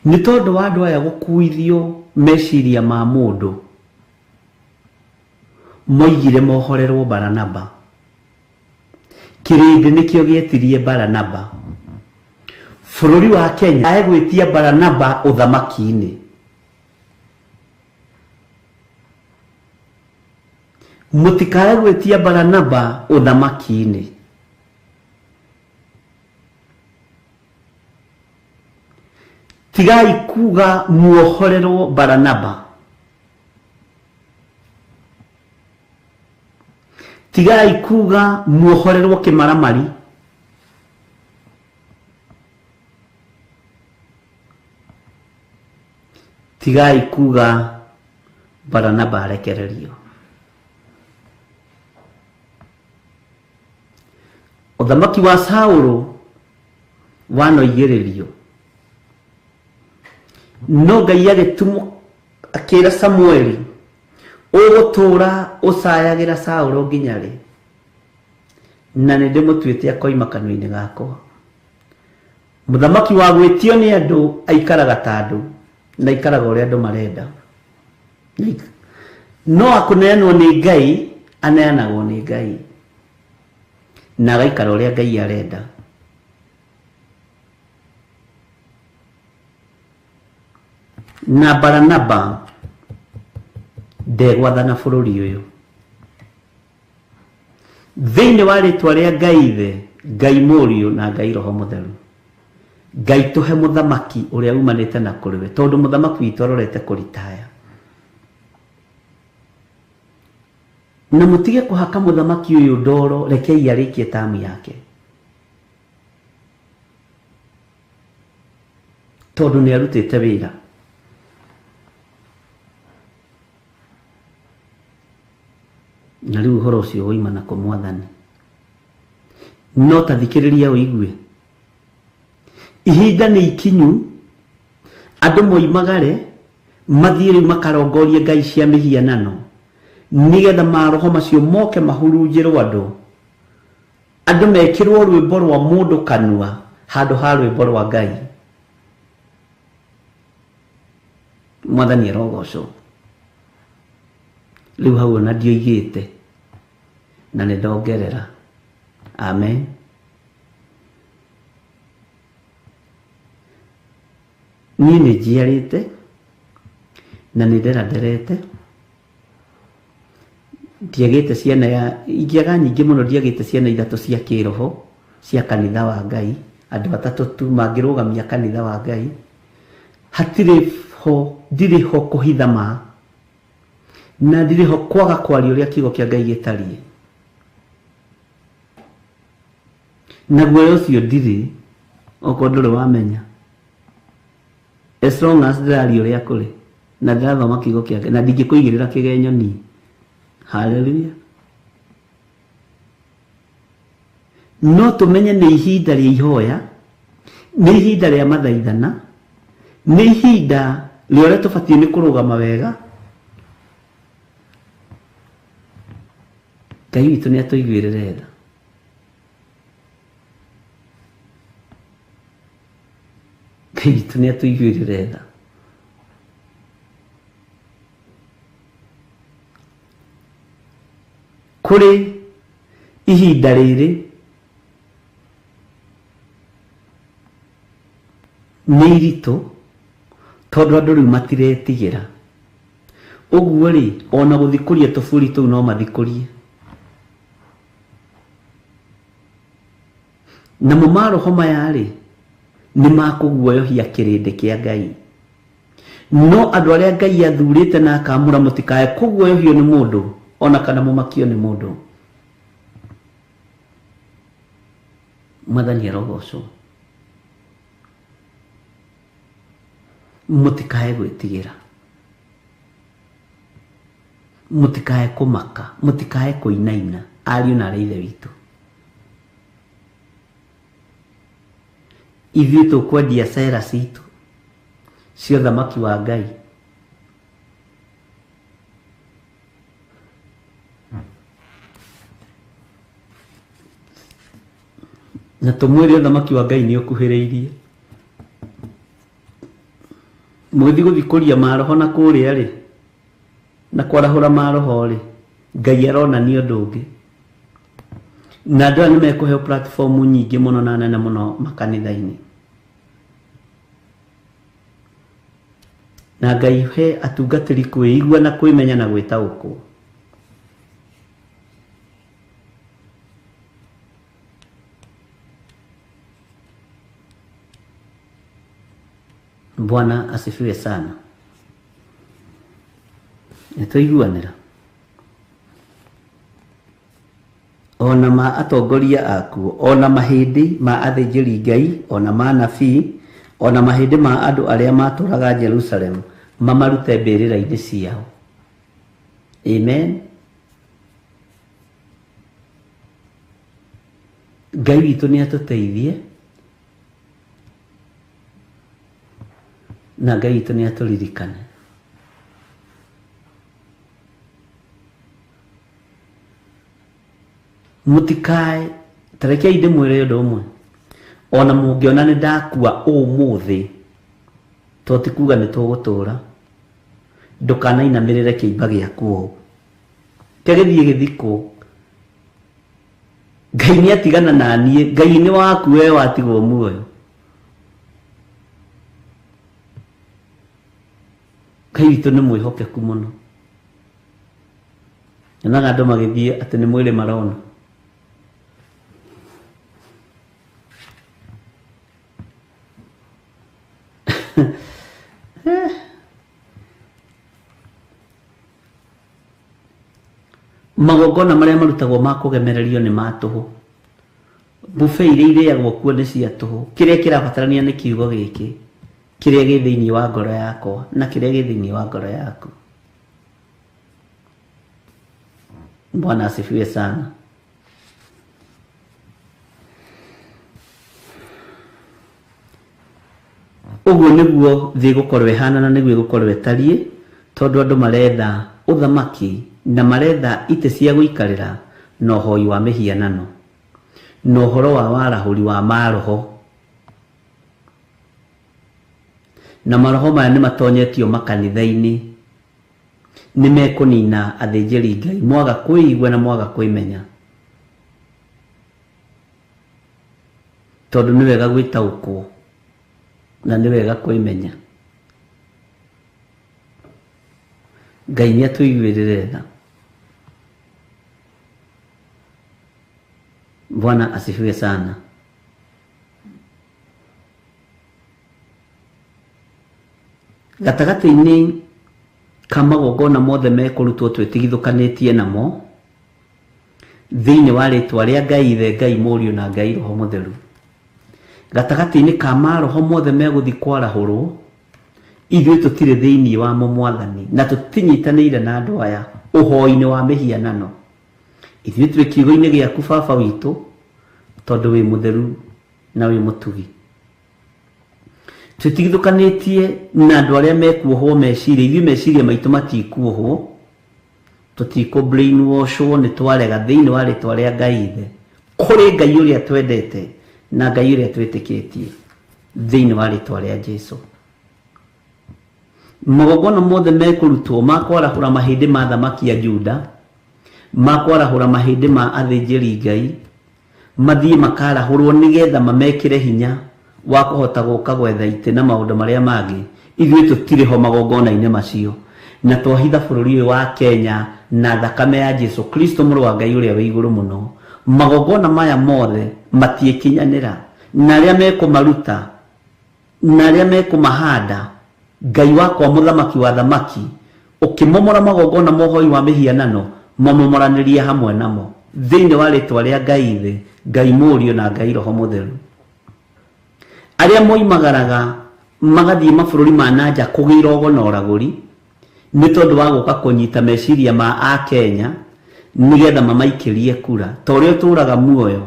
nĩ tondũ wa andũ aya gũkuithio meciria ma mũndũ, moigire mohorerwo Baranaba. Kĩrĩndĩ nĩkĩo gĩetirie Baranaba. Bũrũri wa Kenya aegwĩtia Baranaba ũthamaki-inĩ. Mũtikae gwĩtia Baranaba ũthamaki-inĩ. Tigai kuga muohorerwo Baranaba. Tigai kuga muohorerwo kĩmaramari. Tigai kuga Baranaba arekererio. Ũthamaki wa Saũlũ wanoigĩrĩrio, no Ngai agĩtũmwo akĩra Samueli, ũgũtũra ũcayagĩra Saũlũ nginya rĩ? Na nĩ ndĩmũtuĩte akoima kanua-inĩ gakwa. Mũthamaki wa gwĩtio nĩ andũ aikaraga ta andũ, na aikaraga ũrĩa andũ marenda. No akũneanwo nĩ Ngai, aneanagwo nĩ Ngai, na agaikara ũrĩa Ngai arenda. Na Baranaba ndegwathana bũrũri ũyũ. Thĩinĩ wa rĩtwa rĩa Ngai Ithe, Ngai Mũriũ na Ngai Roho Mũtheru, Ngai tũhe mũthamaki ũrĩa umanĩte na kũrĩ we, tondũ mũthamaki witũ arorete kũritaya. Na mũtige kũhaka mũthamaki ũyũ ndoro, rekei arĩkie tamu yake, tondũ nĩ arutĩte wĩra. Na rĩu ũhoro ũcio woima na kũ Mwathani? No ta thikĩrĩria ũigue. Ihinda nĩ ikinyu, andũ moimagare mathiĩ rĩu makarongorie ngai cia mĩhianano, nĩgetha maroho macio moke mahurunjĩrwo andũ, andũ mekĩrwo rwĩmbo rwa mũndũ kanua handũ ha rwĩmbo rwa Ngai. Mwathani arogocwo. Rĩu hau ona ndioigĩte na nĩ ndongerera. Amen. Niĩ nĩ njiarĩte na nĩ nderanderete, ndiagĩte ciana ya ingĩaga nyingĩ mũno, ndiagĩte ciana ithatũ cia kĩroho cia kanitha wa Ngai, andũ atatũ tu mangĩrũgamia kanitha wa Ngai. Hatirĩ ho, ndirĩ ho kũhitha ma, na ndirĩ ho kwaga kwaria ũrĩa kiugo kĩa Ngai gĩtariĩ. Na guoya ũcio ndirĩ, okorwo ndũrĩ wamenya. As long as ndĩraria ũrĩa kũrĩ na ndĩrathoma kiugo kĩa Ngai na ndingĩkũigĩrĩra kĩgenyo niĩ. Haleluya. No tũmenye nĩ ihinda rĩa ihoya, nĩ ihinda rĩa mathaithana, nĩ ihinda rĩa ũrĩa tũbatiĩ nĩ kũrũgama wega. Ngai witũ nĩ atũiguĩrĩre tha. Ngai witũ nĩ atũiguĩrĩre tha. Kũrĩ ihinda rĩrĩ nĩ iritũ tondũ andũ rĩu matiretigĩra. Ũguo rĩ, ona gũthikũria tũburi tũu no mathikũrie. Namo maroho maya rĩ, nĩ makũguoyohia kĩrĩndĩ kĩa Ngai. No andũ arĩa Ngai athurĩte na akamũra mũtikae kũguoyohio nĩ mũndũ ona kana mũmakio nĩ mũndũ. Mwathani arogocwo. Mũtikae gwĩtigĩra, mũtikae kũmaka, mũtikae kũinaina, ariũ na arĩ ithe witũ. Ithuĩ tũkwendia cera citũ cia ũthamaki wa Ngai. Na tũmwĩre ũthamaki wa Ngai nĩ ũkuhĩrĩirie. Mũgĩthiĩ gũthikũria maroho na kũrĩa rĩ, na kwarahũra maroho rĩ, Ngai aronania ũndũ ũngĩ. Na andũ aya nĩ mekũheo platform nyingĩ mũno na nene mũno makanitha-inĩ. Na Ngai he atungatĩri kwĩigua na kwĩmenya na gwĩtaũkwo. Bwana asifiwe sana. Nĩtwaiguanĩra. Ona ma atongoria akuo, ona mahĩndĩ ma athĩnjĩri Ngai, ona ma anabii, ona mahĩndĩ ma andũ arĩa matũũraga Jerusalemu, mamarute mbĩrĩra-inĩ ciao. Amen. Ngai witũ nĩ atũteithie na Ngai witũ nĩ atũririkane. Mũtikae, tarekei ndĩmwĩre ũndũ ũmwe, ona mũngĩona nĩ ndakua ũmũthĩ, to ti kuga nĩ tũgũtũra, ndũkanainamĩrĩre kĩimba gĩaku ũũ. Kĩgĩthiĩ gĩthikwo. Ngai nĩ atigana na niĩ, Ngai nĩ waku we watigwo muoyo. Ngai witũ nĩ mwĩhokeku mũno. Nyonaga andũ magĩthiĩ atĩ nĩ mwĩrĩ marona. Magongona marĩa marutagwo ma kũgemererio nĩ ma tũhũ. Buffet iria irĩagwo kuo nĩ cia tũhũ. Kĩrĩa kĩrabatarania nĩ kiugo gĩkĩ, kĩrĩa gĩ thĩinĩ wa ngoro yakwa na kĩrĩa gĩ thĩinĩ wa ngoro yaku. Bwana asifiwe sana. Ũguo nĩguo thĩ ĩgũkorwo ĩhana na nĩguo ĩgũkorwo ĩtariĩ, tondũ andũ maretha ũthamaki na maretha itĩ cia gũikarĩra na ũhoi wa mĩhianano na ũhoro wa warahũri wa maroho. Na maroho maya nĩ matonyetio makanitha-inĩ, nĩ mekũnina athĩnjĩri Ngai mwaga kwĩigua na mwaga kwĩmenya, tondũ nĩ wega gwĩtaũkwo na nĩ wega kwĩmenya. Ngai nĩ atũiguĩrĩre tha. Bwana asifiwe sana. Gatagatĩ-inĩ ka magongona mothe mekũrutwo twĩtigithũkanĩtie namo thĩinĩ wa rĩtwa rĩa Ngai Ithe, Ngai Mũriũ na Ngai Roho Mũtheru. Gatagatĩ-inĩ ka maroho mothe megũthiĩ kwarahũrwo Ithuĩ tũtirĩ thĩinĩ wamo Mwathani, na tũtinyitanĩire na andũ aya ũhoi-inĩ wa mĩhianano. Ithuĩ twĩ kiugo-inĩ gĩaku Baba witũ, tondũ wĩ mũtheru na wĩ mũtugi. Tũtigithũkanĩtie na andũ arĩa mekuohwo meciria, ithuĩ meciria maitũ matikuohwo, tũtikũ brainwashwo, nĩ twarega thĩinĩ wa rĩtwa rĩa Ngai Ithe, kũrĩ Ngai ũrĩa twendete na Ngai ũrĩa twĩtĩkĩtie thĩinĩ wa rĩtwa rĩa Jesu. Magongona mothe mekũrutwo ma kwarahũra mahĩndĩ ma thamaki ya Juda, ma kwarahũra mahĩndĩ ma athĩnjĩri Ngai, mathiĩ makarahũrwo nĩgetha mamekĩre hinya wa kũhota gũka gwetha itĩ na maũndũ marĩa mangĩ. Ithuĩ tũtirĩ ho magongona-inĩ macio, na twahitha bũrũri ũyũ wa Kenya na thakame ya Jesu Kristo mũrũ wa Ngai ũrĩa wĩ igũrũ mũno. Magongona maya mothe matiĩkinyanĩra, na arĩa mekũmaruta na arĩa mekũmahanda, Ngai wakwa mũthamaki wa thamaki, ũkĩmomora magongona mohoi wa mĩhianano, mamomoranĩrie hamwe namo thĩinĩ wa rĩtwa rĩa Ngai Ithe, Ngai Mũriũ na Ngai Roho Mũtheru. Arĩa moimagaraga magathiĩ mabũrũri ma nanja kũgĩra ũgo na ũragũri nĩ tondũ wa gũka kũnyita meciria ma Akenya nĩgetha mamaikĩrie kura, ta ũrĩa ũtũraga muoyo.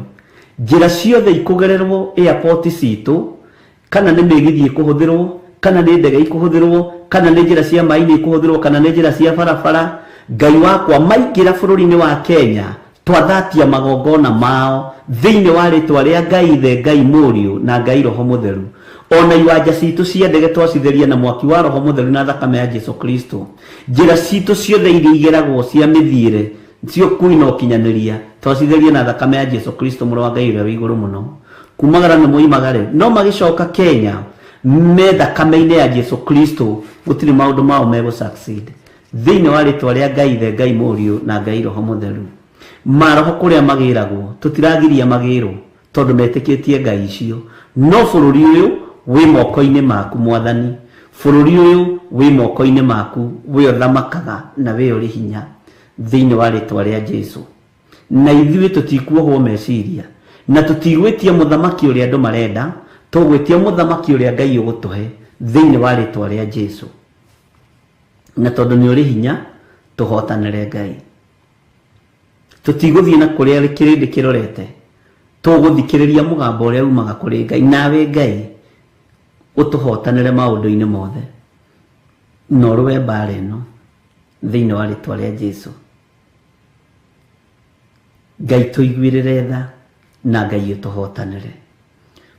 Njĩra ciothe ikũgererwo airport citũ, kana nĩ mĩgithi ĩkũhũthĩrwo, kana nĩ ndege ikũhũthĩrwo, kana nĩ njĩra cia maĩ-inĩ ikũhũthĩrwo, kana nĩ njĩra cia barabara, Ngai wakwa maingĩra bũrũri-inĩ wa Kenya, twathatia magongona mao thĩinĩ wa rĩtwa rĩa Ngai Ithe, Ngai Mũriũ na Ngai Roho Mũtheru. Ona iwanja citũ cia ndege twacitheria na mwaki wa Roho Mũtheru na thakame ya Jesu Kristo. Njĩra citũ ciothe iria igeragwo cia mĩthiĩre, cia ũkui na ũkinyanĩria, twacitheria na thakame ya Jesu Kristo mũrũ wa Ngai ũrĩa wĩ igũrũ mũno. Kumagara nĩ moimagare, no magĩcoka Kenya me thakame-inĩ ya Jesu Kristo, gũtirĩ maũndũ mao megũ succeed. Thĩinĩ wa rĩtwa rĩa Ngai Ithe, Ngai Mũriũ na Ngai Roho Mũtheru. Maroho kũrĩa magĩragwo, tũtiragiria magĩrwo tondũ metĩkĩtie Ngai icio. No bũrũri ũyũ wĩ moko-inĩ maku Mwathani. Bũrũri ũyũ wĩ moko-inĩ maku, we ũthamakaga na we ũrĩ hinya thĩinĩ wa rĩtwa rĩa Jesu. Na ithuĩ tũtikuohwo meciria, na tũtigwĩtia mũthamaki ũrĩa andũ marenda, tũgwĩtia mũthamaki ũrĩa Ngai ũgũtũhe thĩinĩ wa rĩtwa rĩa Jesu. Na tondũ nĩ ũrĩ hinya, tũhotanĩre Ngai. Tũtigũthiĩ na kũrĩa kĩrĩndĩ kĩrorete, tũgũthikĩrĩria mũgambo ũrĩa umaga kũrĩ Ngai. Nawe Ngai ũtũhotanĩre maũndũ-inĩ mothe, na ũrũe mbara ĩno thĩinĩ wa rĩtwa rĩa Jesu. Ngai tũiguĩrĩre tha na Ngai ũtũhotanĩre.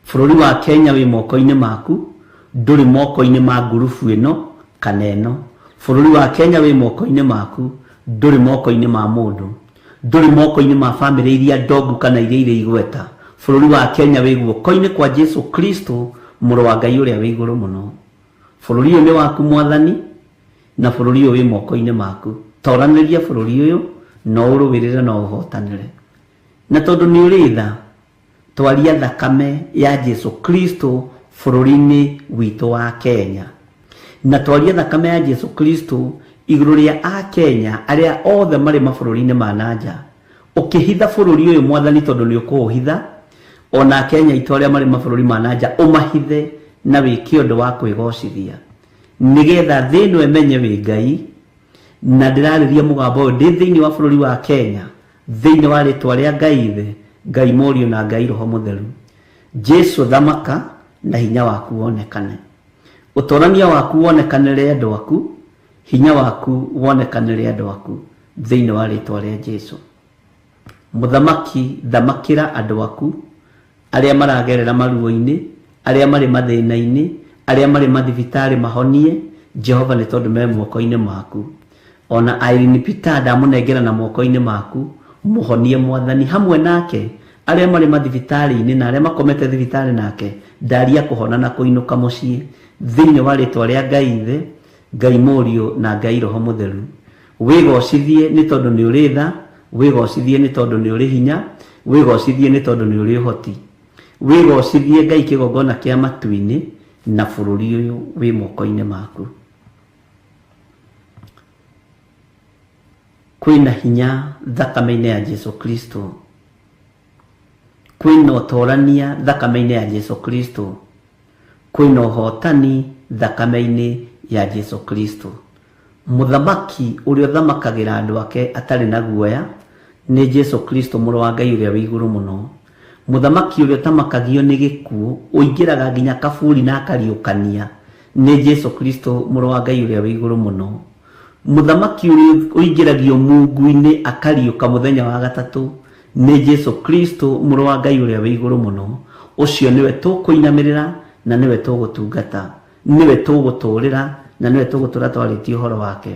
Bũrũri wa Kenya wĩ moko-inĩ maku, ndũrĩ moko-inĩ ma ngurubu ĩno kana ĩno. Bũrũri wa Kenya wĩ moko-inĩ maku, ndũrĩ moko-inĩ ma mũndũ, ndũrĩ moko-inĩ ma bamĩrĩ iria ndongu kana iria irĩ igweta. Bũrũri wa Kenya wĩ guoko-inĩ kwa Jesu Kristo mũrũ wa Ngai ũrĩa wĩ igũrũ mũno. Bũrũri ũyũ nĩ waku Mwathani, na bũrũri ũyũ wĩ moko-inĩ maku. Toranĩria bũrũri ũyũ, no ũrũĩrĩre no ũhotanĩre. Na tondũ nĩ ũrĩ tha, twaria thakame ya Jesu Kristo bũrũri-inĩ witũ wa Kenya. Na twaria thakame ya Jesu Kristo igũrũ rĩa Akenya arĩa othe marĩ mabũrũri-inĩ ma nanja. Ũkĩhitha bũrũri ũyũ Mwathani tondũ nĩ ũkũũhitha, ona Akenya aitũ arĩa marĩ mabũrũri ma nanja ũmahithe na wĩke ũndũ wa kwĩgocithia, nĩgetha thĩ ĩno ĩmenye wĩ Ngai. Na ndĩrarĩria mũgambo ũyũ ndĩ thĩinĩ wa bũrũri wa Kenya, thĩinĩ wa rĩtwa rĩa Ngai Ithe, Ngai Mũriũ na Ngai Roho Mũtheru. Jesu thamaka na hinya waku wonekane, ũtorania waku wonekanĩre andũ aku, hinya waku wonekanĩre andũ aku thĩinĩ wa rĩtwa rĩa Jesu. Mũthamaki thamakĩra andũ aku arĩa maragerera maruo-inĩ, arĩa marĩ mathĩna-inĩ, arĩa marĩ mathibitarĩ mahonie, Jehova nĩ tondũ me moko-inĩ maku. Ona Irene Peter ndamũnengera na moko-inĩ maku, mũhonie Mwathani hamwe nake arĩa marĩ mathibitarĩ-inĩ na arĩa makomete thibitarĩ nake, ndaria kũhona na kũinũka mũciĩ thĩinĩ wa rĩtwa rĩa Ngai Ithe, Ngai Mũriũ na Ngai Roho Mũtheru. Wĩgocithie nĩ tondũ nĩ ũrĩ tha, wĩgocithie nĩ tondũ nĩ ũrĩ hinya, wĩgocithie nĩ tondũ nĩ ũrĩ ũhoti. Wĩgocithie Ngai kĩgongona kĩa matu-inĩ na bũrũri ũyũ wĩ moko-inĩ maku. Kwĩna hinya thakame-inĩ ya Jesu Kristo, kwĩna ũtorania thakame-inĩ ya Jesu Kristo, kwĩna ũhotani thakame-inĩ ya Jesu Kristo. Mũthamaki ũrĩa ũthamakagĩra andũ ake atarĩ na guoya nĩ Jesu Kristo mũrũ wa Ngai ũrĩa wĩ igũrũ mũno. Mũthamaki ũrĩa ũtamakagio nĩ gĩkuũ, ũingĩraga nginya kaburi na akariũkania nĩ Jesu Kristo mũrũ wa Ngai ũrĩa wĩ igũrũ mũno. Mũthamaki ũrĩa ũingĩragio mungu-inĩ akariũka mũthenya wa gatatũ nĩ Jesu Kristo mũrũ wa Ngai ũrĩa wĩ igũrũ mũno. Ũcio nĩwe tũkũinamĩrĩra na nĩwe tũgũtungata, nĩwe tũgũtũrĩra na nĩwe tũgũtũra twarĩtie ũhoro wake.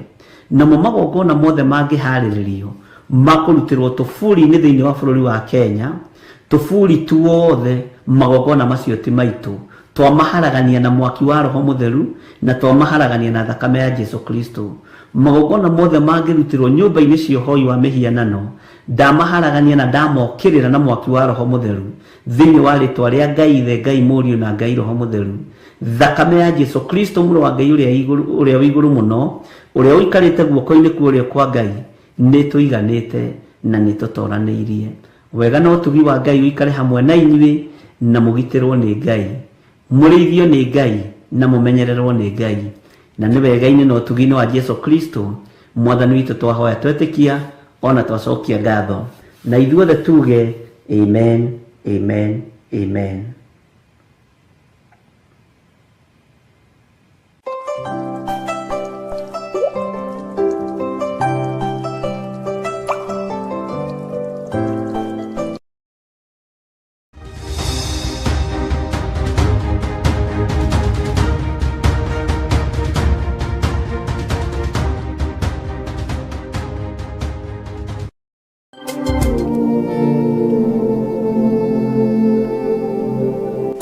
Namo magongona mothe mangĩharĩrĩrio makũrutĩrwo tũburi-inĩ thĩinĩ wa bũrũri wa Kenya, tũburi tuothe magongona macio ti maitũ, twamaharagania na mwaki wa Roho Mũtheru na twamaharagania na thakame ya Jesu Kristo. Magongona mothe mangĩrutĩrwo nyũmba-inĩ cia ũhoi wa mĩhianano, ndamaharagania na ndamokĩrĩra na mwaki wa Roho Mũtheru thĩinĩ wa rĩtwa rĩa Ngai Ithe, Ngai Mũriũ na Ngai Roho Mũtheru. Thakame ya Jesu Kristo mũrũ wa Ngai ũrĩa wĩ igũrũ mũno, ũrĩa ũikarĩte guoko-inĩ kwa ũrĩo kwa Ngai, nĩ tũiganĩte na nĩ tũtoranĩirie. Wega na ũtugi wa Ngai ũikare hamwe na inyuĩ na mũgitĩrwo nĩ Ngai, mũrĩithio nĩ Ngai na mũmenyererwo nĩ Ngai. Na nĩ wega-inĩ na ũtugi-inĩ wa Jesu Kristo mwathani witũ twahoya twetĩkia ona twacokia ngatho, na ithuothe tuge amen, amen, amen.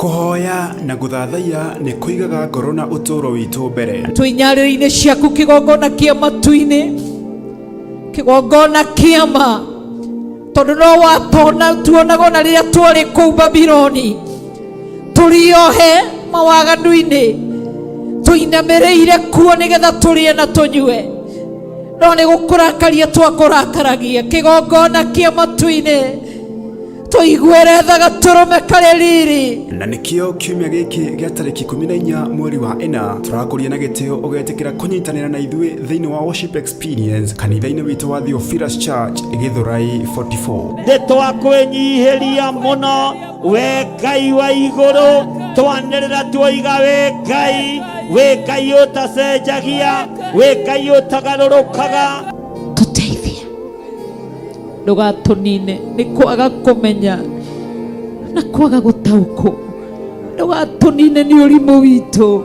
Kũhoya na gũthathaiya nĩ kũigaga ngoro na ũtũũro witũ mbere. Twĩ nyarĩrĩ-inĩ ciaku kĩgongona kĩa matu-inĩ, kĩgongona kĩa ma, tondũ no watona tuonaga ona rĩrĩa twarĩ kũu Babiloni tũrĩohe mawaganu-inĩ, tũinamĩrĩire kuo nĩgetha tũrĩe na tũnyue, no nĩ gũkũrakaria twakũrakaragia. Kĩgongona kĩa matu-inĩ tũiguĩre tha gatũrũme karĩ riri. Na nĩkĩo kiumia gĩkĩ gĩa tarĩki 14 mweri wa 4 tũrakũria na gĩtĩo ũgetĩkĩra kũnyitanĩra na ithuĩ thĩinĩ wa worship experience kanitha-inĩ witũ wa Theophilus Church Gĩthũrai 44. Nĩ twakwĩnyihĩria mũno we Ngai wa igũrũ, twanĩrĩra tuoiga we Ngai, we Ngai ũtacenjagia, we Ngai ũtagarũrũkaga. Tũteithie, ndũgatũnine nĩ kwaga kũmenya na kwaga gũtaũkwo, ndũgatũnine nĩ ũrimũ witũ,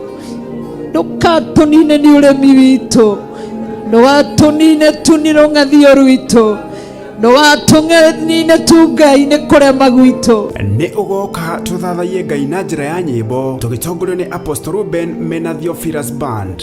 ndũgatũnine nĩ ũremi witũ, ndũgatũnine tu nĩ rũng'athio rwitũ, ndũgatũnine tu Ngai nĩ kũrema gwitũ. Nĩ ũgoka tũthathaiye Ngai na njĩra ya nyĩmbo tũgĩtongorio nĩ Apostle Ruben mena Theophilus Band.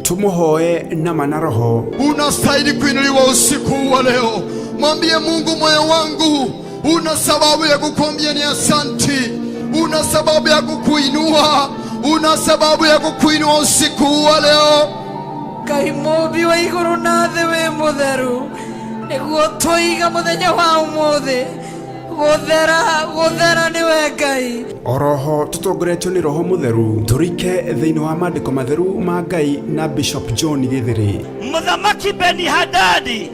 Tumuhoe nama na roho. Unastahili kuinuliwa usiku wa leo. Mwambie Mungu, moyo wangu una sababu ya kukuambia ni asanti, una sababu ya kukuinua, una sababu ya kukuinua usiku wa leo. Ngai mũmbi wa igũrũ na thĩ wĩ mũtheru, nĩguo tũiga mũthenya wa ũmũthĩ gũthera, gũthera nĩwe Ngai. Oroho tũtongoretio nĩ Roho Mũtheru tũrike thĩinĩ wa maandĩko matheru ma Ngai na Bishop John Gĩthĩrĩ. Mũthamaki Beni-Hadadi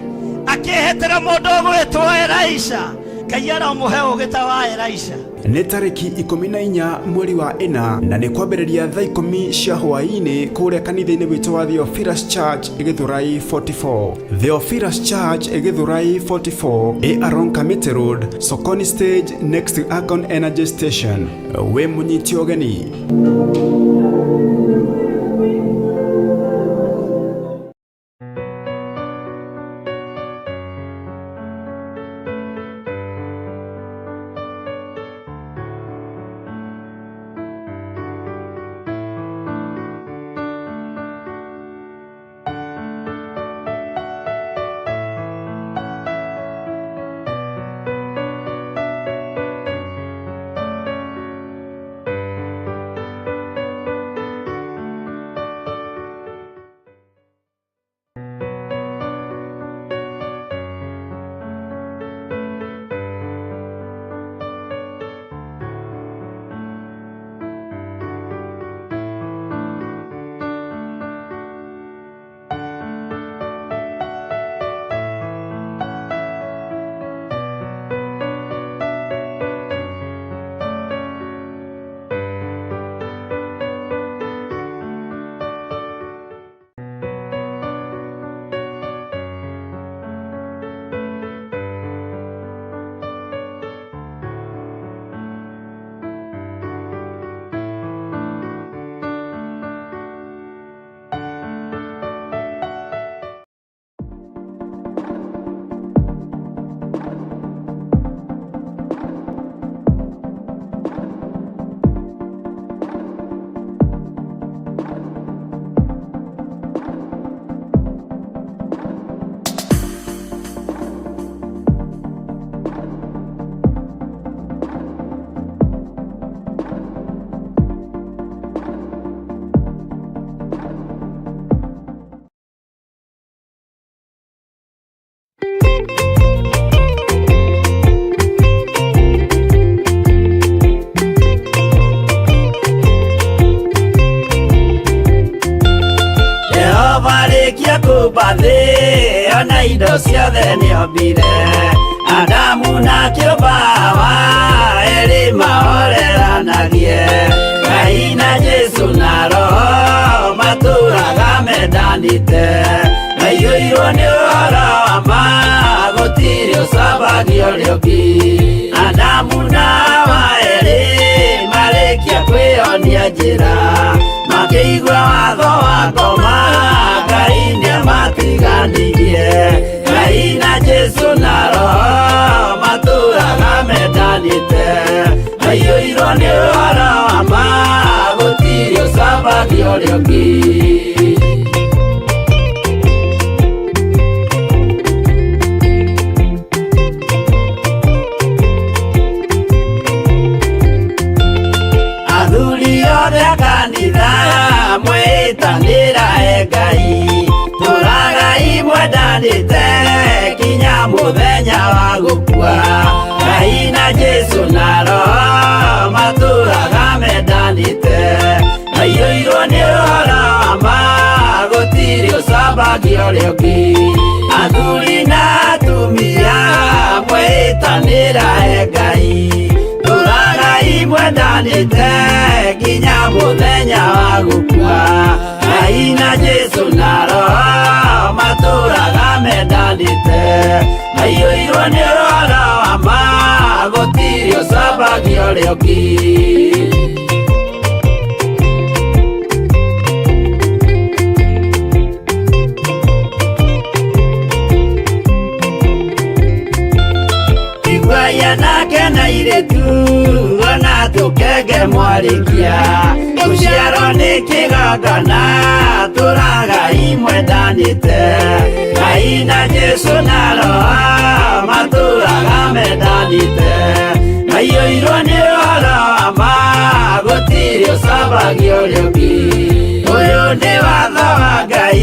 akĩhĩtĩra mũndũ ũgwĩtwo Elisha, Ngai aramũhe ũũgĩ ta wa Elisha. Nĩ tarĩki 14 mweri wa 4 na nĩ kwambĩrĩria thaa 10 cia hwaĩ-inĩ kũrĩa kanitha-inĩ witũ wa Theophilus Church Gĩthũrai 44. Theophilus Church Gĩthũrai 44 ĩ along Kamiti Road, Sokoni Stage next to Akon Energy Station. Wĩ mũnyiti ũgeni. kũmba thĩ ona indo ciothe nĩombire Adamu na kĩũmba Hawa erĩ mahoreranagie Ngai na Jesu na Roho matũraga mendanĩte maiyũirwo nĩ ũhoro wa ma gũtirĩ ũcambagia ũrĩa ũngĩ Adamu na Hawa erĩ marĩkia kwĩyonia njĩra makĩigua watho wa ngoma Ngai nĩamatiganirie Ngai na Jesu na Roho matũraga mendanĩte maiyũirwo nĩ ũhoro wa ma gũtirĩ ũcambagia ũrĩa ũngĩ. Athuri othe a kanitha mwĩtanĩra e Ngai tũragai mwendanĩte kinya mũthenya wa gũkua Ngai na Jesu na Roho matũraga mendanĩte maiyũirwo nĩ ũhoro wa ma gũtirĩ ũcambagia ũrĩa ũngĩ Athuri na atumia mwĩtanĩra e Ngai tũragai mwendanĩte nginya mũthenya wa gũkua Ngai na Jesu na Roho matũraga mendanĩte maiyũirwo nĩ ũhoro wa ma gũtirĩ ũcambagia ũrĩa ũngĩ. Iguai anake na airĩtu ona tũkenge mwarĩkia gũciarwo nĩ kĩgongona tũragai mwendanĩte Ngai na Jesu na Roho matũraga mendanĩte maiyũirwo nĩ ũhoro wa ma gũtirĩ ũcambagia ũrĩa ũngĩ Ũyũ nĩ watho wa Ngai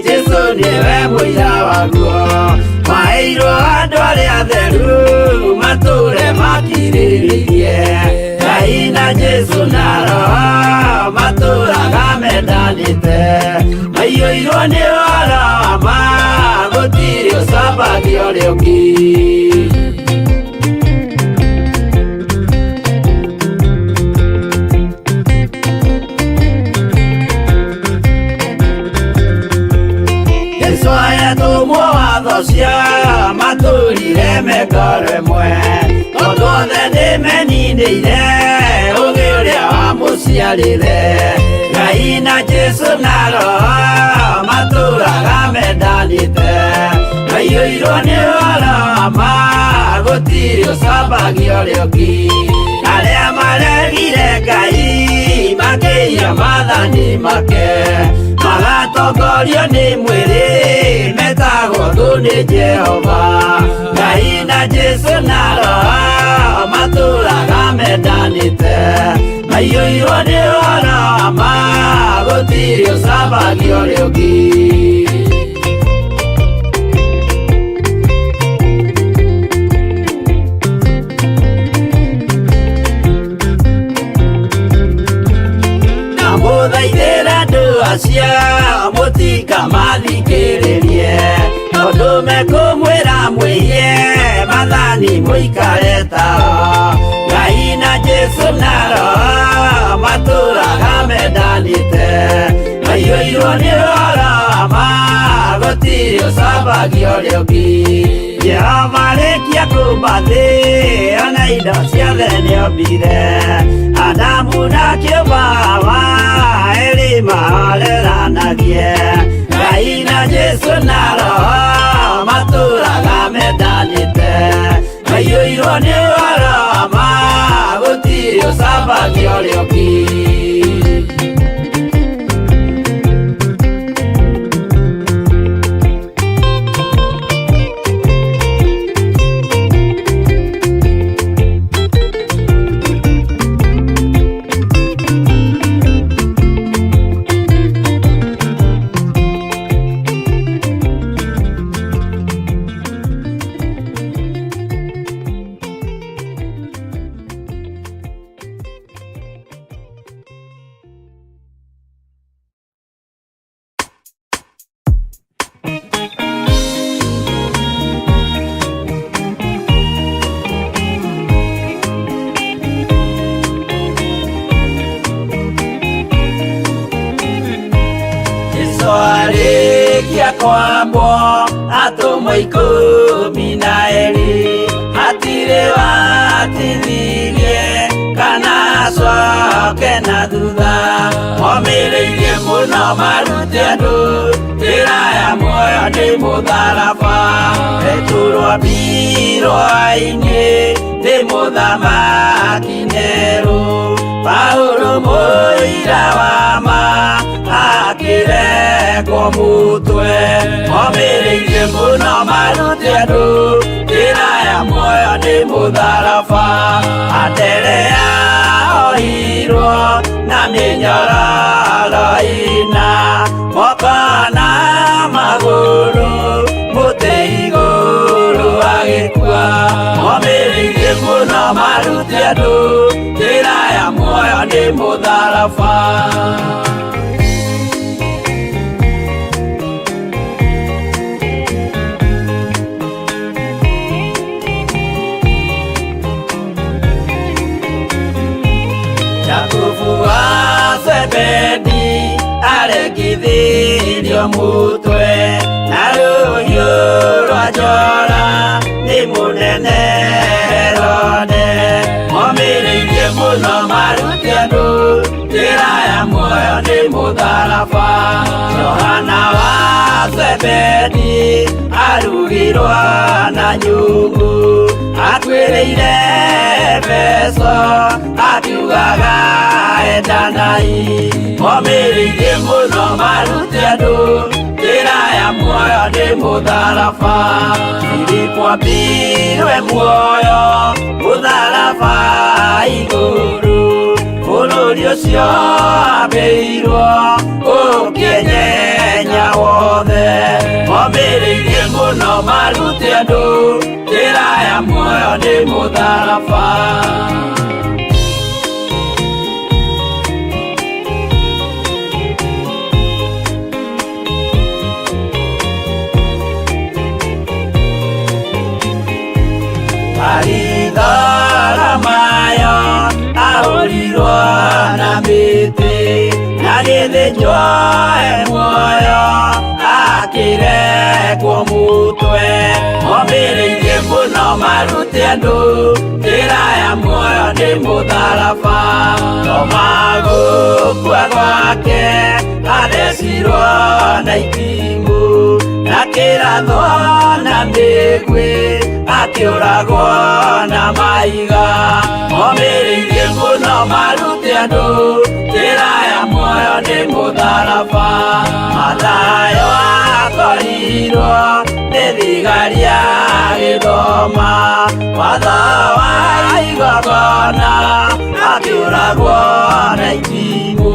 Jesu nĩwe mũira waguo maheirwo andũ arĩa atheru matũre makirĩrĩirie Ngai na Jesu na Roho matũraga mendanĩte maiyũirwo nĩ ũhoro wa ma gũtirĩ ũcambagia ũrĩa ũngĩ. Jesu ayatũmwo watho cia matũrire mengoro ĩmwe tondũ othe nĩmeninĩire ũgĩ ũrĩa wamũciarire Ngai na Jesu na Roho matũraga mendanĩte maiyũirwo nĩ ũhoro wa ma gũtirĩ ũcambagia ũrĩa ũngĩ Arĩa maregire Ngai makĩiya maathani make magatongorio nĩ mwĩrĩ metagwo thũ nĩ Jehova Ngai na Jesu na Roho matũraga mendanĩte maiyũirwo nĩ ũhoro wa ma gũtirĩ ũcambagia ũrĩa ũngĩ. Ndamũthaithĩra andũ acio mũtikamathikĩrĩrie tondũ mekũmwĩra mwĩiye maathani mũikare tao Ngai na Jesu na Roho matũraga mendanĩte maiyũirwo nĩ ũhoro wa ma gũtirĩ ũcambagia ũrĩa ũngĩ Jehova arĩkia kũmba thĩ ona indo ciothe nĩombire Adamu na kĩũmba Hawa erĩ mahoreranagie Ngai na Jesu na Roho matũraga mendanĩte maiyũirwo nĩ ũhoro wa ma gũtirĩ ũcambagia ũrĩa ũngĩ. Kwambwo atũmwo 12 hatirĩ watithirie kana acoke na thutha momĩrĩirie mũno marute andũ njĩra ya muoyo nĩ mũtharaba Petero ambirwo-inĩ nĩ mũthamaki Nero Paulo mũira wa ma akĩrekwo mũtwe momĩrĩirie mũno marute andũ njĩra ya muoyo nĩ mũtharaba Anderea ohirwo na mĩnyororo ĩna moko na magũrũ mũtĩ igũrũ agĩkua momĩrĩirie mũno marute andũ njĩra ya muoyo nĩ mũtharaba. Jakubu wa Zebedi arekithirio mutwe na rũhiũ rwa njora nĩ mũnene Herode momĩrĩirie mũno marute andũ njĩra ya muoyo nĩ mũtharaba Johana wa Zebedi arugirwo na nyungu akuĩrĩire Efeso akiugaga endanai momĩrĩirie mũno marute andũ njĩra ya muoyo nĩ mũtharaba Filipo ambirwe muoyo mũtharaba igũrũ bũrũri ũcio ambĩirwo ũkĩenyenya wothe momĩrĩirie mũno marute andũ njĩra ya muoyo nĩ mũtharaba. Baritholomayo ahũrirwo na mĩtĩ na gĩthĩnjwo e muoyo akĩrekwo mũtwe momĩrĩirie mũno marute andũ njĩra ya muoyo nĩ mũtharaba Toma gũkua gwake athecirwo na itimũ na kĩrathwo na mĩguĩ akĩũragwo na mahiga momĩrĩirie mũno marute andũ njĩra ya muoyo nĩ mũtharaba Mathayo akorirwo nĩ thigari agĩthoma watho wa igongona akĩũragwo na itimũ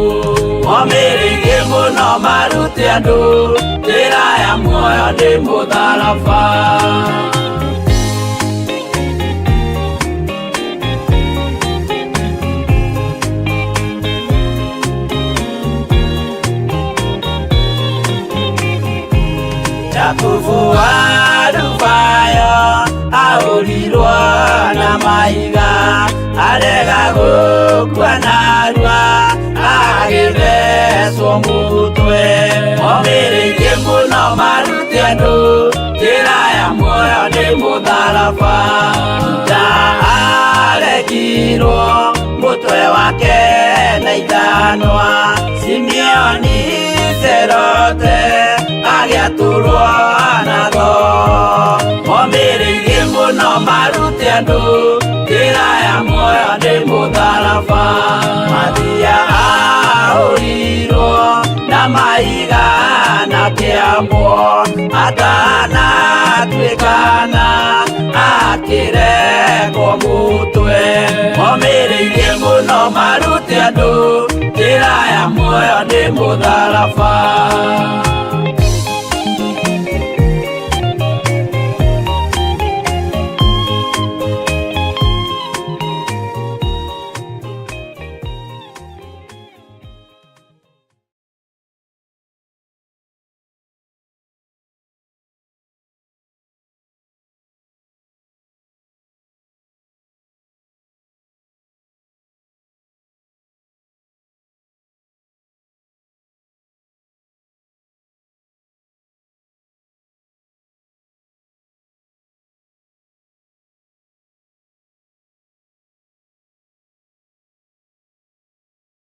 momĩrĩirie mũno marute andũ njĩra ya muoyo nĩ mũtharaba. Jakubu wa Alufayo ahũrirwo na mahiga arega gũkua narua agĩthecwo mũtwe momĩrĩirie mũno marute andũ njĩra ya muoyo nĩ mũtharaba Juda arekirwo mũtwe wake na ithanwa Simeoni Serote agĩatũrwo na thoo momĩrĩirie mũno marute andũ njĩra ya muoyo nĩ mũtharaba Mathia ahũrirwo na mahiga na kĩambwo atanatuĩkana akĩrekwo mũtwe momĩrĩirie mũno marute andũ njĩra ya muoyo nĩ mũtharaba.